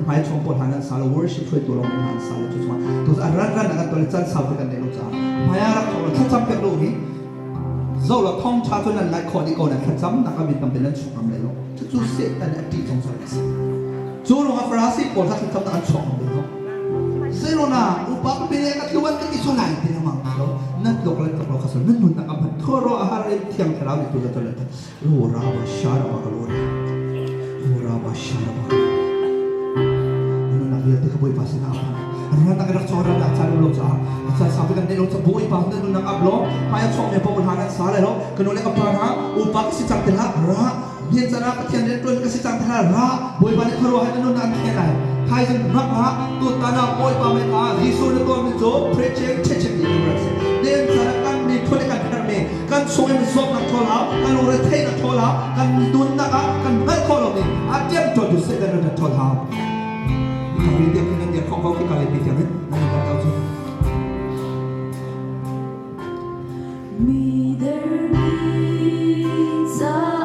hmai chung pawl hlan an sa lo worship hruaitu lawng in an sa lo cu cungah tu ran ran kan tuan caan sau te kan nei lo caah hmai ah rak thawk lo thlacam pek lo hi zoh lo thong tha cu nan ngaih khawh dih ko nan thlacam nak a mit tam te nan chung ngam lai lo cucu Satan a ṭih zong zong a si. Cu ruangah Farasi pawl kha thlacam nak an chuak ngam lo. Zeirona upa pipi nih ka tluan ka ti cu lai ti na mang lo nan tluk le tluk lo kha nan nunnak a hman thua a har in Thiang Thlarau nih tu le tu le ro ra ba sha ra ba ka lo ra ro ra ba sha ra ba ka nunnak vialte kha Bawipa sinah a phan ran nak rak chaw ran nak chan lo cha cha sa kan lo cha Bawipa na nunnak ap lo hmai a chok me po hna nan sa le lo ka nu le ka pa hna upa ka si cang te la ra Nian caan ah Pathian rianṭuan ka si cang hna ra Bawipa nih khuaruahhar na nun an thlen lai. Thaizing rak ah tutan ah Bawipa mei kha Jesuh na tuahmi cu preaching, teaching deliverance. Nian caan ah kan miphun i kan herhmi kan chung in zawtnak ṭhawl hau, kan lungretheihnak ṭhawl hau, kan nunnak ah kan hngalh khawh lomi a ṭemṭuantu Satan na ṭhawl hau. Kami tiang hin nan dir khawh ko khi ka pi tiang hin nan kan kau cu.
Mi dermi caah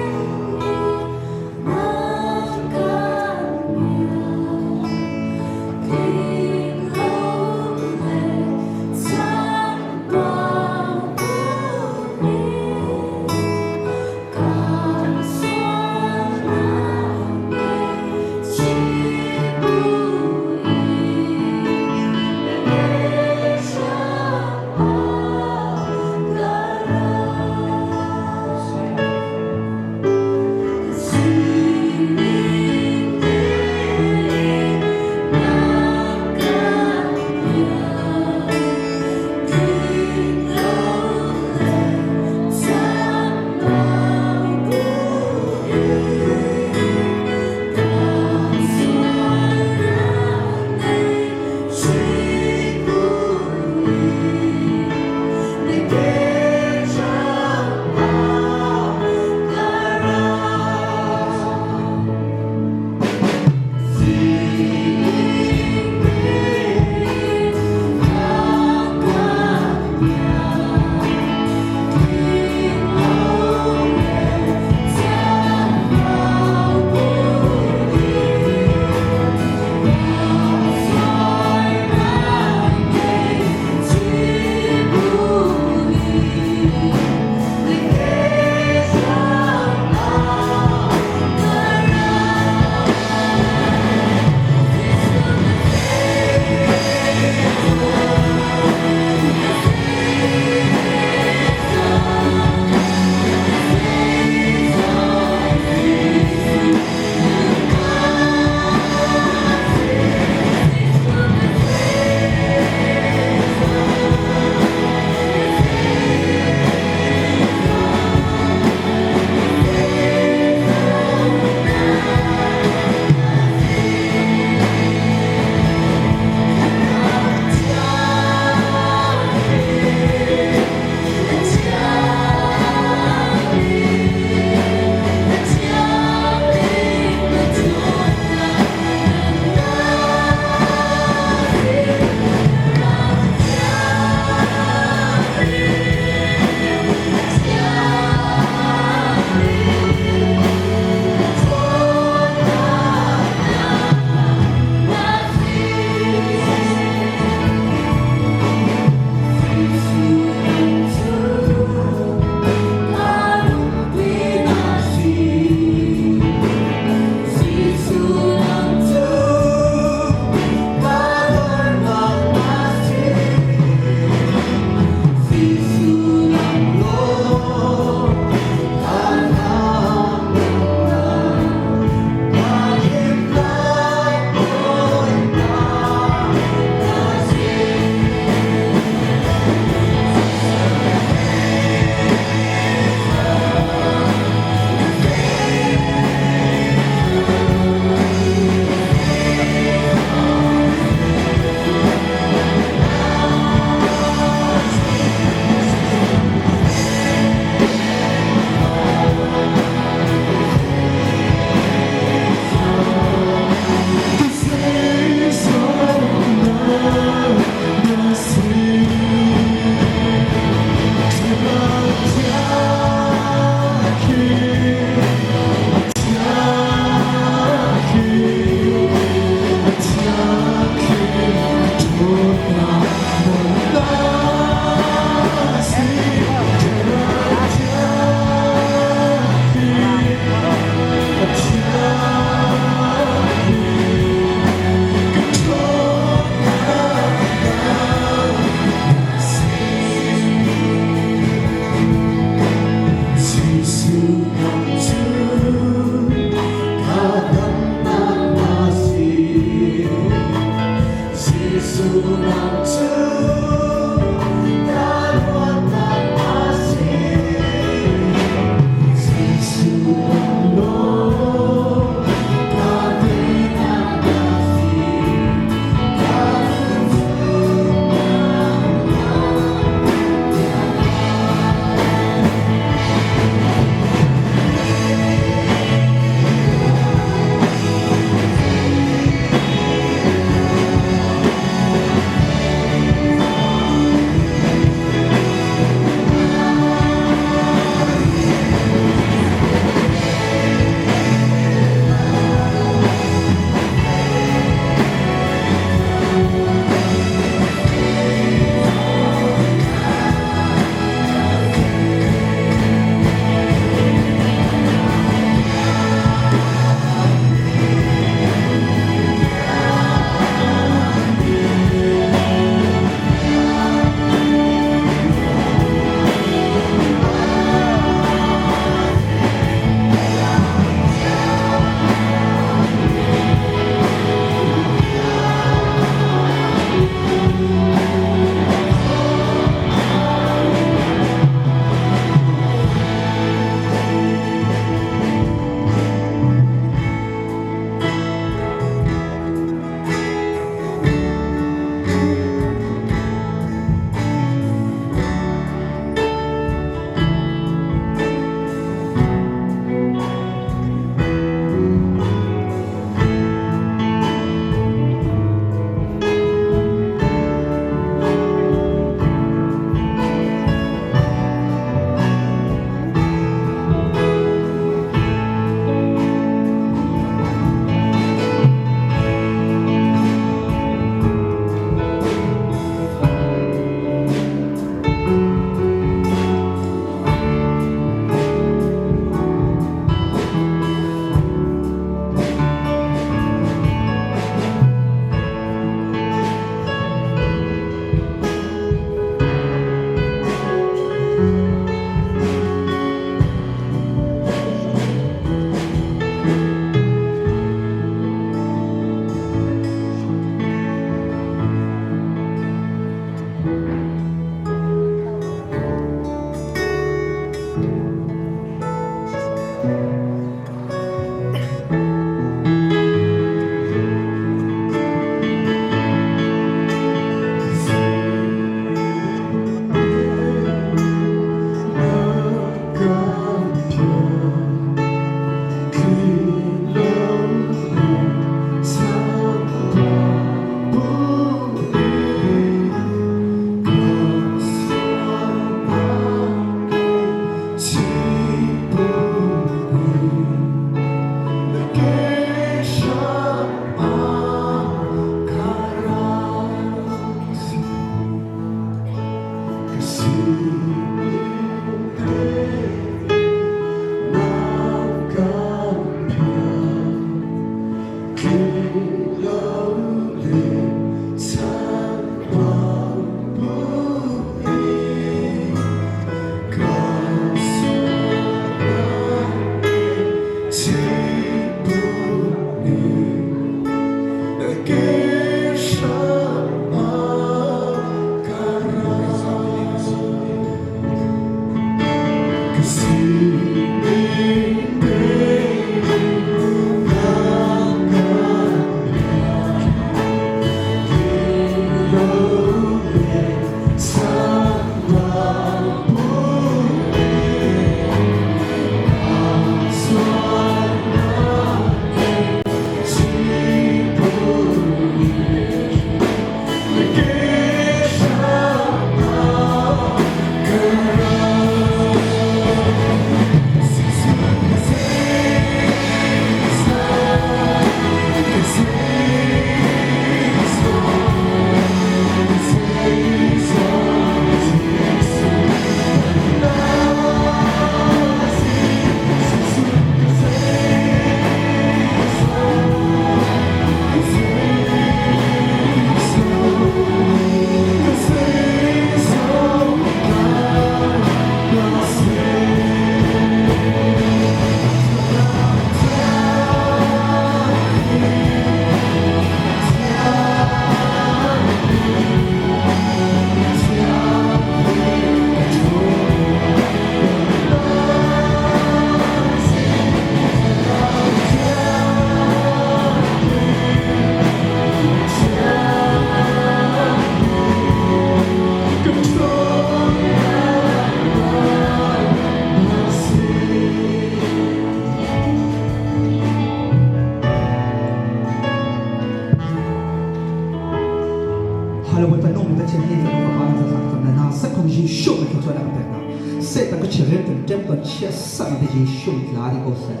Satan ka chirin kan tem kan chia sang te Jesu tla di ko seh.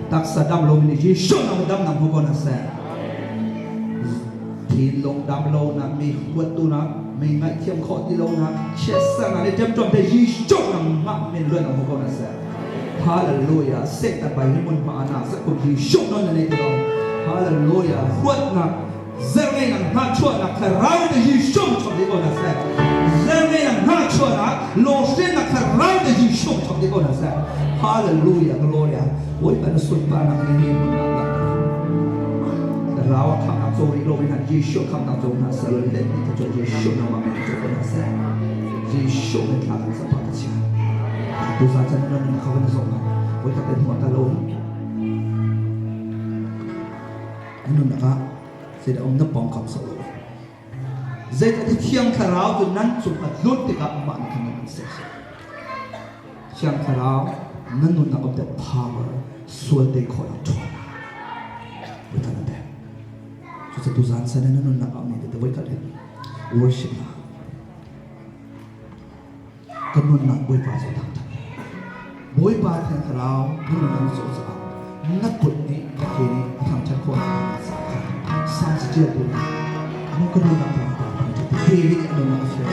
Taksa dam lo mi Jesu nang dam nang hu ko na seh. Thinlung dam lo na mi huat tu na mi ngaih thiam khawh ti lo na chia sang na le tem tom te Jesu nang ma min luan nang hu ko na seh. Hallelujah. Satan bai hi mun ma na sa kum Jesu non na nei ti lo. Hallelujah. Huat na Zerngeinak hnahchuahnak thlarau te Jesuh chok dih ko hna seh. Zerngeinak hnahchuahnak lawhrennak thlarau te Jesuh chok dih ko hna seh. Hallelujah, gloria. Bawipa na sunparnak hi hi hmun ah langhter. Thlarau a khamnak co rih lomi hna Jesuh khamnak co hna seh law let ni cu Jesuh nangmah men co ko hna seh. Jesuh men thla kan sapa ka chia. Tu sa chan nan na khawan na zong na. Bawipa te hnuah ta lo. Na nunnak ah zeidah um na pawngkam sok lo. Zeicahtiah Thiang Thlarau cu nan cung a tlun tikah mah nih khan nan an seh. Thiang Thlarau nan nunnak of that power sual tei khawhnak ṭhawnnak Bawipa na pek. Cucu tuzaan san na nunnak ah mi te voikhat in worship na Ka nunnak Bawipa cu thangṭhat. Bawipa Thiang Thlarau na nunnak na caw caah na kut nih na ke nih a thangṭhat khawh nakhnga caah kha Salm caṭialtu nih maw ka nunnak Bawipa thangṭhat David nih a nunnak a fial.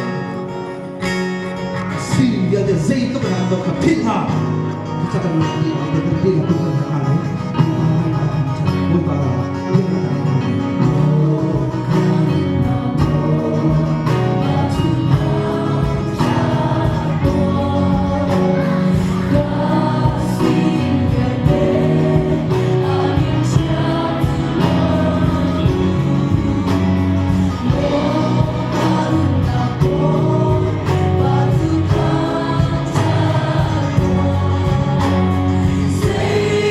Sining vialte zeitluk in an dawt kha philh hlah. Cucaah kan nunnak dih lai, kan dih lai, kan hna lai. Bawipa thangṭhat, Bawipa biaknak
Say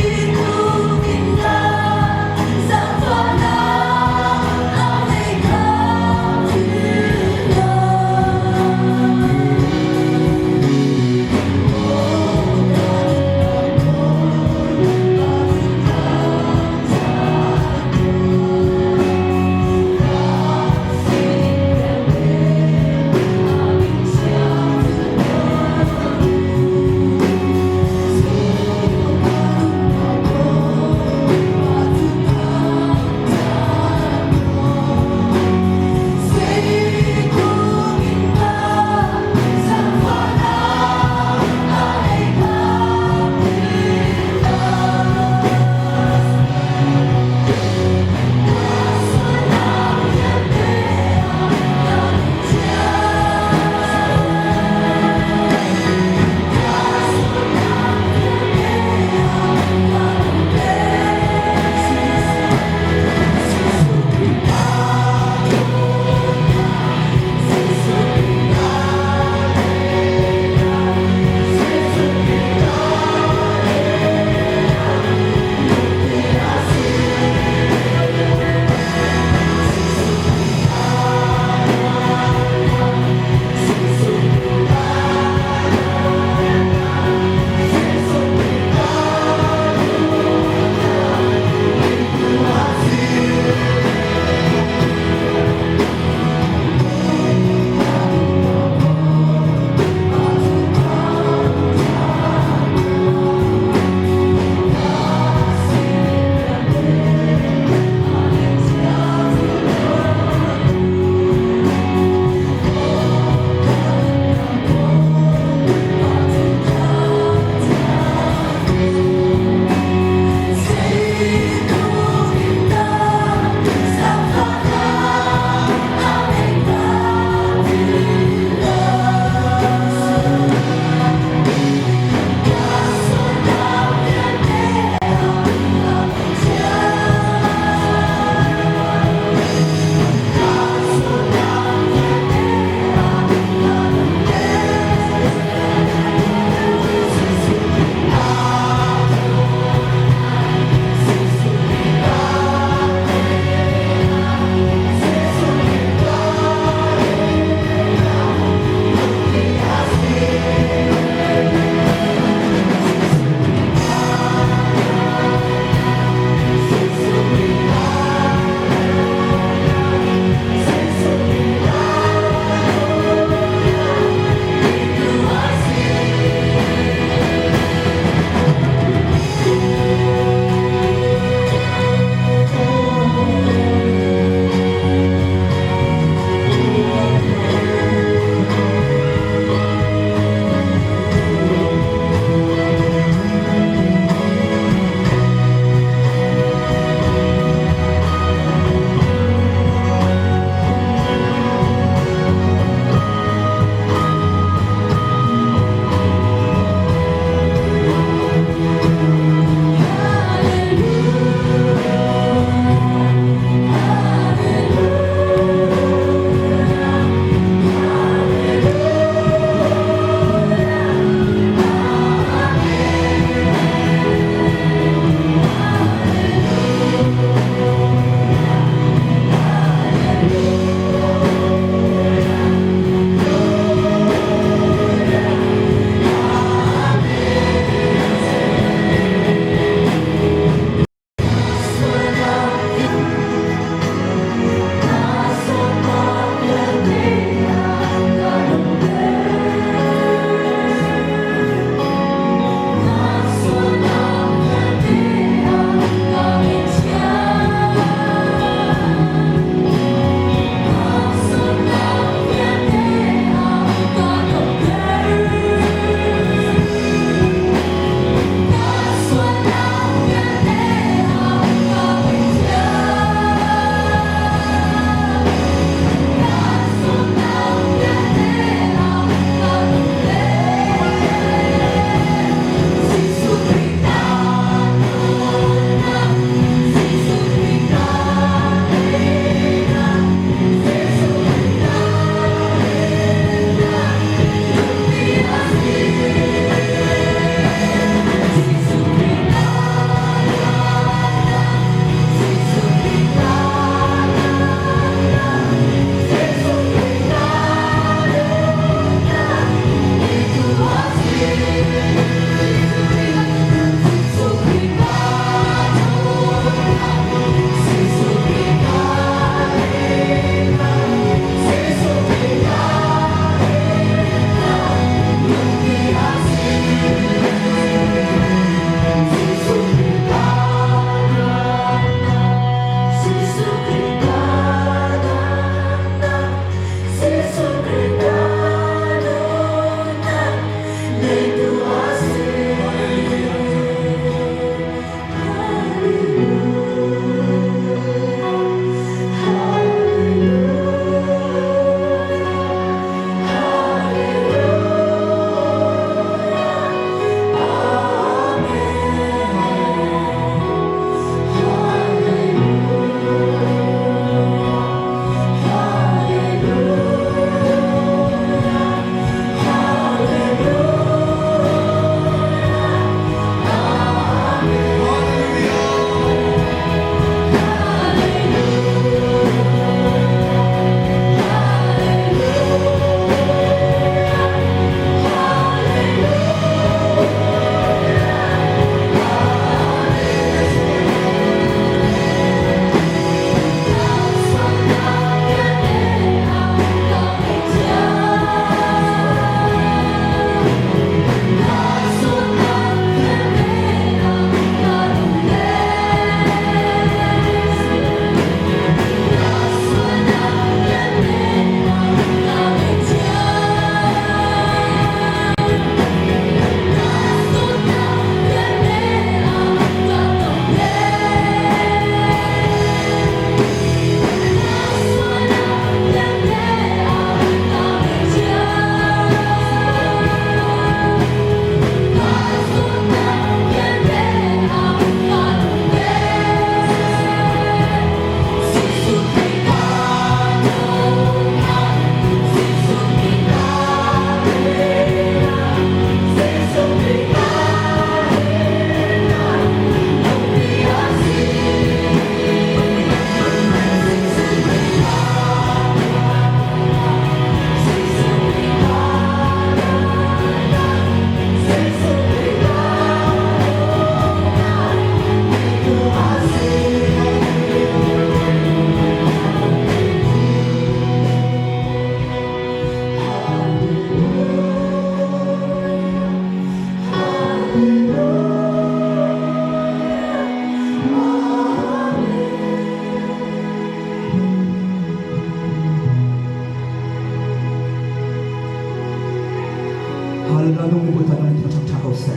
Hallelujah nung mi Bawipa nang in thang tha ko seh.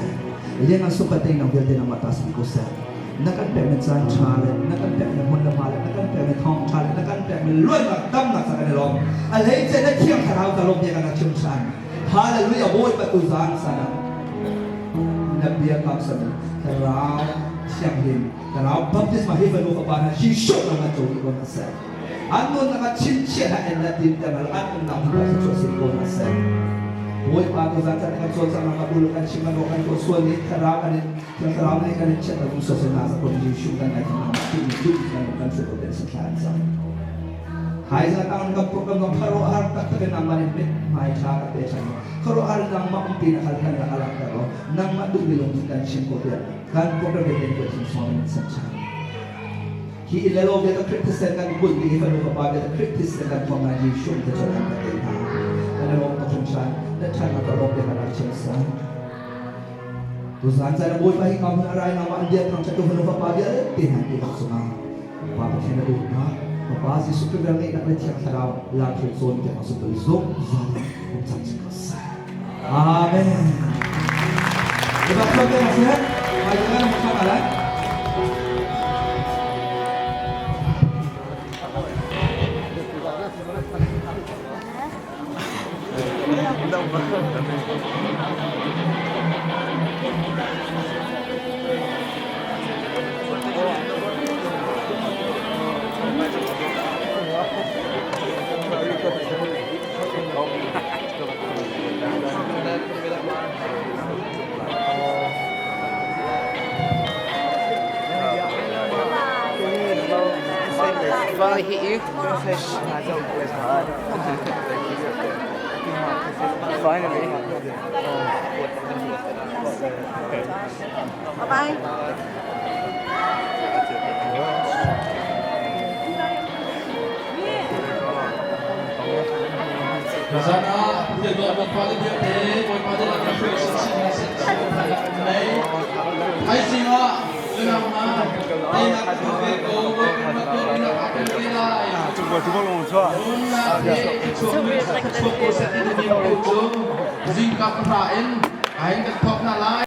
Lian super te nang vialte nang mata si ko seh. Na kan pek mi caan tha le na kan pek mi hmun le hma le na kan pek mi thawng tha le na kan pek mi luatnak damnak sa kan i lawm. A hlei ce na thiang thlarau ka lawm bia kan chim than. Hallelujah Bawipa tu zan sana. Na bia kam san thlarau thianghlim thlarau baptisma hi fanu fapa na Jesuh nang na co ti ko na seh. An nun nak ah chinchiah na en na tin te mal an umnak hmun ah chuah sin ko hna seh. Bawipa tu zan chan kan cawlcang nak bul kan chim kan kan tuah sual ni thlarau kan in thlarau nih kan in chiat na so se na sa ko Jesuh kan ngai thang na ti ni duh kan kan su ko den sa thla an sang. Hai za tang kan program kan pharo har tak tak nang man mit mai tha ka te chan. Kharo har nang ma umpi na khal kan la alak ta ro nang ma duh mi lung kan chim ko te kan program den ko chim som san chan. Hi inn le lo vialte Khrih thisen kan kulh dih i fanu fapa vialte Khrih thisen kan thawng hna Jesuh te cun an ka te hna. Kan i lawm tuk hringhran. Na ṭhatnak ka lawm bia kan rak chim sa. Tuzaan caan ah Bawipa hi ka hmun a rai nangmah an bia thangṭhat tu fanu fapa vialte hna ti bak cungah Pa Pathian na dawtnak, Fapa Jesuh Khrih velngeihnak le Thiang Thlarau lamhruai cawnpiak a sunglawi zungzal in um cang chin ko seh. Amen. Bapak keluarga nasihat, Ajaran bersama lah.
Finally hit you. Finally.
Bye bye.
Zan ah Pathian dawtnak fale vialte Bawipa nih a kan hruai chinchin hna seh ti kan nei. Thaizing ah lunang hna teinak ka hmu ve ko Bawipa tuahnak ah kan ve lai. Nunnak he chuak ko seh ti na ko cu zingka pahra in ahin kan thawk hna lai.